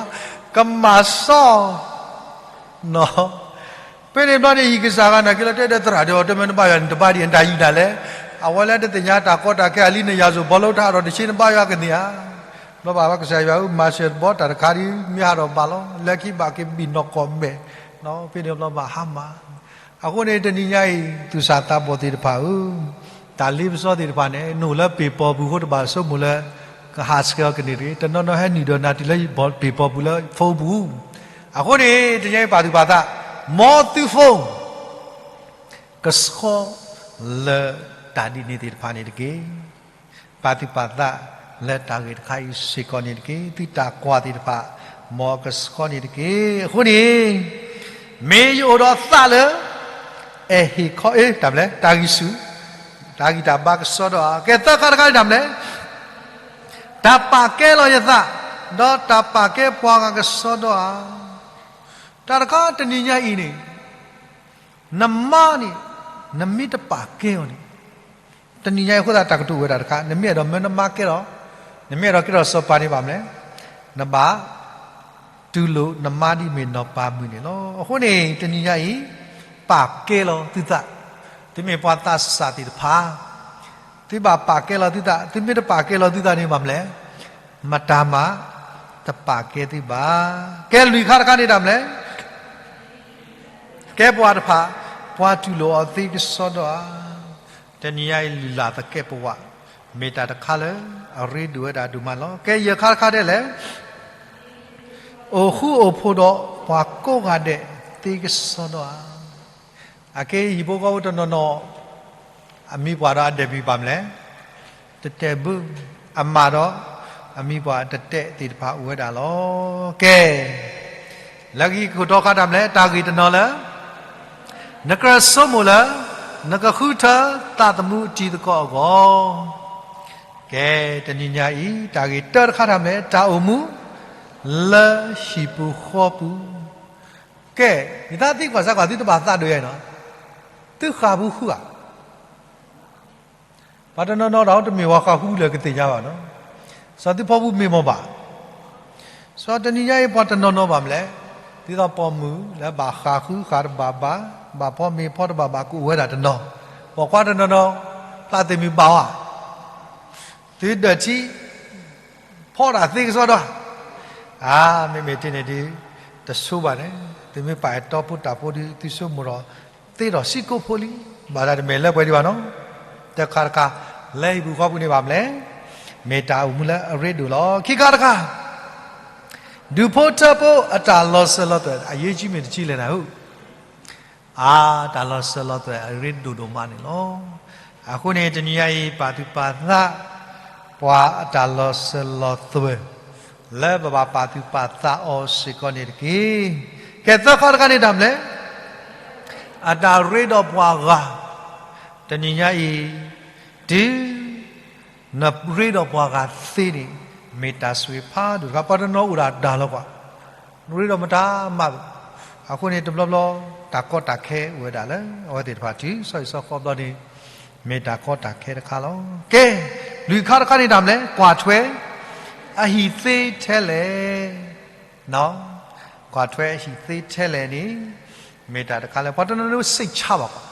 ကမၤစီၣ် ဖဲန့ၣ်ဘျီန့ၣ် ဟံၣ်ကစၢ်ဂၤနာ်က့လၢတဲဒီးသရၣ်ဒီး တမ့ၢ်နဘၣ်ယၤန့ၣ် တဘၣ်ဒံး နတၢ်ယံၤနၤလဲၣ်. အဝဲလၢတသ့ၣ်ညါတၢ်ကီတၢ်ခဲအလံ နယၤစိၤဘီလိတၢ်ဟးထီၣ်တဆံ နဘၣ်ယၤကန့ၢ်ဧါ. ဘျီဘၣ်ဝဲကစၢ်ယွၤဧၢ မၤစၢၤတဘီ တၢ်တခါဒ်မ့ၢ်ဟးထီၣ်ဘၣ်လီၤ လၢခံဘၣ်က့ၤဘံၣ်နီၢ်ကီၢ်မဲာ်, ဖဲန့ၣ်ဘျီဘၣ်ဟါမၢ်. အဃိန့ၣ်တနံၤညါအံၤ သူၣ်စၢ်သးဘီၣ်သ့ၣ်တဖၣ်ဧၢ, တၢ်လ့ပစီသ့ၣ်တဖၣ်န့ၣ် နအိၣ်လၢပ့ၤပီပူၤအဃိ တဘၣ်ဆိကမိၣ်လၢ ကဟးဆှဲးအီၤကန့ၢ်တဂ့ၤ. တနီၤနီၤဟဲနုာ်ဒီးနၤတုၤလၢပ့ၤပီပူၤလၢ phone ပူၤ, အဃိန့ၣ် တနံၤညါအံၤပာ်သူၣ်ပာ်သး မ်သု phone ကဆှီလၢတၢ်ဒ်န့ၣ်သ့ၣ်တဖၣ်န့ၣ်တက့ၢ်. ပာ်သူၣ်ပာ်သးလၢတၢ်ဂ့ၢ်တခါအံၤစ့ၢ်ကီးန့ၣ်တက့ၢ်. သုတၢ်ကွၢ်သ့ၣ်တဖၣ် မ်အကဆှီန့ၣ်တက့ၢ်. အဃိန့ၣ် မ့ၢ်ယအိၣ်ဒီးသးလၢ အဲၣ်ဟ့ၣ်ခီအ့ တၢ်မနုၤလဲၣ် တၢ်ဂံၢ်ဆူၣ် တၢ်ဂံၢ်တၢ်ဘါကဆှီဒီးဧါ. ကဲသၢခါတခါန့ၣ်တၢ်မနုၤလဲၣ် တၢ်ပာ်ကဲလီၤယသး ဒီးတၢ်ပာ်ကဲပှၤဂၤကဆှီဒီးဧါ. တၢ်တခါတနံၤညါအံၤန့ၣ် နမါန့ၣ် နမ့ၢ်တပာ်ကဲအီၤန့ၣ် တနံၤညါအံၤအဃိသတးတၢ်ကတိၤဝဲဒၣ်တခါ နမ့ၢ်အဲၣ်ဒိးမၢနမါကဲဒီး နမ့ၢ်အဲၣ်ဒိးကဲထီၣ်စီၤပၤန့ၣ်ဘၣ်မနုၤလဲၣ် နဘၣ် တူၢ်လိာ်နမါဒ်မ့ၢ်နီၢ်ပၤမုၣ်န့ၣ်လီၤ. အဃိန့ၣ် တနံၤညါအံၤ ပာ်ကဲလီၤသုသး, သုမ့ၢ်ပှၤသးစၢ်သ့ၣ်တဖၣ် သုဘၣ်ပာ်ကဲလီၤသုသး, သုမ့ၢ်တပာ်ကဲလီၤသုသးန့ၣ်ဘၣ်မနုၤလဲၣ်, မတၤမး တပာ်ကဲသုဘၣ်. ကဲလွံၢ်ခါတခါန့ၣ်တၢ်မနုၤလဲၣ် ကဲပှၤတဖၣ် ပှၤတူၢ်လိာ်အီၤသ့ကစီဒီဧါ. တနံၤညါအံၤလုၢ်လၢ်သကဲးပဝး မ့ၢ်တၢ်တခါလၢအရ့ဒိၣ်ဝဲဒၣ်ဒိၣ်မးလီၤ. ကဲယဲၢ်ခါတခါဒဲးလဲၣ် အိၣ်ဃူအိၣ်ဖိးဒီးပှၤကိးဂၤဒဲးသ့ကစီဒီဧါ. အကဲဟံၣ်ဖိဃီဖိတနီၤနီၤ အမံၤပှၢ်ဒီးအဒဲးဘၣ်မနုၤလဲၣ် တတဲာ်ဘၣ်, အမၤဒီး အမံၤပှၢ်တတဲာ်သ့ၣ်တဖၣ်အိၣ်ဝဲဒၣ်လီၤ. ကဲ လၢခံကထိးခါတၢ်မနုၤလဲၣ် တၢ်ဂ့ၢ်တနီၤလၢ နကြၢးဆိကမိၣ်လၢ နကဃုထၢသးသမူအတံၤသကိးအဂီၢ်. ကဲ တနံၤညါအံၤ တၢ်ဂ့ၢ်တၢတခါတၢ်မနုၤလဲၣ် တၢ်အိၣ်မူ လၢဟံၣ်ပူၤဃီပူၤ. ကဲ ယသးသံကွၢ်စၢ်ကွၢ် သုတဘၣ်သးဒိၣ်ယဲနီၤ, သုဃၣ်ပူၤဃုဧါ. ပှၤတနီၤနီၤဒီးတမ့ၢ်ပှၤဃၣ်ဃုလၢာ်ကသ့ၣ်ညါဘၣ်နီၤ, စီၤသုဖီပူၤမ့ၢ်မ့ၢ်ဘၣ်. စီၤတနံၤညါအံၤပှၤတနီၤနီၤဘၣ်မနုၤလဲၣ်, ဒ်သိးပိာ်မုၣ်လၢဘၣ်ဃၣ်ဃုဃၣ်တဘၣ်ဘၣ်, ဘၣ်ဖီမ့ၤဖီတဘၣ်ဘၣ်ကအိၣ်ဝဲဒၣ်တနီၤ, ပိာ်ခွါတနီၤနီၤ သးသ့ၣ်မံၤဘၣ်ဧါ, သုဒၢးထံ ဖီတၢ်သ့ကစီဒီဧါ. အါ မ့မ့ၢ်တ့ၢ်န့ၣ်ဒုး တဆိဘၣ်န့ၣ်, သုမ့ၢ်ပာ်အဲၣ်တီဖိတၢ်ဖိဒုး သုဆိကမိၣ်ဒီး သ့ဒီးစံကိၣ်ဖိလံ, ဘၣ်တၢ်တမ့ၢ်လၢပှဲၤဒံးဘၣ်နီၤ. တခါတခါ လၢဟံၣ်ပူၤဃီပူၤန့ၣ်ဘၣ်မနုၤလဲၣ်, မ့ၢ်တၢ်အိၣ်မူလၢအရ့ဒိၣ်လီၤ. ခံခါတခါ ဒူၣ်ဖိထၢဖိအတၢ်လီၤစၢၤလီၤသွဲၣ် အရေးကြီးမ့ၢ်တကြီးလဲၣ်နၤဧၢ. အါ တၢ်လီၤစၢၤလီၤသွဲၣ်အရ့ဒိၣ်ဒိၣ်မးန့ၣ်လီၤ. အဃိန့ၣ် တနံၤညါအံၤ ပာ်သူၣ်ပာ်သး ပှၤအတၢ်လီၤစၢၤလီၤသွဲၣ် လၢပဘၣ်ပာ်သူၣ်ပာ်သးအီၤစ့ၢ်ကီးန့ၣ်တက့ၢ်. ကဲသၢခါတခါန့ၣ်တၢ်မနုၤလဲၣ်, အတၢ်ရ့ဒီးပှၤဂၤ, တနံၤညါအံၤ တုၤ နရ့ဒီးပှၤဂၤသ့န့ၣ် မ့ၢ်တၢ်ဆိၣ်ဂ့ၤဖးဒိၣ်တခါ, ပှၤတနီၤအိၣ်ဒၣ်တၢ်လီၤကွၢ်, ရ့ဒီးမတၤမးဘၣ်. အဃိန့ၣ် တဘျီဘျီ တၢ်ကီတၢ်ခဲအိၣ်ဝဲဒၣ်လၢ အဝဲသ့ၣ်တဖၣ်တုၤ ဆီဟံၣ်ဆီဃီဘျီန့ၣ် မ့ၢ်တၢ်ကီတၢ်ခဲတခါလီၤ. ကဲ လွံၢ်ခါတခါန့ၣ်တၢ်မနုၤလဲၣ်, ကွၢ်ထွဲ အဟံၣ်သ့ထဲလဲၣ် ကွၢ်ထွဲအဟံၣ်သ့ထဲလဲၣ်န့ၣ် မ့ၢ်တၢ်တခါလၢ ပှၤတနီၤနီၤ စိတ်ချ ဘၣ်ကွၢ်,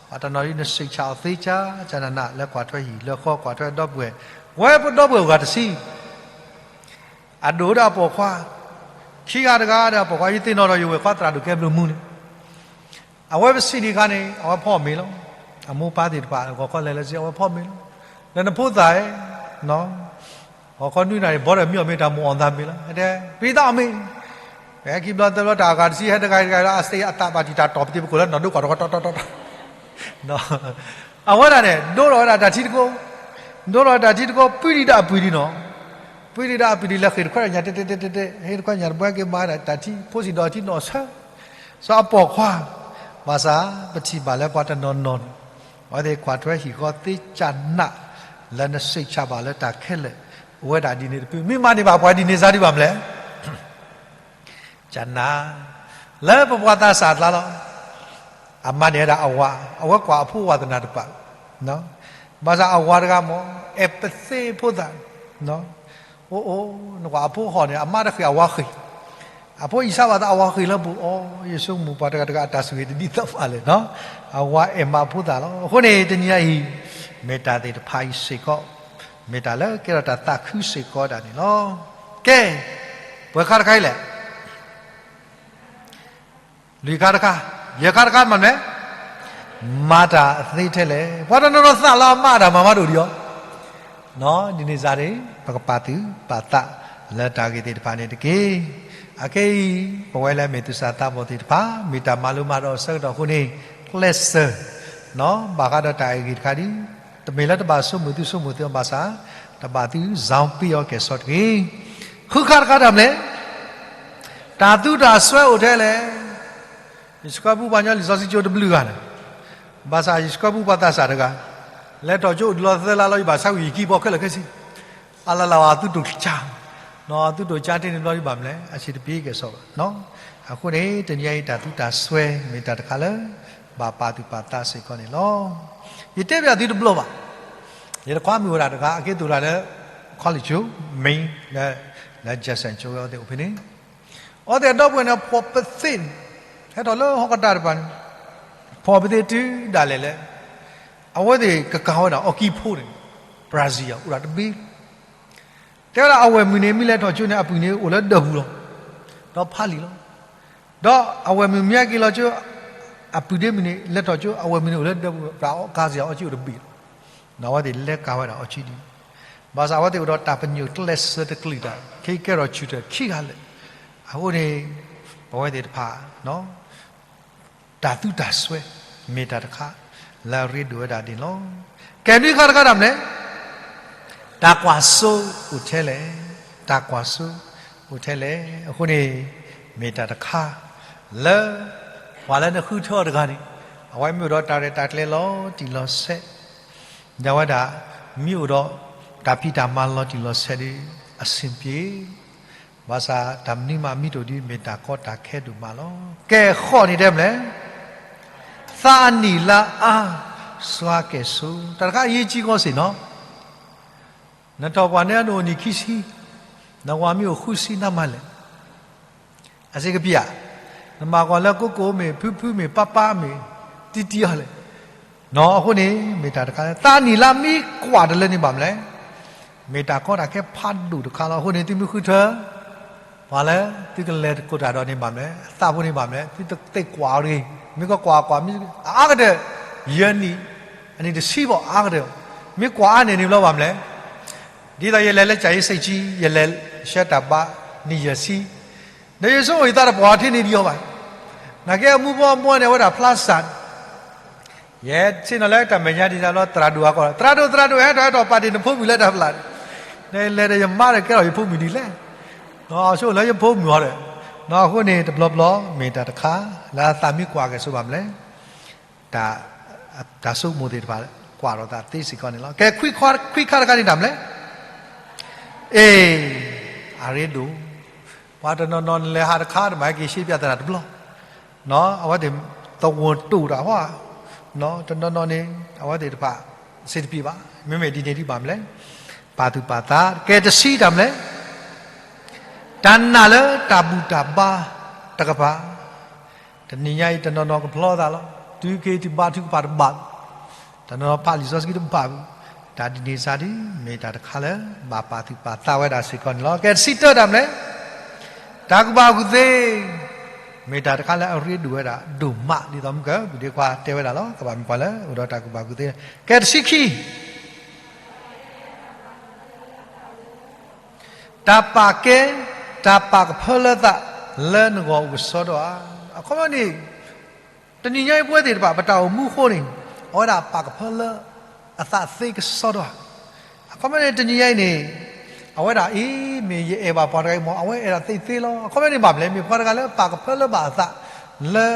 ပှၤတနီၤဒ်န စိတ်ချ အီၤသ့ကၢ်ကၢ်နးနး လၢကွၢ်ထွဲဟံၣ်လၢဃီ ကွၢ်ထွဲဒီပုၢ်ဝဲၢ်, ဝဲပဒီပုၢ်ဝဲၢ်ဂၤတဆံ အဒိၣ်ဒီးအပိာ်ခွါ, ခံဂၤတဂၤဒီးအပိာ်ခွါ ယသ့ၣ်နီၣ်ဒီးယဝဲၢ်ခွါသရၣ်ဒိၣ်ကဲဘျုးမုၢ်န့ၣ် အဝဲပစံးဒံးအခါန့ၣ် အဝဲဖီမ့ၤလီၤ. အမိၢ်ပၢ်သ့ၣ်တဖၣ် ဂီၤခီလဲၤလၢစ့ အဝဲဖီမ့ၤလီၤ. လၢနဖိသၣ်ဧၢ, ဂီၤခီနွံနၣ်ရံၣ် ဘီဒီးမ့ၢ်အီၣ်မ့ၤ တၢ်မိၣ်အီၣ်သးမ့ၤလီၤ. ဟဲတဲ ပံသးအီၣ်မ့ၤ, ပဟဲခံဘျီသၢဘျီ တၢ်အဂၤတဆံ ဟဲတဂၤတဂၤဒီး အစ့အသးဘၣ်တံၢ်တၢ်တီၢ်ပသ့ၣ်ပကိၣ်လၢနီၢ်ဒိကွၢ်တကီ တီတီတီတီ အဝဲဒၣ်န့ၣ် ဒိလီၤဝဲဒၣ်တၢ်ထံတကိး, ဒိလီၤဝဲတၢ်ထံတကိး ပှံၤဒံးဒီးအပှံၤဒံးနီၤ, ပှံၤဒံးဒီးအပှံၤဒံး လၢဃ့ၢ်တခွဲးညၣ် တဲတဲတဲတဲတဲ ဟ့ၣ်တခွဲးညၣ်တဘှဲက့ၤမၤဒၣ်တၢ်ထံ ဖိစံၣ်ဒီးထံနီၣ်ဆၢ, စီၤအပိာ်ခွါ, ဘၣ်ဆၣ် ပထံၣ်ဘၣ်လၢပှၤတနီၤနီၤန့ၣ် အဝဲသ့ၣ်ကွၢ်ထွဲဟံၣ်ဃီသ့ကၢ်နး လၢနစိတ်ချပါလၢတၢ်ခဲလၢာ် အိၣ်ဝဲဒၣ်ဒ်န့ၣ်တဖု မ့ၢ်မၤန့ၢ်ဘၣ်ပှၤဒ်န့ၣ်စါဒံးဘၣ်မလဲၣ်. ကနၤ လၢပပှၤသးစၢ်အကျါလီၤ. အမၤန့ၢ်ဝဲဒၣ်အဝၤ အဝဲကွၢ်အဖိဝါသနၢ်တပာ်, ဘၣ်ဆၣ်အဝၤတဂၤမ့ၢ် အဲၣ်ပသ့ဖိသၣ်, အိၣ်အိၣ် နကွၢ်အဖိဟီၣ်န့ၣ် အမါတဃ့ၢ်အဝၤဃ့ၢ်, အဖိအံၣ်စါဘၣ်သးအဝၤဃ့ၢ်လၢပူၤအီၤ ယဆိကမိၣ်ပှၤတဂၤတဂၤအတၢ်ဆိၣ်ဂ့ၤတဒ်သိးဘၣ်လဲၣ်, အဝၤအဲၣ်မးဖိသၣ်လီၤ. အဃိန့ၣ် တနံၤညါအံၤ မ့ၢ်တၢ်သ့ၣ်တဖၣ်အံၤစ့ၢ်ကီး မ့ၢ်တၢ်လၢကဲထီၣ်တၢ်သးခုစ့ၢ်ကီးဒၣ်န့ၣ်လီၤ. ကဲ ပှဲၤခါတခါအံၤလဲၣ် လွံၢ်ခါတခါ, ယဲၢ်ခါတခါမၤမလဲၣ်, မၤတၢ်သ့ထဲလဲၣ်. ပှၤတနီၤနီၤသးလီၤမၤတၢ်မၤမးဒိၣ်ဒံးအီၤ, ဒ်န့ၣ်စါန့ၣ် ပကပာ်သူၣ်ပာ်သးလၢတၢ်ဂ့ၢ်သ့ၣ်တဖၣ်န့ၣ်တက့ၢ်. အခဲအံၤ ပဝဲလၢမ့ၢ်သူၣ်စၢ်သးဘီၣ်သ့ၣ်တဖၣ် မ့ၢ်တၢ်မၤလိမၤဒိးအဆၢကတီၢ်အဃိန့ၣ် ကျဲးစၢး ဘၣ်ဃးဒီးတၢ်အဲၣ်ဂ့ၢ်တခါဒ် တမ့ၢ်လၢတဘၣ်ဆိကမိၣ်သုဆိကမိၣ်သုအီၤဘၣ်ဆၣ် တဘၣ်သု ဇီပ့အီၤကဲၣ်ဆိးတဂ့ၤ. ဃုခါတခါတၢ်မလဲၣ်, တၢ်သူတၢ်စွဲအိၣ်ထဲလဲၣ်. ယစကီပူပှၤကညီလံာ်စီဆှံကၠိတဘျုးဂၤန့ၣ်, ဘၣ်ဆၣ်ယစကီပူပှၤသးစၢ်တဂၤ, လဲၤထီၣ်ကၠိအိၣ်ဒံးလီၤသၢလါလီၤ ယဘၣ်ဆါကွံာ်ယခံဘီခဲလၢာ်ခဲဆ့, အလၢ်လၢ်ဝဲအသုတိၢ်ကၠါ, အသုတိၢ်ကၠါတ့ၢ်န့ၣ်ဘျီဒံးဘၣ်မလဲၣ်, အဆံးတပ့ကဲၣ်ဆိးဘၣ်. အဃိန့ၣ် တနံၤအံၤတၢ်သူတၢ်စွဲ မ့ၢ်တၢ်တခါလၢ ဘၣ်ပာ်သူၣ်ပာ်သးစ့ၢ်ကီးန့ၣ်လီၤ. ယတဲဘၣ်သုတဘျီဘၣ်, ယတခွါမုၣ်ဝဲဒၣ်တဂၤ အက့ၤသိၣ်တၢ်လၢ college မ့ၢ် လၢ Jackson ကၠိဝဲအဝဲသ့ၣ်အိၣ်ဖဲန့ၣ် အဝဲသ့ၣ်အဒီပုၢ်ဝဲၢ်န့ၣ် ဖီၣ်ပသ့ၣ်န့ၣ်, ဟဲထီၣ်လၢဟီၣ်ကတၢၢ်တဖၣ်န့ၣ်, ဖီၣ်ပသ့ၣ်တုၤဒၣ်လဲာ်လၢ အဝဲသ့ၣ်ကကၤဝဲဒၣ်အီၣ်ကံဖိန့ၣ်, Brazil အိၣ်ဒၣ်တဘ့ၣ်, တဲဝဲဒၣ်အဝဲၢ်မုၣ်န့ၣ် မ့ၢ်လဲၤထီၣ်ကၠိန့ၣ် အပုၢ်န့ၣ်အိၣ်လၢဒၢးပူၤလီၤ, ဒီးဖးလံာ်လီၤ. ဒီးအဝဲၢ်မုၣ်မ့ၢ်ဟဲက့ၤလီၤကၠိ, အပုၢ်ဒ့မုၣ်န့ၣ် လဲၤထီၣ်ကၠိ အဝဲၢ်မုၣ်န့ၣ်အိၣ်လၢဒၢးပူၤ ပှၤကၤစ့ၢ်အီၣ်ကံအိၣ်တဘ့ၣ်လီၤ. အဝဲသ့ၣ်လဲၤကၤဝဲဒၣ်အီၣ်ကံဒ်န့ၣ်, ဘၣ်ဆၣ်အဝဲသ့ၣ်အိၣ်ဒီးတၢ်ပညိၣ်ကျဲးစၢးတကလုာ်တၢ် ခဲအံၤကဲထီၣ်ဆူၣ်ထၢၣ်ခံဂၤလၢာ်. အဃိန့ၣ် ပဝဲသ့ၣ်တဖၣ် တၢ်သူတၢ်စွဲ မ့ၢ်တၢ်တခါ လၢအရ့ဒိၣ်ဝဲဒၣ်န့ၣ်လီၤ. ကဲနွံခါတခါတၢ်မလဲၣ်, တၢ်ကွၢ်စိအိၣ်ထဲလဲၣ်, တၢ်ကွၢ်စိအိၣ်ထဲလဲၣ်. အဃိန့ၣ် မ့ၢ်တၢ်တခါ လၢ ပှၤလၢနဃုထၢအီၤတဂၤန့ၣ် အဝဲမ့ၢ်အိၣ်ဒီးတၢ်ရဲၣ်တၢ်ကျဲၤလီၤတံၢ်လီၤဆဲး ဒီးဝဲဒၣ် မ့ၢ်အိၣ်ဒီး တၢ်ဖံးတၢ်မၤလီၤတံၢ်လီၤဆဲးဒီး အဆင်ပြေ, ဘၣ်ဆၣ်တၢ်မနုၤမးမံၤတအိၣ်ဒီး မ့ၢ်တၢ်ကီတၢ်ခဲဒိၣ်မးလီၤ. ကဲဃိးန့ၣ်တဲမလဲၣ်, သးအနံၣ်လါအါ စွါကဲၣ်ဆိး, တၢ်တခါအရေးကြီးကီးစ့ၢ်နီၤ. နထီၣ်ပှၢ်န့ၣ် နအိၣ်နံၣ်ခံဆံ, နဝၤမ့ၢ်အိၣ်ဃုဆံနမၤလဲၣ် အစ့ကပံဧါ, နမၤကွၢ်လၢကိးကိးမ့ၢ် ဖုဖုမ့ၢ် ပၢ်ပၢ်မ့ၢ် တံတံအီၤလဲၣ်. နီၢ် အဃိန့ၣ် မ့ၢ်တၢ်တခါလၢ သးနံၣ်လါမ့ၢ်ကွၢ်တလၢန့ၣ်ဘၣ်မလဲၣ်, မ့ၢ်တၢ်ကီတၢ်ခဲဖးဒိၣ်တခါလီၤ. အဃိန့ၣ် သုမ့ၢ်ဃုထၢ ပှၤလၢသုကလဲၤသကိးတၢ်ဒီးန့ၣ်ဘၣ်မလဲၣ်, အသးဖိန့ၣ်ဘၣ်မလဲၣ်, သုတသ့ကွၢ်အီၤတဂ့ၤ. မ့ၢ်ကကွၢ်ကွၢ် မ့ၢ်အါကတၢၢ် ယဲၢ်နံၣ်, အနံၣ်တဆံဘၣ်အါကတၢၢ်, မ့ၢ်ကွၢ်အါန့ၢ်န့ၣ်ဘျီဘၣ်မလဲၣ်. ဒ်သိးယလဲၤလၢကၠၤယ့စ့ၣ်ကၠံ, ယလဲၤဆှၢတၢ်ဘါ နံၣ်ယဲၢ်ဆံ, ဒီးယဆိကမိၣ်ယသးတပှၢ်ထဲန့ၣ်ဒံးအီၤဘၣ်. နာ်က့အမူဘီအမူန့ၣ် အဝဲဒၣ်ဖျါစၢ်န့ၣ်, ယဲဆ့ၣ်နီၤလၢတၢ်မဲာ်ညါဒ်သိးလီၤ သရၣ်ဒိၣ်အကီၢ်, သရၣ်ဒိၣ် သရၣ်ဒိၣ် ဟဲထီၣ်ဟဲထီၣ် ပာ်တ့ၢ်နဖိမုၣ်လၢတၢ်ဖျါန့ၣ်, နလဲၤဒီးယမါဒီးကဲထီၣ်ယဖိမုၣ်ဒ်လဲၣ်. နီၢ် ဆိကမိၣ်လၢယဖိမုၣ်အီၤဒီး, နီၢ် အဃိန့ၣ် တဘျီဘျီ မ့ၢ်တၢ်တခါ လၢအသးမ့ၢ်ကွၢ်ကဲၣ်ဆိးဘၣ်မလဲၣ် တၢ်ဆိကမိၣ်သ့ၣ်တဖၣ် ကွၢ်ထီၣ်သးသ့စ့ၢ်ကီးန့ၣ်လီၤ. ကဲ ခွံခါတခါန့ၣ်တၢ်မလဲၣ်, အ့ၣ်, အရ့ဒိၣ်, ပှၤတနီၤနီၤနလဲၤဟးတခါ တမ့ၢ်ဟဲက့ၤရှဲပၠးသရၣ်တဘျီ, နီၢ် အဝဲသ့ၣ်သဝီတိၢ်တၢ်ဟီ, နီၢ် တနီၤနီၤန့ၣ် အဝဲသ့ၣ်တဖၣ် စ့တပံးဘၣ်, မ့မ့ၢ်ဒ်န့ၣ်ဒံးဘၣ်မလဲၣ်, ပာ်သူၣ်ပာ်သး, ကဲ တဆံတၢ်မလဲၣ်, တၢ်နာ်လၢတၢ်ဘူၣ်တၢ်ဘါတကပၤ တနံၤညါအံၤတနီၤနီၤကဖျီသးလီၤ, တုၤက့ၤတဘါထုကဖၣ်တဘၣ်, တနီၤနီၤဖးလံာ်စီဆှံတဘၣ်, တၢ်ဒ်န့ၣ်စါဒ် မ့ၢ်တၢ်တခါလၢ ဘၣ်ပာ်သူၣ်ပာ်သးဝဲဒၣ်စ့ၢ်ကီးန့ၣ်လီၤ. ကဲ တဆံတၢတၢ်မလဲၣ်, တၢ်ကူၣ်ဘၣ်ကူၣ်သ့, မ့ၢ်တၢ်တခါလၢအရ့ဒိၣ်ဝဲဒၣ်ဒိၣ်မး ဒ်သိးမုၢ်ကၢ ပူၤဒ့ခွါတဲဝဲဒၣ်လီၤ, ကဘၣ်မ့ၢ်ပှၤလၢအိၣ်ဒီးတၢ်ကူၣ်ဘၣ်ကူၣ်သ့, ကဲ တဆံခံ တၢ်ပာ်ကဲ, တၢ်ပာ်ကဖၢလၢသးလၢနဂီၢ်အိၣ်ကစီဒီဧါ. အခီပညီန့ၣ် တနံၤညါအံၤပဝဲသ့ၣ်တဖၣ် ပတၢ်အိၣ်မူအဃိန့ၣ် အဝဲဒၣ်ပာ်ကဖၢလၢအသးသ့ကစီဒီဧါ. အခီပညီန့ၣ် တနံၤညါအံၤန့ၣ် အဝဲဒၣ်အံၤ မ့ၢ်ယအဲၣ်ဘၣ်ပှၤတဂၤအံၤမ့ၢ် အဝဲအဲၣ်ဒိးသ့သ့လီၤ. အခီပညီန့ၣ်ဘၣ်မလဲၣ်, မ့ၢ်ပှၤတဂၤလၢပာ်ကဖၢလၢဘၣ်အသး လၢ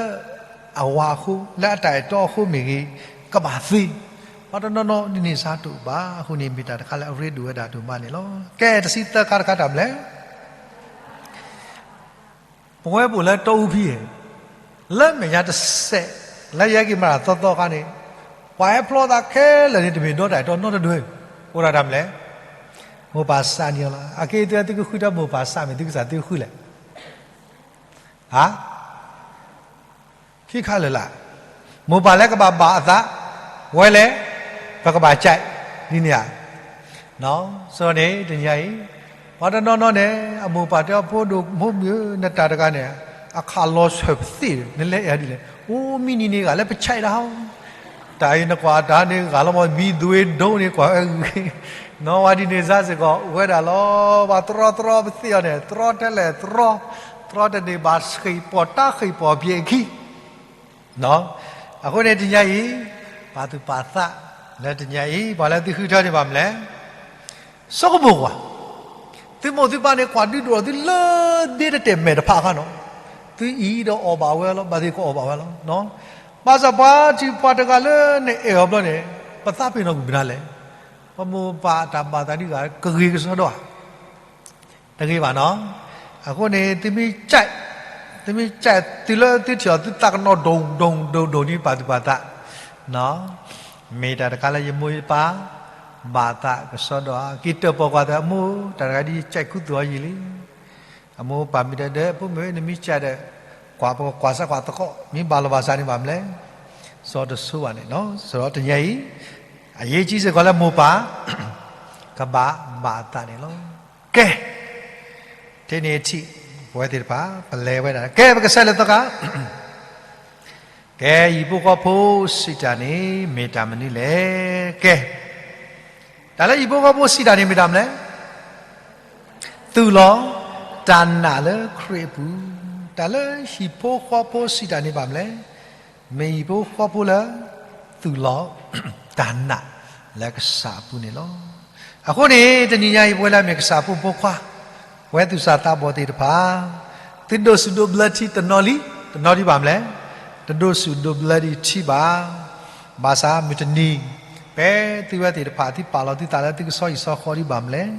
အဝၤအဃိ လၢအတၢ်အဲၣ်တီအဃိမ့ၢ်ဂ့ၤ ကဘၣ်သ့, ပ ပှၤတနီၤနီၤဒ်န့ၣ်စ့ၢ်တအိၣ်ဘၣ်. အဃိန့ၣ် မ့ၢ်တၢ်တခါလၢအရ့ဒိၣ်ဝဲဒၣ်ဒိၣ်မးန့ၣ်လီၤ. ကဲ တဆံသၢခါတခါတၢ်မနုၤလဲၣ်. ပဝဲပအိၣ်လၢတီအူဖဲ လၢမဲာ်ညါတစဲး လၢယဟဲက့ၤမၤတၢ်သီသီအခါန့ၣ် ပှၤဟဲဖျီသးခဲလၢာ်န့ၣ် တမ့ၢ်ဒီတၢ်အဲၣ်တီနီတဒု, အိၣ်ဒၣ်တၢ်မနုၤလဲၣ်. မိၢ်ပၢ်စးန့ၢ်အီၤလီၤ. အက့ၢ်သုသုကဃုထၢမိၢ်ပၢ်စး မ့ၢ်သုကစၢ်သုဃုလဲၣ်. ဟါ ခံခါလၢာ်လၢ်, မိၢ်ပၢ်လၢကဘၣ်ဘၣ်အသး, ဝဲလဲၣ် ပကဘၣ်ကဲး ဒ်န့ၣ်ဧါ. စးထီၣ်န့ၣ် တနံၤညါအံၤ ပှၤတနီၤနီၤန့ၣ် အမိၢ်ပၢ်တဲအီၤ ဖိဒိၣ်မိၢ်မုၣ်ဧၢ နတၢ်တဂၤန့ၣ် အခးလီၤဆၢၣ်ပသ့ၣ် နလဲၤအဲၣ်ဒ်လဲၣ်. အိၣ်မံနံၤန့ၣ်ဂၤလၢပကဲးတၢ်ဟီ တၢ်အံၤနကွၢ်တၢ်န့ၣ်ဂၤလီၤမး မံၤဒွ့ဒိၣ်န့ၣ်ကွၢ်ဝဲဂ့ၤ, နီၢ်ဝဲဒ်န့ၣ်စ့ၢ်ကီး အိၣ်ဝဲဒၣ်လီၤ. ပှၤတြီတြီပသ့ၣ်အီၤန့ၣ် တြီထဲလဲၣ်တြီ, တြီတန့ၢ်ဘၣ်ဃ့ၢ်ပီၢ်တၢ်ဃ့ၢ်ပီၢ်ပျဲၢ်အခံ အဃိန့ၣ်တနံၤညါအံၤ ပာ်သူၣ်ပာ်သးလၢတနံၤညါအံၤ ပှၤလၢသုဃုထၢန့ၢ်ဘၣ်မနုၤလဲၣ်. ဆိကမိၣ်ကွၢ်, သုမိၢ်သုပၢ်န့ၣ် ကွၢ်ဒုးဒိၣ်ထီၣ်သုလၢဒ့တတဲာ်မဲာ်တဖၣ်အခါနီၤ, သုအံၤဒီးအီၣ်ဘၣ်ဝဲလီၤ, ဘၣ်သ့ၣ်ကအီၣ်ဘၣ်ဝဲလီၤ. ဘၣ်ဆၣ်ပှၤထံၣ်ပှၤတဂၤလၢနအဲၣ်အီၤဘျီန့ၣ် ပသးပ့ၤနီၣ်ကွံာ်မနုၤလဲၣ်. ပမိၢ်ပၢ်တၢ်ဘၣ်သးဒ်ဂၤ ကဂ့ၤကစီဒီဧါ တဂ့ၤဘၣ်နီၤ. အဃိန့ၣ် သုမ့ၢ်ကဲး, သုမ့ၢ်ကဲးတုၤလၢသုထံၣ်အီၤ သုသးကနီၤဒိၣ်ဒိၣ်ဒိၣ်ဒိၣ်န့ၣ် ပာ်သူၣ်ပာ်သး, မ့ၢ်တၢ်တခါလၢယမိၢ်ယပၢ် ဘၣ်သးကစီဒီဧါ. က့ၤတၢၣ်ပီၢ်ကွၢ်သး အမိၢ် တၢ်တဂၤဒ်ယကဲးခူသူၣ်အီၤယံာ်လံ. အမိၢ်ပၢ်မ့ၢ်တဲဒီး ဖိမုၣ် နမ့ၢ်ကဲးဒီး ကွၢ်ပကကွၢ်စၢ်ကွၢ်သကိး မ့ၢ်ဘၣ်လီၤဘၣ်စးန့ၣ်ဘၣ်မနုၤလဲၣ်. စီၤတဆိဘၣ်န့ၣ်နီၤ. စးထီၣ်တနံၤညါအံၤ အရေးကြီးစ့ၢ်ကီးလၢမိၢ်ပၢ် ကဘၣ်ဘၣ်သးန့ၣ်လီၤ. ကဲ, ထဲန့ၣ်ထံၣ် ပဝဲသ့ၣ်တဖၣ် ပလဲၤဝဲဒၣ် ကဲ ပကဆဲးလၢသီခါ ကဲ ဟံၣ်ဖိဃီဖိစံးတၢ်န့ၣ် မ့ၢ်တၢ်မနုၤလဲၣ်. ကဲ, တၢ်လၢဟံၣ်ဖိဃီဖိစံးတၢ်န့ၣ်မ့ၢ်တၢ်မနုၤလဲၣ်. သူၣ်လီၤတၢ်နာ်လၢခရံာ်အပူၤ, တၢ်လၢဟံၣ်ဖိဃီဖိစံးတၢ်န့ၣ်ဘၣ်မနုၤလဲၣ်. မ့ၢ်ဟံၣ်ဖိဃီဖိလၢ သူၣ်လီၤတၢ်နာ်လၢကစၢ်အပူၤန့ၣ်လီၤ. အဃိန့ၣ် တနံၤညါအံၤ ပဝဲလၢအမ့ၢ်ကစၢ်အဖိမုၣ်ဖိခွါ, ပဝဲသူၣ်စၢ်သးဘီၣ်သ့ၣ်တဖၣ်, သုဒိးစူၣ်ဒိးဘျၢထံတနီၤလံ, တနီၤဒံးဘၣ်မနုၤလဲၣ်, တဒိးစူၣ်ဒိးဘျၢဒံးထံဘၣ်. ဘၣ်ဆၣ်မုၢ်တနံၤ ဖဲသုဝဲသ့ၣ်တဖၣ် သုပာ်လီၤသုသးလၢသုကဆီဟံၣ်ဆီဃီဒံးဘၣ်မနုၤလဲၣ်,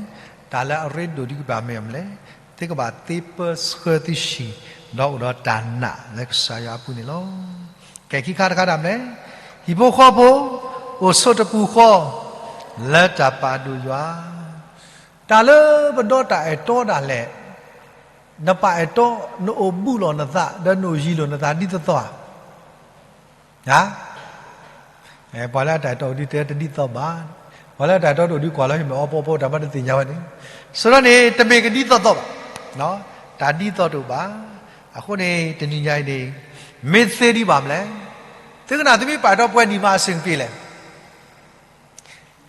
တၢ်လၢအရ့ဒိၣ်ဒံးကဘၣ်မ့ၢ်မနုၤလဲၣ်, သုကဘၣ်သ့ပၢဆှၢသုဟံၣ် ဒီးအိၣ်ဒီးတၢ်နာ်လၢကစၢ်ယွၤအပူၤန့ၣ်လီၤ. ကဲ ခံခါတခါတၢ်မနုၤလဲၣ်, ဟံၣ်ဖိဃီဖိ အိၣ်ဆိးတပူၤဃီ လၢတၢ်ပာ်ဒိၣ်ယွၤ တၢ်လၢပဒီတၢ်အဲၣ်တီဒၣ်လဲာ်, နပာ်အဲၣ်တီ နအိၣ်ဘူးလိာ်နသး ဒီးနအိၣ်ယံၤလိာ်နသးဒ်သိးသိးဧါ. ပှၤလၢအတၢ်အဲၣ်တီ အိၣ်ဒ်တဲတဒ်သိးဘၣ်, ပှၤလၢအတၢ်အဲၣ်တီတအိၣ်ဒ်ကွၢ်လီၤ ယမ့ၢ်အီပီပီ တၢ်မၤတသ့ၣ်ညါဝဲန့ၣ်, စးထီၣ်န့ၣ် တမ့ၢ်ကဒ်သိးသိးဘၣ်, တၢ်ဒ်သိးတအိၣ်ဘၣ်. အဃိန့ၣ် တနံၤညါအံၤန့ၣ် မ့ၢ်သ့ဒံးဘၣ်မနုၤလဲၣ်, သုကနၣ်သုမ့ၢ်ပာ်အဲၣ်တီပှဲၤနံၣ်မးအဆင်ပြေလဲၣ်.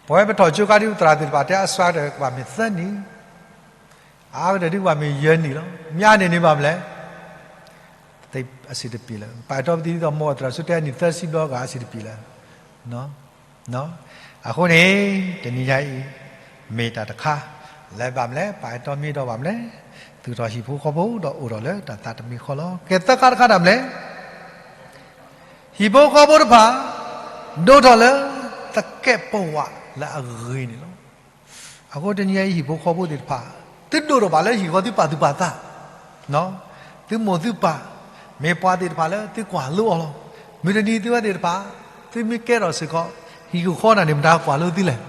ပဝဲပထီၣ်ကၠိခါဒ်ပသရၣ်သ့ၣ်တဖၣ်တဲအစှၤဒီးကဘၣ်မ့ၢ်သၢနံၣ်, အါကတၢၢ်ဒ်ကဘၣ်မ့ၢ်ယဲၢ်နံၣ်လီၤ. မ့ၢ်အါန့ၢ်န့ၣ်ဘၣ်မနုၤလဲၣ်, အဆင်တပြေလၢၤ. ပာ်အဲၣ်တီပသံဒ်သိး မိၢ်သရၣ်စိတဲနံၣ်သၢဆံဘျီဂၤအဆင်တပြေလၢၤ. အဃိန့ၣ် တနံၤညါအံၤ မ့ၢ်တၢ်တခါ လၢဘၣ်မနုၤလဲၣ် ပာ်အဲၣ်တီမ့ၢ်ဒီးဘၣ်မနုၤလဲၣ်, သူၣ်ထီၣ်ဟံၣ်ဖိဃီဖိဒီးအိၣ်ထီၣ်လၢတၢ်သးတမံၤဃီလီၤ. ကဲ သၢခါတခါတၢ်မနုၤလဲၣ် ဟံၣ်ဖိဃီဖိတဖၣ် ဒိၣ်ထီၣ်လၢသကဲးပဝးလၢအဂ့ၤန့ၣ်လီၤ. အဃိတနံၤညါအံၤ ဟံၣ်ဖိဃီဖိသ့ၣ်တဖၣ် သုဒိၣ်ထီၣ်ဘၣ်လၢဟံၣ်ဃီသုပာ်သူၣ်ပာ်သး, သုမိၢ်သုပၢ် မ့ၢ်ပှၤသ့ၣ်တဖၣ်လၢသုကွၢ်လိအီၤလီၤ. မုၢ်တနံၤသုဝဲသ့ၣ်တဖၣ် သုမ့ၢ်ကဲထီၣ်စ့ၢ်ကီး ဟံၣ်ကဃီနၤန့ၣ် မတၤကွၢ်လိသုလဲၣ်.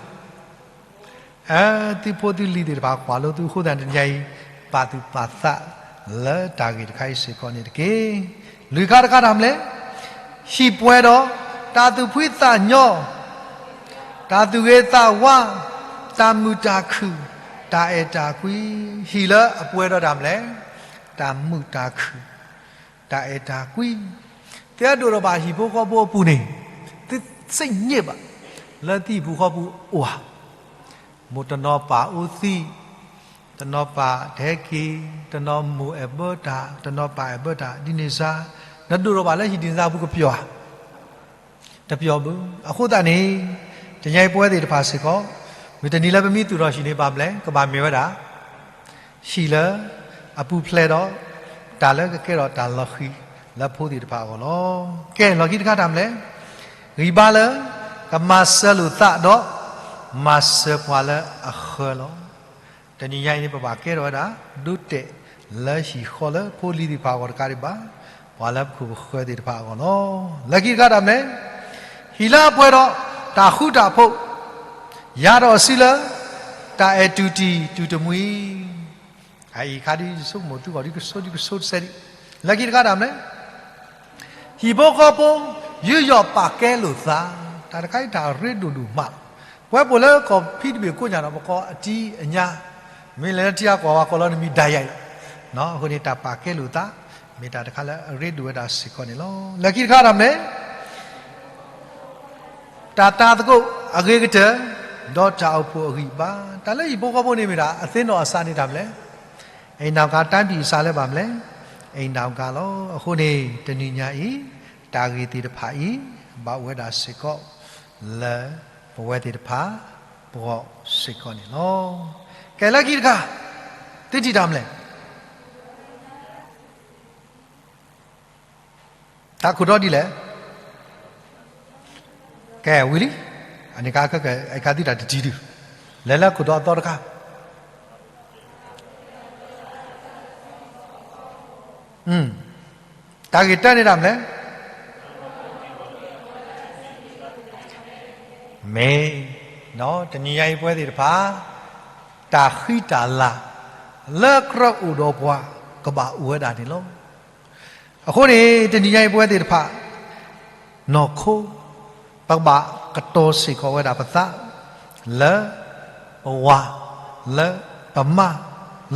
သုဖိသုလံၤသ့ၣ်တဖၣ်ကွၢ်လိသုအဃိသတး တနံၤညါအံၤ ပာ်သူၣ်ပာ်သးလၢတၢ်ဂ့ၢ်တခါအံၤစ့ၢ်ကီးန့ၣ်တက့ၢ်. လွံၢ်ခါတခါတၢ်မနုၤလဲၣ်, ဟံၣ်ပှဲၤဒီးတၢ်သူၣ်ဖှံသးညီ, တၢ်သူၣ်ဂ့ၤသးဝါ, တၢ်မုာ်တၢ်ခုၣ်, တၢ်အဲၣ်တၢ်ကွံ, ဟံၣ်လၢအပှဲၤဒီးတၢ်မနုၤလဲၣ်, တၢ်မုာ်တၢ်ခုၣ် တၢ်အဲၣ်တၢ်ကွံ, သုအဲၣ်ဒိးထီၣ်ဘၣ်ဟံၣ်ဖိဃီဖိအပူၤန့ၣ်, သုသ့ၣ်ညါဘၣ် လၢသုဟံၣ်ဖိဃီဖိအိၣ်ဧါ. မိၢ်တနီၤပၢ်အိၣ်သံ, တနီၤပၢ်တဟဲက့ၤ, တနီၤမိၢ်အဲၣ်ဘၢတၢ်, တနီၤပၢ်အဲၣ်ဘၢတၢ်, ဒ်န့ၣ်စ့ၢ်, နဒိၣ်ထီၣ်ဘၣ်လၢဟံၣ်ဒ်န့ၣ်စ့ၢ်အပူၤကပျီၤဧါ. တပျီၤဘၣ်. အဃိသတးန့ၣ်, တနံၤညါအံၤပဝဲသ့ၣ်တဖၣ်စ့ၢ်ကီး, မုၢ်တနံၤလၢပမ့ၢ်သူၣ်ထီၣ်ဟံၣ်န့ၣ်ဘၣ်မနုၤလဲၣ်, ကဘၣ်မ့ၢ်ဝဲဒၣ် ဟံၣ်လၢအပူၤဖျဲးဒီး တၢ်လၢကကဲထီၣ်တၢ်လီၤဃံၤလၢဖိသ့ၣ်တဖၣ်အဂီၢ်လီၤ. ကဲ လီၢ်ခံတခါတၢ်မနုၤလဲၣ်, ဂံၢ်ဘါလၢ ကမၤစၢၤလိာ်သးဒီး မၤစၢၤပှၤလၢအဃၢလီၤ. တနံၤညါအံၤန့ၣ် ပဘၣ်ကဲထီၣ်ဝဲဒၣ် ဒိတဲာ်လၢဟံၣ်ဃီလၢဖိလံၤသ့ၣ်တဖၣ်အဂီၢ်တကးဒံးဘၣ်, ပှၤလၢပခိၣ်ပဃၢၤသ့ၣ်တဖၣ်အဂီၢ်လီၤ. လၢခံတခါတၢ်မနုၤလဲၣ်, ဟံၣ်လၢအပှဲၤဒီးတၢ်ဃူတၢ်ဖိး, ယၤဒီးအစုလၢ တၢ်အဲၣ်တူၢ်တံၢ်တူၢ်တမှံၤ အအံၤခါဒ်ယဆိကမိၣ်သုဂီၢ်ဒ်ကဆိဒ်ကဆိတစဲးဒံး, လၢခံတခါတၢ်မနုၤလဲၣ်, ဟံၣ်ဖိဃီဖိ ယူးယီၣ်ပာ်ကဲလိာ်သး, တၢ်တခါအံၤတၢ်ရ့ဒိၣ်ဒိၣ်မးလီၤ. ပဝဲပအိၣ်လၢကီၢ်ဖံတဘ့ၣ်ကိးညါဒီး ပကိးအတံၤအညါ, မ့ၢ်လဲၤလၢထံအကီၢ်ဝဲကိးလီၤနမံၤဒၣ်ယၤအံၤလီၤ. အဃိန့ၣ် တၢ်ပာ်ကဲလိာ်သး မ့ၢ်တၢ်တခါလၢအရ့ဒိၣ်ဝဲဒၣ်စ့ၢ်ကီးန့ၣ်လီၤ. လၢခံတခါတၢ်မနုၤလဲၣ် တၢ်တၤသကိးအဂ့ၤကတၢၢ် ဒီးတၢ်အိၣ်ဖှိၣ်အဂံၢ်အဘါ, တၢ်လၢဟံၣ်ဖိဃီဖိန့ၣ်မ့ၢ်ဒၣ် အသ့ၣ်နီၣ်အသးန့ၣ်တၢ်မနုၤလဲၣ်, အိမ်ထောင်က တိုင်းပြည်အစးလၢဘၣ်မနုၤလဲၣ်, အိမ်ထောင်က လီၤ. အဃိန့ၣ် တနံၤညါအံၤ တၢ်ဂ့ၢ်သ့ၣ်တဖၣ်အံၤ ဘၣ်အိၣ်ဝဲဒၣ်စ့ၢ်ကီး လၢပဝဲသ့ၣ်တဖၣ် ပဂီၢ်စ့ၢ်ကီးန့ၣ်လီၤ. ကဲလၢခံတခါ သုထံၣ်တၢ်မနုၤလဲၣ် တၢ်ခိၣ်တီဒ်လဲၣ်. ကဲဝံၤလံ, အန့ၣ်ကါကဲကဲ အကါသုတၢ်တထံၣ်ဒု, လဲၤလၢခိၣ်တီအသီတခါ, တၢ်ဂ့ၢ်တၢန့ၣ်တၢ်မနုၤလဲၣ်. မ့ၢ်, တနံၤညါအံၤပဝဲသ့ၣ်တဖၣ် တၢ်ဃံတၢ်လၤ လၢကြၢးအိၣ်ဒီးပှၤ ကဘၣ်အိၣ်ဝဲဒၣ်န့ၣ်လီၤ. အဃိန့ၣ် တနံၤညါအံၤပဝဲသ့ၣ်တဖၣ် နီၢ်ခိ ပကဘၣ်ကတီၤစ့ၢ်ကီးဝဲဒၣ်ပသး လၢပဝၤ လၢပမါ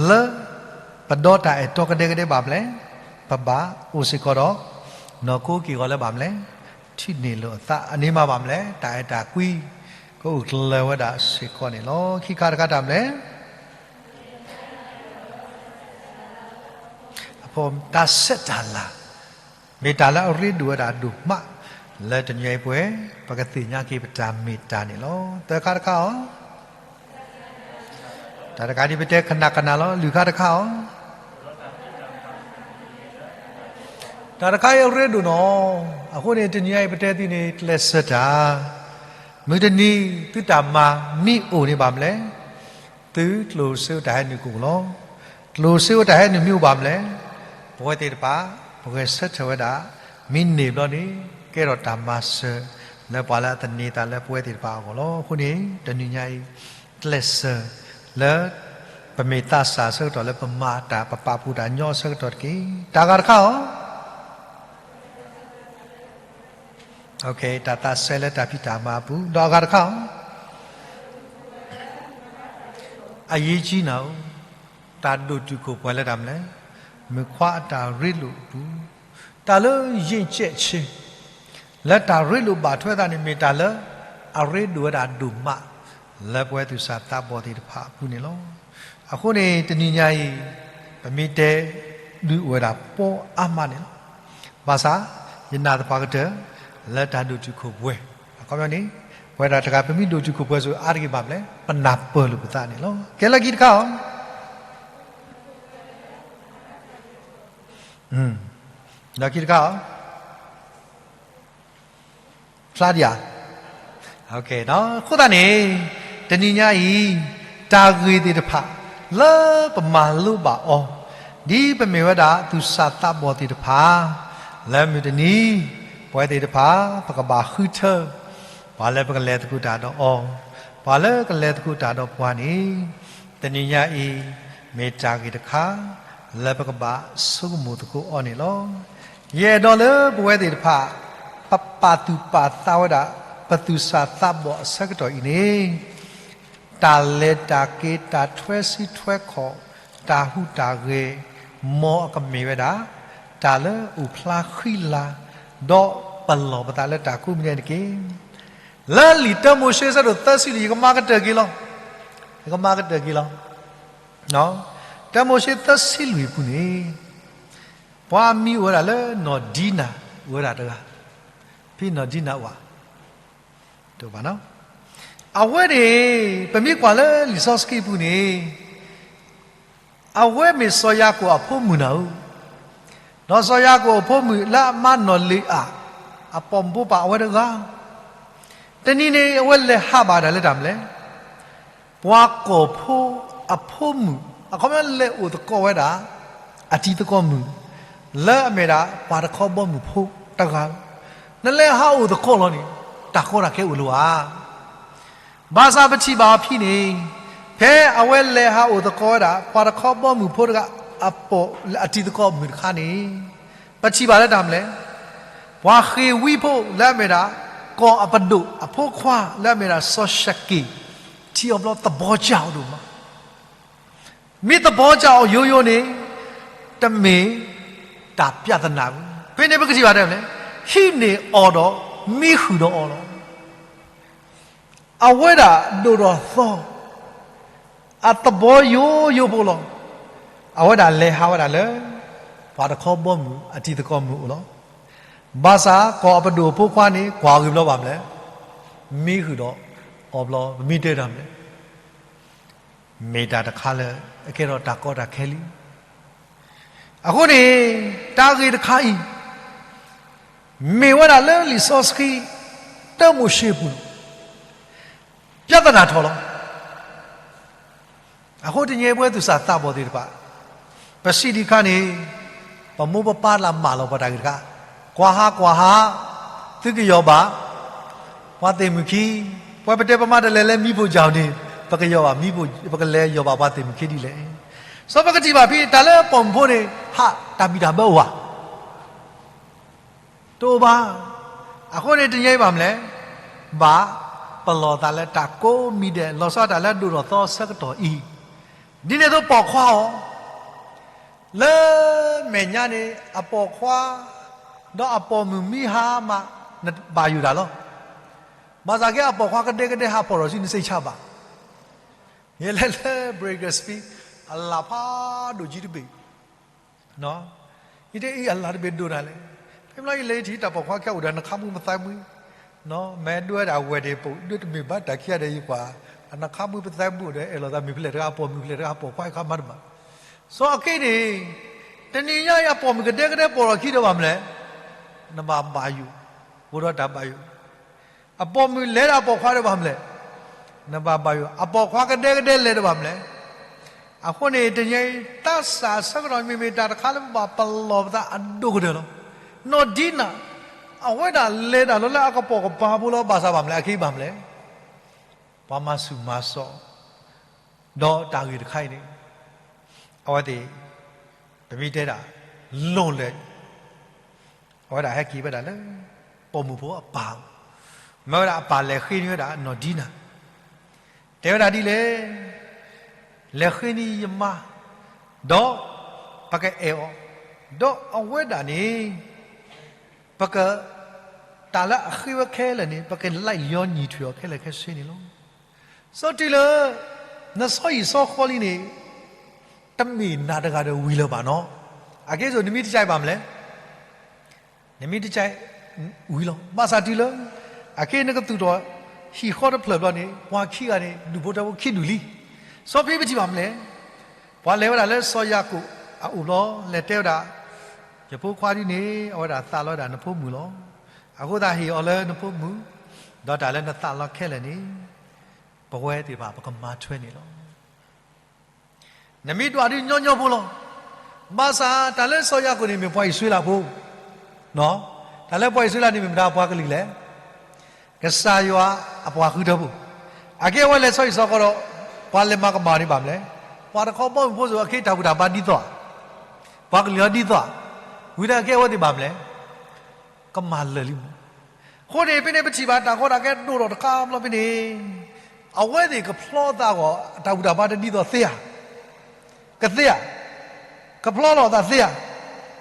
လၢပဒီတၢ်အဲၣ်တီကဒဲကဒဲဘၣ်မနုၤလဲၣ်, ပဘၣ်အိၣ်စ့ၢ်ကီးဒီး နီၢ်ခိက့ၢ်ဂီၤလၢဘၣ်မနုၤလဲၣ်, ထံၣ်န့ၢ်လိာ်အသးအန့ၣ်မးဘၣ်မနုၤလဲၣ်, တၢ်အဲၣ်တၢ်ကွံ ကအိၣ်ကျၢၤဝဲဒၣ်စ့ၢ်ကီးန့ၣ်လီၤ. ခံခါတခါတၢ်မနုၤလဲၣ် တၢ်ဆဲးတၢ်လၤ မ့ၢ်တၢ်လၢအရ့ဒိၣ်ဝဲဒၣ်ဒိၣ်မး လၢတနံၤအံၤပဝဲ ပကသ့ၣ်ညါက့ၤပတၢ်မ့ၢ်တၢ်န့ၣ်လီၤ. သၢခါတခါအီၤ, တၢ်တခါဒ်ပတဲခနၣ်ခနၣ်လီၤ. လွံၢ်ခါတခါအီၤ, တၢ်တခါအံၤအရ့ဒိၣ်နီၤ, အဃိန့ၣ် တနံၤအံၤပတဲသုန့ၣ် ကျဲးစၢးတၢ်, မုၢ်တနံၤသုတၢ်မၤမ့ၢ်အိၣ်န့ၣ်ဘၣ်မနုၤလဲၣ် သုကျိၣ်စ့အိၣ်တၢ်ဟဲနုာ်ကအိၣ်လီၤ. ကျိၣ်စ့အိၣ်တၢ်ဟဲနုာ်မ့ၢ်အိၣ်ဘၣ်မနုၤလဲၣ်, ပဝဲသ့ၣ်တဖၣ် ပဂဲၤဆၢထၢၣ်ဝဲဒၣ်, မ့ၢ်န့ၢ်ဘျီန့ၣ် ကဲထီၣ်တၢ်မၤစၢၤ လၢပှၤလၢအသန့ၤသးလၢပဝဲသ့ၣ်တဖၣ်အဂီၢ်လီၤ. အဃိန့ၣ် တနံၤညါအံၤ ကျဲးစၢးလၢ ပမ့ၢ်သးစၢ်အဆၢကတီၢ်လၢပမၤတၢ် ပပာ်ဖှိၣ်တၢ်ညီအဆၢကတီၢ်တက့ၢ်. တၢ်ဂၤတခါအီၤ တၢ်သးစဲလၢတၢ်ဖံးတၢ်မၤအပူၤ, ဒီးအဂၤတခါအီၤ, အရေးကြီးနၤဧိၤ, တၢ်ဒိၣ်တုာ်ခိၣ်ပှဲၤလၢတၢ်မနုၤလဲၣ်, မုၣ်ခွါအတၢ်ရ့လိာ်အပူၤ, တၢ်လၢယံာ်ကဲးဆ့, လၢတၢ်ရ့လိာ်ဘၣ်ထွဲသးန့ၣ် မ့ၢ်တၢ်လၢအရ့ဒိၣ်ဝဲဒၣ်ဒိၣ်မး လၢပဝဲသူၣ်စၢ်သးဘီၣ်သ့ၣ်တဖၣ်အပူၤန့ၣ်လီၤ. အဃိန့ၣ် တနံၤညါအံၤ ပမ့ၢ်တဲဒုးအိၣ်ဝဲဒၣ်ပီအါမးန့ၣ်လီၤ. ဘၣ်ဆၣ် ယနာ်သပှၢ်ကတၢၢ် လၢတၢ်ဒိၣ်တုာ်ခိၣ်ပှဲၤ အခီပညီန့ၣ် ပဝဲဒၣ်တဂၤ ပမ့ၢ်ဒိၣ်တုာ်ခိၣ်ပှဲၤဆိ အါတက့ၢ်ဘၣ်မနုၤလဲၣ်, ပနၢ်ပၢၢ်လိာ်ပသးန့ၣ်လီၤ. ကဲလၢခံတခါအီၤ, လၢခံတခါအီၤ ဖျါဒံးဧါ. အဃိသတးန့ၣ် တနံၤညါအံၤ တၢ်ဂ့ၢ်သ့ၣ်တဖၣ် လၢပမၤလိဘၣ်အီၤ ဒ်ပမ့ၢ်ဝဲဒၣ်သူၣ်စၢ်သးဘီၣ်သ့ၣ်တဖၣ် လၢမုၢ်တနံၤ ပဝဲသ့ၣ်တဖၣ် ပကဘၣ်ဃုထၢ ပှၤလၢပကလဲၤသကိးတၢ်ဒီးအီၤ, ပှၤလၢကလဲၤသကိးတၢ်ဒီးပှၤန့ၣ် တနံၤညါအံၤ မ့ၢ်တၢ်ဂ့ၢ်တခါ လၢပကဘၣ်ဆိကမိၣ်သကိးအီၤန့ၣ်လီၤ. ယအဲၣ်ဒိးလၢပဝဲသ့ၣ်တဖၣ် ပပာ်သူၣ်ပာ်သးဝဲဒၣ် ပသူၣ်စၢ်သးဘီၣ်အဆၢကတီၢ်အံၤန့ၣ် တၢ်လဲၤတၢ်က့ၤ တၢ်ထွဲဆံထွဲခီၣ် တၢ်ဟူးတၢ်ဂဲၤ မ်အကမ့ၢ်ဝဲဒၣ် တၢ်လၢအိၣ်ဖျါဃံလၤ ဒီးပလီၢ်ပသးလၢတၢ်ကိးမံၤဒဲးန့ၣ်တက့ၢ်. လၢလံာ်တၢမိၤၡ့အဆၢဒိၣ်သၢဆံလွံၢ် ယကမၤကတၢၢ်က့ၤလီၤ. ယကမၤကတၢၢ်က့ၤလီၤ. တၢမိၤၡ့သၢဆံလွံၢ်အပူၤန့ၣ် ပှၤအမံၤအိၣ်ဝဲဒၣ်လၢနီၢ်ဒံနၤ အိၣ်ဝဲဒၣ်တဂၤ, ဖဲနီၢ်ဒံနၤအိၣ်ဧါ, တအိၣ်ဘၣ်နီၤ. အဝဲန့ၣ် ပမ့ၢ်ကွၢ်လၢလံာ်စီဆှံအပူၤန့ၣ် အဝဲမ့ၢ်စီၤယၤကိာ်အဖိမုၣ်နၤဧိၤ, ဒီးစီၤယၤကိာ်အဖိမုၣ်လၢအမါနီၢ်လ့ၤအၤ အပိာ်မုၣ်ဖိပၢ်အဝဲတဂၤ, တနံၤန့ၣ် အဝဲလဲၤဟးဘၣ်ဒၣ်လၢတၢ်မနုၤလဲၣ်, ပှၤကီၢ်ဖိအဖိမုၣ်, အခီပညီလဲၤအိၣ်သကိးဝဲဒၣ် အတံၤသကိးမုၣ် လၢအမ့ၢ်ဒၣ်ပှၤတခီဘီမုၢ်ဖိတဂၤလီၤ. နလဲၤဟးအိၣ်သကိးလီၤန့ၣ် တၢ်ကီတၢ်ခဲအိၣ်လၢၤဧါ. ဘၣ်ဆၣ်ပထံၣ်ဘၣ်အီၤဖဲန့ၣ်, ဖဲအဝဲလဲၤဟးအိၣ်သကိးဝဲဒၣ် ပှၤတခီဘီမုၢ်ဖိတဂၤ အပိာ်လၢအတံၤသကိးမုၣ်တခါန့ၣ်, ပထံၣ်ဘၣ်လၢတၢ်မနုၤလဲၣ်, ပှၤဃ့ၢ်ဝံဖိလၢအမ့ၢ်ဒၣ် ကီၢ်အပဒိၣ်အဖိခွါလၢအမ့ၢ်ဒၣ်စီၤၡက့ၣ်, ထံၣ်အီၤဘျီသဘီကၢ်အီၤဒိၣ်မး. မ့ၢ်သဘီကၢ်အီၤယိယိန့ၣ် တမ့ၢ်တၢ်ပြဿနာဘၣ်. ဖဲန့ၣ်ပကထံၣ်ဘၣ်တၢ်မနုၤလဲၣ်, ဟံးန့ၢ်အီၤဒီးမံဃုာ်ဒီးအီၤလီၤ. အဝဲဒၣ်ဒိၣ်ထီၣ်သီ အသဘီယိယိဖိလီၤ. အဝဲဒၣ်လဲၤဟးဝဲဒၣ်လၢ ပှၤတခီဘီမုၢ်အတံၤသကိးမုၣ်အအိၣ်လီၤ. ဘၣ်ဆၣ်ကီၢ်အပဒိၣ်အဖိခွါန့ၣ် ကွၢ်ဂ့ၤဘျီဘၣ်မနုၤလဲၣ်, မံဃုာ်ဒီးအီၤဘျီ ပမ့ၢ်တဲတၢ်မနုၤလဲၣ်, မ့ၢ်တၢ်တခါလၢအကဲထီၣ်တၢ်ကီတၢ်ခဲလံ. အဃိန့ၣ် တၢ်ဂ့ၢ်တခါအံၤ မ့ၢ်ဝဲဒၣ်လၢလံာ်စီဆှံ တၢမိၤၡ့အပူၤ ပြဿနာထီၣ်လီၤ. အဃိတနံၤအံၤပဝဲသူၣ်စၢ်သးဘီၣ်သ့ၣ်တဖၣ်, ပစံးဒံးတခါန့ၣ်, ပမိၢ်ပပၢ်လၢမၢလီၤပှၤတၢ်ဂ့ၢ်တခါ, ကွၢ်ဟးကွၢ်ဟး, သုကယီၢ်ဘၣ် ပှၤသ့ၣ်မုၣ်ခံ, ပဝဲပတဲပမၤတလဲၤလၢမံဖိကၠီၤန့ၣ်, ပကယီၢ်ဘၣ်မံဖိ, ပကလဲၤယီၢ်ဘၣ်ပှၤသ့ၣ်မုၣ်ခံဒ်လဲၣ်. စီၤပကထံၣ်ဘၣ်ဖဲတၢ်လၢပိာ်မုၣ်ဖိန့ၣ် ဟးတၢ်ဘံၣ်တၢ်ဘၢအိၣ်ဧါ တအိၣ်ဘၣ်. အဃိန့ၣ်တနံၤအံၤဘၣ်မနုၤလဲၣ်, ဘၣ်ပလီၢ်သးလၢတၢ်ကိးမံၤဒဲး လီၤဆီဒၣ်တၢ်လၢဒိၣ်ထီၣ်သီဆၢကတီၢ်အံၤ, ဒ်န့ၣ်အသိးပိာ်ခွါအီၤ, လၢမဲာ်ညါန့ၣ် အပိာ်ခွါ, ဒီးအပိာ်မုၣ်မံဟါမး, နဘၣ်ယိၣ်တၢ်လီၤ. ဘၣ်ဆၣ်က့အပိာ်ခွါကဒဲကဒဲဟးဖီၣ်ထီၣ်ဆူနစ့ဆါဘၣ်. ယလဲၤလၢ Breakers Fee အလၣ်ဖးဒိၣ်ကံတဘ့ၣ် ယတဲအံၤအလၣ်တဘ့ၣ်ဒိၣ်ဒၣ်လဲာ်. ဖဲမ့ၢ်လီၤယလဲၤယထံၣ်တၢ်ပိာ်ခွါခဲအိၣ်ဒီးနခါမုၣ်ပသးမုၣ်, မ့ၢ်ဒွဲဒၣ်ဝဲၢ်ဒ့ၣ်ပူၤ ဒွဲတမ့ၢ်ဘၣ်တၢ်ခံဂၤဒီးယကွၢ်, အနခါမုၣ်ပသးမုၣ်အိၣ်ဒီးအဲၣ်လိာ်သးမုၣ်ဖျဲၣ်တဂၤ အပိာ်မုၣ်ဖျဲၣ်တဂၤ အပိာ်ခွါအံၤခါမၤတဘၣ်. စီၤအက့န့ၣ်, တနံၤညါအံၤအပိာ်မုၣ်ကဒဲကဒဲပိာ်ထီၣ်ခံဒီးဘၣ်မနုၤလဲၣ်, နဘၣ်ဘၣ်ယိၣ်, အိၣ်ဒီးတၢ်ဘၣ်ယိၣ် အပိာ်မုၣ်လဲၤဒီးအပိာ်ခွါဒီးဘၣ်မနုၤလဲၣ်, နဘၣ်ဘၣ်ယိၣ်, အပိာ်ခွါကဒဲကဒဲလဲၤဒီးဘၣ်မနုၤလဲၣ်. အဃိန့ၣ် တနံၤအံၤ သးစၢ်ဆၢကတီၢ်မ့မ့ၢ်တၢ်တခါလၢပဘၣ်ပလီၢ်ပသးအ ဒိၣ်ကတၢၢ်လီၤ. နီၢ်ဒံနၤ, အဝဲဒၣ်လဲၤတၢ်လီၤလၢအကပိာ်ကပၤဖိလီၤ. ဘၣ်ဆၣ်ဘၣ်မနုၤလဲၣ်, အခဲအံၤဘၣ်မနုၤလဲၣ်, ပှၤမၤဆူၣ်မၤစိး, ဒီးတၢ်ဂ့ၢ်တခါအံၤန့ၣ်, အဝဲသ့ၣ်, ပမ့ၢ်တဲဒၣ်, လိၣ်လဲၣ် အဝဲဒၣ်ဟဲက့ၤဝဲဒၣ်လၢ ပိာ်မုၣ်ဖိအပၢ်, မ့ၢ်ဝဲဒၣ်အပၢ်လဲၤဃ့န့ၢ်ဝဲဒၣ်နီၢ်ဒံနၤ, တဲဝဲဒၣ်ဒ်လဲၣ်, လဲၤဃ့န့ၢ်ယမါ, ဒီးပကအဲၣ်အီၤ, ဒီးအဝဲဒၣ်န့ၣ် ပက, တၢ်လၢအဃ့ဝဲခဲလၢာ်န့ၣ် ပကလဲၤလီညီထွဲအီၤခဲလၢာ်ခဲဆ့န့ၣ်လီၤ. စီၤတုၤလၢ နစီအံၤစီဃီလံန့ၣ် တမ့ၢ်နၤတဂၤဒီးဝံၤလၢၤဘၣ်နီၤ. အကဲသိးနမ့ၢ်တကဲဘၣ်မနုၤလဲၣ်, နမ့ၢ်တကဲဝံၤလီၤ. ဘၣ်ဆၣ်တုၤလၢ အကဲနကသူၣ်ထီၣ်ဟံၣ်ဃီတဖျၢၣ်ဘျီန့ၣ် ပှၤခံဂၤန့ၣ် ဒူၣ်ဖိထၢဖိခံဒူၣ်လံ. စီၤဖဲပထံၣ်ဘၣ်မနုၤလဲၣ်, ပှၤလဲၤဝဲဒၣ်လၢစီၤယၤကိာ်အအိၣ်ဘျီ လဲၤတဲဝဲဒၣ်, ယဖိခွါဒ်န့ၣ် အဝဲဒၣ်သးလီဝဲဒၣ်နဖိမုၣ်လီၤ. အဃိသတးဟ့ၣ်အီၤလၢနဖိမုၣ်, ဒီးတၢ်လၢနသးလီခဲလၢာ်န့ၣ် ပဝဲသ့ၣ်တဖၣ်ပကမၤထွဲန့ၣ်လီၤ. နမ့ၢ်ဒွးဒုးညီညီဖိလီၤ. ဘၣ်ဆၣ်တၢ်လၢစီၤယၤကိာ်န့ၣ်မ့ၢ်ပှၤအံၣ်စရ့လးဖိ, တၢ်လၢပှၤအံၣ်စရ့လးန့ၣ်မ့ၢ်မတၤပှၤကလုာ်လဲၣ်, ကစၢ်ယွၤအပှၤဃုထၢဖိ. အကဲအဝဲလဲၤစီအံၣ်စီဃီဒီး ပှၤလဲၤမၤကမၣ်န့ၣ်ဘၣ်မနုၤလဲၣ်, ပှၤတခီဘီမုၢ်ဖိစိၤအကဲတၢ်ဘူၣ်တၢ်ဘါဒ်သိးဧါ, ပှၤကလုာ်အီၤဒ်သိးဧါ, ဝံၤဒီးအကဲအဝဲသ့ၣ်ဘၣ်မနုၤလဲၣ် ကမၤလၢာ်လံမး. အဃိန့ၣ် ဖဲန့ၣ်ပထံၣ်ဘၣ်တၢ်ကီတၢ်ခဲဒိၣ်ထီၣ်တခါဘျီဖဲန့ၣ်, အဝဲသ့ၣ်ကဖျီသးဂီၢ် တၢ်ဘူၣ်တၢ်ဘါတဒ်သိးသ့ဧါ, ကသ့ဧါ, ကဖျီလီၤသးသ့ဧါ,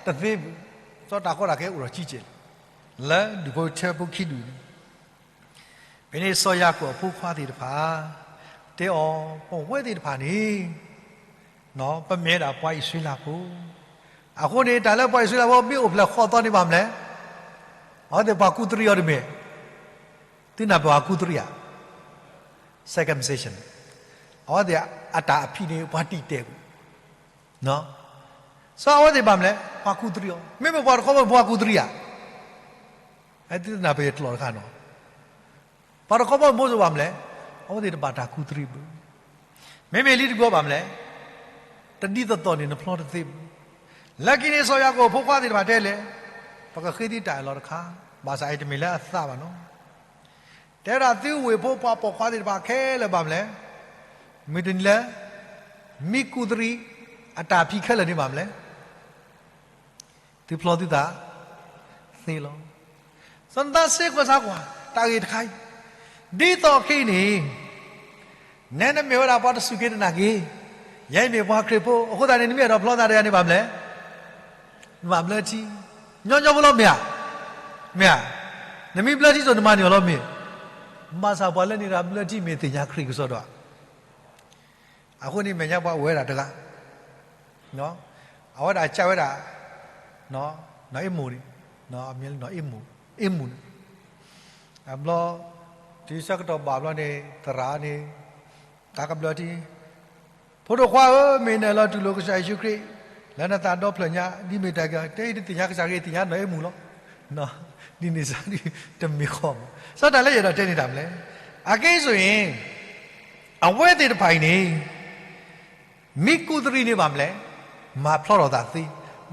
တသ့ဘူး, စီၤတၢ်ကီတၢ်ခဲအိၣ်ဒီးကံကဲးလံ, လၢဒူၣ်ဖိထၢဖိခံဒူၣ်န့ၣ် ဖဲန့ၣ်စီၤယၤကိာ်အဖိခွါသ့ၣ်တဖၣ် တဲအီၤ ပဝဲသ့ၣ်တဖၣ်န့ၣ် ပမ့ၢ်ဝဲဒၣ်ပှၤအံၣ်စရ့လးဖိ, အဃိန့ၣ် တၢ်လၢပှၤအံၣ်စရ့လးဖိမ့ၢ်အိၣ်ဖျဲၣ်ဃီသီန့ၣ်ဘၣ်မနုၤလဲၣ်, အဝဲသ့ၣ်ပှၤကူးတရံးအီၤတမ့ၢ်, သုနၢ်ပၢၢ်ပှၤကူးတရံးဧါ, circumcision, အဝဲသ့ၣ်အတၢ်အဖံးန့ၣ်ပှၤတံာ်တဲာ်ကွံာ် စီၤအဝဲသ့ၣ်ဘၣ်မနုၤလဲၣ် ပှၤကူးတရံးအီၤ, မ့မ့ၢ်ပှၤတခီဘီမုၢ်ဖိပှၤကူးတရံးဧါ, သုနၢ်ပၢၢ်ယတလီၢ်တခါနီၤ, ပှၤတခီဘီမုၢ်ဖိစိၤဘၣ်မနုၤလဲၣ်, အဝဲသ့ၣ်တဘၣ်တၢ်ကူၣ်သရံးဘၣ်. မ့မ့ၢ်လံတဘျီဘၣ်မနုၤလဲၣ်, တဒ်သိးသိးန့ၣ်နဖျီတသ့ဘၣ်. လၢခံန့ၣ် စီၤယၤကိာ်အဖိခွါသ့ၣ်တဖၣ်တဲလဲၣ်, ပကဃ့သံတၢ်အၢၣ်လီၤတခါ, ဘၣ်ဆၣ်အံၤတမ့ၢ်လၢအသးဘၣ်နီၤ. တဲဝဲဒၣ်သုဝ့ၢ်ဖိပှၤပိာ်ခွါသ့ၣ်တဖၣ်ခဲလၢာ်ဘၣ်မနုၤလဲၣ်, မုၢ်တနံၤလၢ မ့ၢ်ကူၣ်သရံးအတၢ်ဖံးခဲလၢာ်န့ၣ်ဘၣ်မနုၤလဲၣ် သုဖျီသုသးသ့လီၤ. စီၤနၤသၣ်စ့ၢ်ကီးစၢ်ကွၢ် တၢ်ဂ့ၢ်တခါအံၤ, ဒ်သိးခဲအံၤန့ၣ်, နဲနမ့ၢ်ဝဲဒၣ်ပှၤတစူၢ်က့ၤတနာ်က့ၤ, ယဲအံၤမ့ၢ်ပှၤခရံာ်ဖိ အဃိသတးန့ၣ် နမ့ၢ်အဲၣ်ဒိးဖျီသးတဂၤန့ၣ်ဘၣ်မနုၤလဲၣ်, နဘၣ်ဘျၢထံ, ညီညီဖိလီၤမ့ၢ်ဧါ, မ့ၢ်ဧါ, နမ့ၢ်ဘျၢထံစိၤနမၤန့ၢ်အီၤလီၤမ့ၢ်, ဘၣ်ဆၣ်ပှၤလၢန့ၣ်တဂၤဘျၢထံမ့ၢ်သ့ၣ်ညါခရံာ်ကစီဒီဧါ. အဃိန့ၣ်မဲာ်ညါပှၤအိၣ်ဝဲဒၣ်တဂၤ, အဝဲဒၣ်ကးဝဲဒၣ်, နီၢ်အ့မိၣ်န့ၣ်, နီၢ်အ့မိၣ်, အ့မိၣ်န့ၣ်, အဘျီ, တုၤဆၢကတီၢ်ဘၣ်ဘျီန့ၣ် သရၣ်န့ၣ်, ကးကဘျၢထံ, ဖိဒိၣ်ခွါဧၢ, မ့ၢ်နအၢၣ်လီၤတူၢ်လိာ်ကစၢ်ယ့ၣ်ၡူးခရံာ်, လၢနသးဒီဖျၢၣ်ညါ ဒ်မ့ၢ်တၢ်က, တဲအံၤတသ့ၣ်ညါကစၢ်ခရံာ် သ့ၣ်ညါနီၢ်အ့မိၣ်လီၤ. ဒ်န့ၣ်စၢ်ဒ်တမ့ၢ်ဃီမး, စီၤတၢ်လၢယအဲၣ်ဒိးတဲန့ၣ်တၢ်မနုၤလဲၣ်, အက့ၢ်ဆိၣ်အံၤ, အဝဲသ့ၣ်တဖၣ်အံၤန့ၣ် မ့ၢ်ကူၣ်သရံးန့ၣ်ဘၣ်မနုၤလဲၣ်, မၤဖျီထီၣ်သးသ့,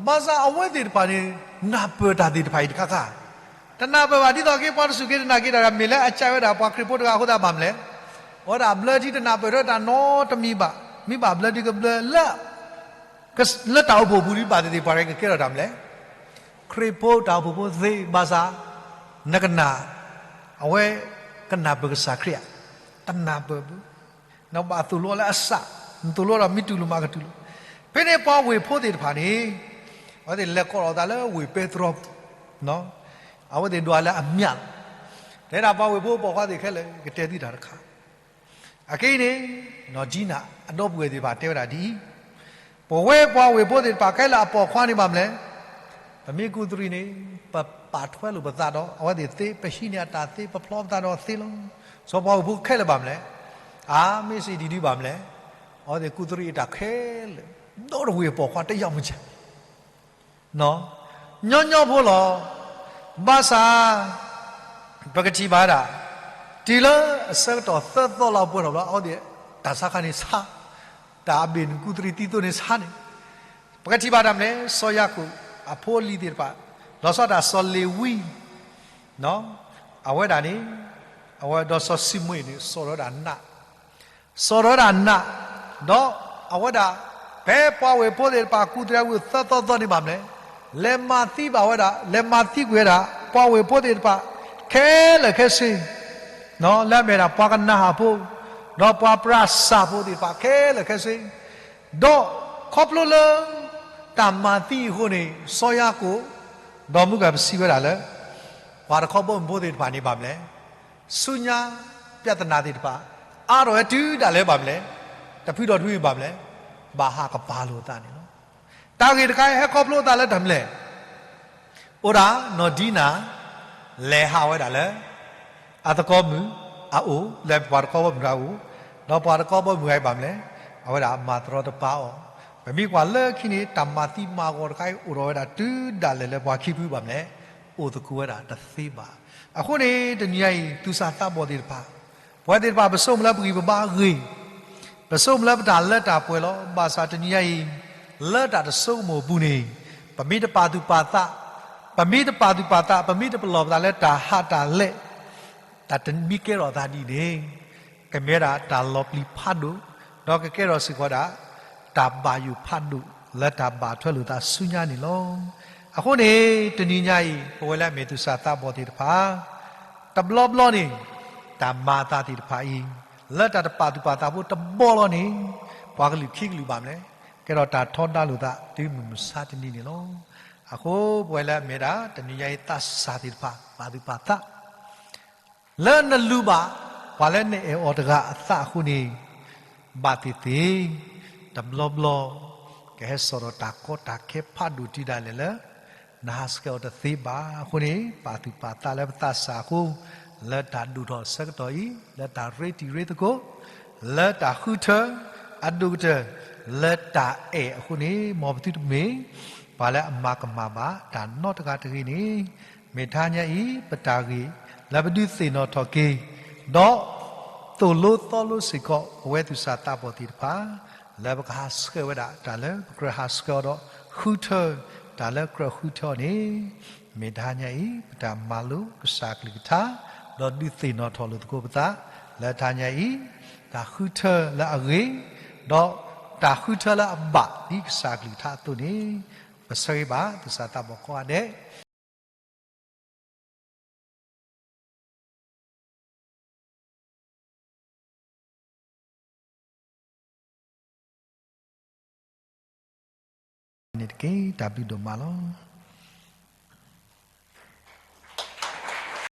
ဘၣ်ဆၣ်အဝဲသ့ၣ်တဖၣ်န့ၣ် နၢ်ပၢၢ်တၢ်သ့ၣ်တဖၣ်အံၤတခါခါ, တနၢ်ပၢၢ်ဘၣ်ဒ်သိးက့ၤပှၤတစူၢ်က့ၤတနာ်က့ၤတၢ် မ့ၢ်လၢအကးဝဲဒၣ်ပှၤခရံာ်ဖိတဂၤအဃိသတးဘၣ်မနုၤလဲၣ်, အဝဲဒၣ်ဘျၢထံတနၢ်ပၢၢ်ထဲတၢ်နီတမံၤဘၣ်, မ့ၢ်ဘၣ်ဘျၢထံကဘျၢလၢ လၢတၢ်အိၣ်ဖှိၣ်ပူၤဒ်ဘၣ်သ့ၣ်သ့ၣ်ပှၤကကဲထီၣ်တၢ်မနုၤလဲၣ်, ခရံာ်ဖိတၢ်အိၣ်ဖှိၣ်ဖိသ့ဘၣ်ဆၣ်, နကနၣ်, အဝဲ, ကနၢ်ပၢၢ်ကစၢ်ခရံာ်ဧါ, တနၢ်ပၢၢ်ဘၣ်, နဘၣ်သိၣ်လိလၢအစၢ်, နသိၣ်လိဒီးမ့ၢ်တူၢ်လိာ်မးကတူၢ်လိာ်, ဖဲန့ၣ်ပှၤဝ့ၢ်ဖိသ့ၣ်တဖၣ်န့ၣ်, အဝဲသ့ၣ်လဲၤကိးလီၤသးလၢဝ့ၢ်ပဲတြီပူၤ, အဝဲသ့ၣ်ဒွးလၢအမျးလီၤ, တဲဒၣ်ပှၤဝ့ၢ်ဖိပိာ်ခွါသ့ၣ်ခဲလၢာ် ကတဲသုတၢ်တခါ အခဲအံၤန့ၣ်, နီၢ်ဒံနၤ အဒီပုၢ်ဝဲၢ်သ့ၣ်တဖၣ်တဲဝဲဒၣ်ဒ်အံၤ, ပဝဲပှၤဝ့ၢ်ဖိသ့ၣ်တဖၣ်ခဲလၢာ်အပိာ်ခွါန့ၣ်ဘၣ်မနုၤလဲၣ်, ပမ့ၢ်ကူၣ်သရံးန့ၣ်, ပပာ်ထွဲလိာ်ပသးဒီးအဝဲသ့ၣ်သ့, ပဟံးန့ၢ်အတၢ်သ့, ပဖျီပသးဒီးသ့လီၤ. စီၤပှၤဝ့ၢ်ဖိခဲလၢာ်ဘၣ်မနုၤလဲၣ်, အါမ့ၢ်စံးဒ်ဒ်ဘၣ်မနုၤလဲၣ်, အဝဲသ့ၣ်ကူၣ်သရံးအတၢ်ခဲလၢာ်, ဒီတဝ့ၢ်အပိာ်ခွါတယၢ်မုၢ်က ညီညီဖိလီၤ. ဘၣ်ဆၣ် ပကထံၣ်ဘၣ်ဒၣ်, တုၤလၢအဆၢကတီၢ်သၢသီလီၤပှဲၤထီၣ်ဘျီ အဝဲသ့ၣ်တၢ်ဆါခါန့ၣ်ဆါ, တၢ်အဘ့ၣ်နကူၣ်သရံးသံသိးန့ၣ်ဆါန့ၣ်, ပကထံၣ်ဘၣ်တၢ်မနုၤလဲၣ်, စီၤယၤကိာ်အဖိအလံၤသ့ၣ်တဖၣ်, လီၤဆီဒၣ်စီၤလ့ၤဝံ, အဝဲဒၣ်န့ၣ်, အဝဲဒီးစီၤၡံမိၣ်အ့ၣ်န့ၣ် စိာ်ထီၣ်ဝဲဒၣ်နး စိာ်ထီၣ်ဝဲဒၣ်နး, ဒီးအဝဲဒၣ်, ဖဲပှၤဝ့ၢ်ဖိသ့ၣ်တဖၣ်ကူၣ်သရံးဝံၤသၢသီသီန့ၣ်ဘၣ်မနုၤလဲၣ်, လဲၤမၤသံဘၣ်ဝဲဒၣ်, လဲၤမၤသံကွံာ်ဝဲဒၣ် ပှၤဝ့ၢ်ဖိသ့ၣ်တဖၣ် ခဲလၢာ်ခဲဆ့, လၢအမ့ၢ်ဒၣ်ပှၤကနၤဧၣ်ဖိ, ဒီးပှၤပြၤစၢ်ဖိသ့ၣ်တဖၣ်ခဲလၢာ်ခဲဆ့, ဒီးခီဖျိလၢ တၢ်မၤသံအဃိန့ၣ် စီၤယၤကိာ်, ဒီးမုၢ်ဂၤပစံးဝဲဒၣ်လၢ ပှၤတခီဘီမုၢ်ဖိသ့ၣ်တဖၣ်န့ၣ်ဘၣ်မနုၤလဲၣ်, ဆူညါ ပြဿနာသ့ၣ်တဖၣ် အါထီၣ်ဝဲတုၤဒၣ်လဲာ်ဘၣ်မနုၤလဲၣ်, တဖုဒီးတဖုဘၣ်မနုၤလဲၣ်, ဘၣ်ဟးကပၤလိာ်အသးန့ၣ်လီၤ. တၢ်ဂ့ၢ်တခါအံၤဟဲခီဖျိအသးလၢတၢ်မနုၤလဲၣ်, အိၣ်ဒၣ်နီၢ်ဒံနၤ လဲၤဟးဝဲဒၣ်လၢ အသကိးမုၣ်အအိၣ်, လၢပှၤတခီဘီမုၢ်တဂၤအအိၣ်, ဒီးပှၤတခီဘီမုၢ်တဂၤအံၤဘၣ်မနုၤလဲၣ်, အဝဲဒၣ်မၤတရီတပါအီၤ, ပမ့ၢ်ကွၢ်လၢခံန့ၣ် တၢ်မၤသံမၤဂီၤတခါအံၤ အိၣ်ထီၣ်ဝဲဒၣ်တုၤဒၣ်လဲာ်လၢပှၤခံဖုဘၣ်မနုၤလဲၣ်, အိၣ်သကိးဝဲဒၣ်တသ့ဘၣ်. အဃိန့ၣ် တနံၤညါအံၤ သူၣ်စၢ်သးဘီၣ်သ့ၣ်တဖၣ်, ပဝဲသ့ၣ်တဖၣ် ပဆိကမိၣ်လၢပဂံၢ်ပဘါအဂ့ၢ်, ပဆိကမိၣ်လၢပတၢ်လၢတၢ်ပှဲၤလီၤ. ဘၣ်ဆၣ်တနံၤညါအံၤ လၢတၢ်တဆိကမိၣ်အပူၤန့ၣ်, ပမ့ၢ်တပာ်သူၣ်ပာ်သး, ပမ့ၢ်တပာ်သူၣ်ပာ်သး, ပမ့ၢ်တပလီၢ်ပသးလၢတၢ်ဟးတၢ်လဲၤ, တၢ်တမံၤကဲထီၣ်သးဒ်န့ၣ်, ကမ့ၢ်ဝဲဒၣ်တၢ်လီၤပျံၤဖးဒိၣ်, ဒီးကကဲထီၣ်စ့ၢ်ကီးဒၣ် တၢ်ဘၣ်ယိၣ်ဖးဒိၣ် လၢတၢ်ဘၣ်ထွဲလိာ်သးဆူညါန့ၣ်လီၤ. အဃိန့ၣ် တနံၤညါအံၤ ပဝဲလၢအမ့ၢ်သူၣ်စၢ်သးဘီၣ်သ့ၣ်တဖၣ် တဘျီဘျီန့ၣ် တၢ်မၤအသးသ့ၣ်တဖၣ်အံၤ လၢတၢ်တပာ်သူၣ်ပာ်သးဖိတဘီလီၤန့ၣ် ပှၤကလုာ်ခံကလုာ်ဘၣ်မနုၤလဲၣ် ကဲထီၣ်တၢ်ထီဒါလိာ်သးတုၤမုၢ်မဆါတနံၤန့ၣ်လီၤ. အဃိပဝဲလၢအမ့ၢ်ဒၣ် တနံၤညါအံၤသးစၢ်သ့ၣ်တဖၣ် ပာ်သူၣ်ပာ်သး လၢနလူၤဘၣ် ပှၤလၢနအဲၣ်အီၤတဂၤအသးအဃိန့ၣ် ဘၣ်သ့ၣ်သ့ၣ် တဘျီဘျီ ကဟဲစိာ်ထီၣ်တၢ်ကီတၢ်ခဲဖးဒိၣ်တုၤဒၣ်လဲာ်လၢ နဟးဆှဲးအီၤတသ့ဘၣ်. အဃိန့ၣ် ပာ်သူၣ်ပာ်သးလၢပသးစၢ်အဃိ လၢတၢ်ဒိၣ်ထီၣ်အဆၢကတီၢ်အံၤ လၢတၢ်ရ့တံၤရ့သကိး လၢတၢ်ဃုထၢ အဒိၣ်ကတၢၢ် လၢတၢ်အဲၣ်အဃိန့ၣ် မ်ပသုတမ့ၢ် ပှၤလၢအမၤကမၣ်ဘၣ်တၢ်နီတဂၤတဂ့ၤန့ၣ် မ့ၢ်တဟါညါအံၤ ပတၢ်ဂ့ၢ် လၢပဒုးသ့ၣ်နီၣ်ထီၣ်က့ၤ ဒီးသိၣ်လိသီလိစ့ၢ်ကီး ပဝဲသူၣ်စၢ်သးဘီၣ်သ့ၣ်တဖၣ် လၢပကဟးဆှၢဝဲဒၣ်တၢ်လၢပကြၢးဟးဆှၢအီၤဒီး ဃုထၢ တၢ်လၢကြၢးဃုထၢအီၤန့ၣ် မ့ၢ်တဟါညါအံၤ ပတၢ်မၤလိကစၢ်ကလုၢ်ကထါ ဒီးဒုးသ့ၣ်နီၣ်ထီၣ်လိာ်သကိးပသး လၢတဟါညါအံၤ တၢ်ဃုထၢလၢအဂ့ၤ ဒီးတၢ်ဃုထၢလၢအဘၣ်ဒ်ကစၢ်ကလုၢ်ကထါအသိးန့ၣ် ပဆၢဂ့ၤဘၣ်သူၣ်စၢ်သးဘီၣ်ကိးဂၤဒဲး န့ၣ်တက့ၢ်. တၢ်ဘျုးဒိၣ်မးလီၤ.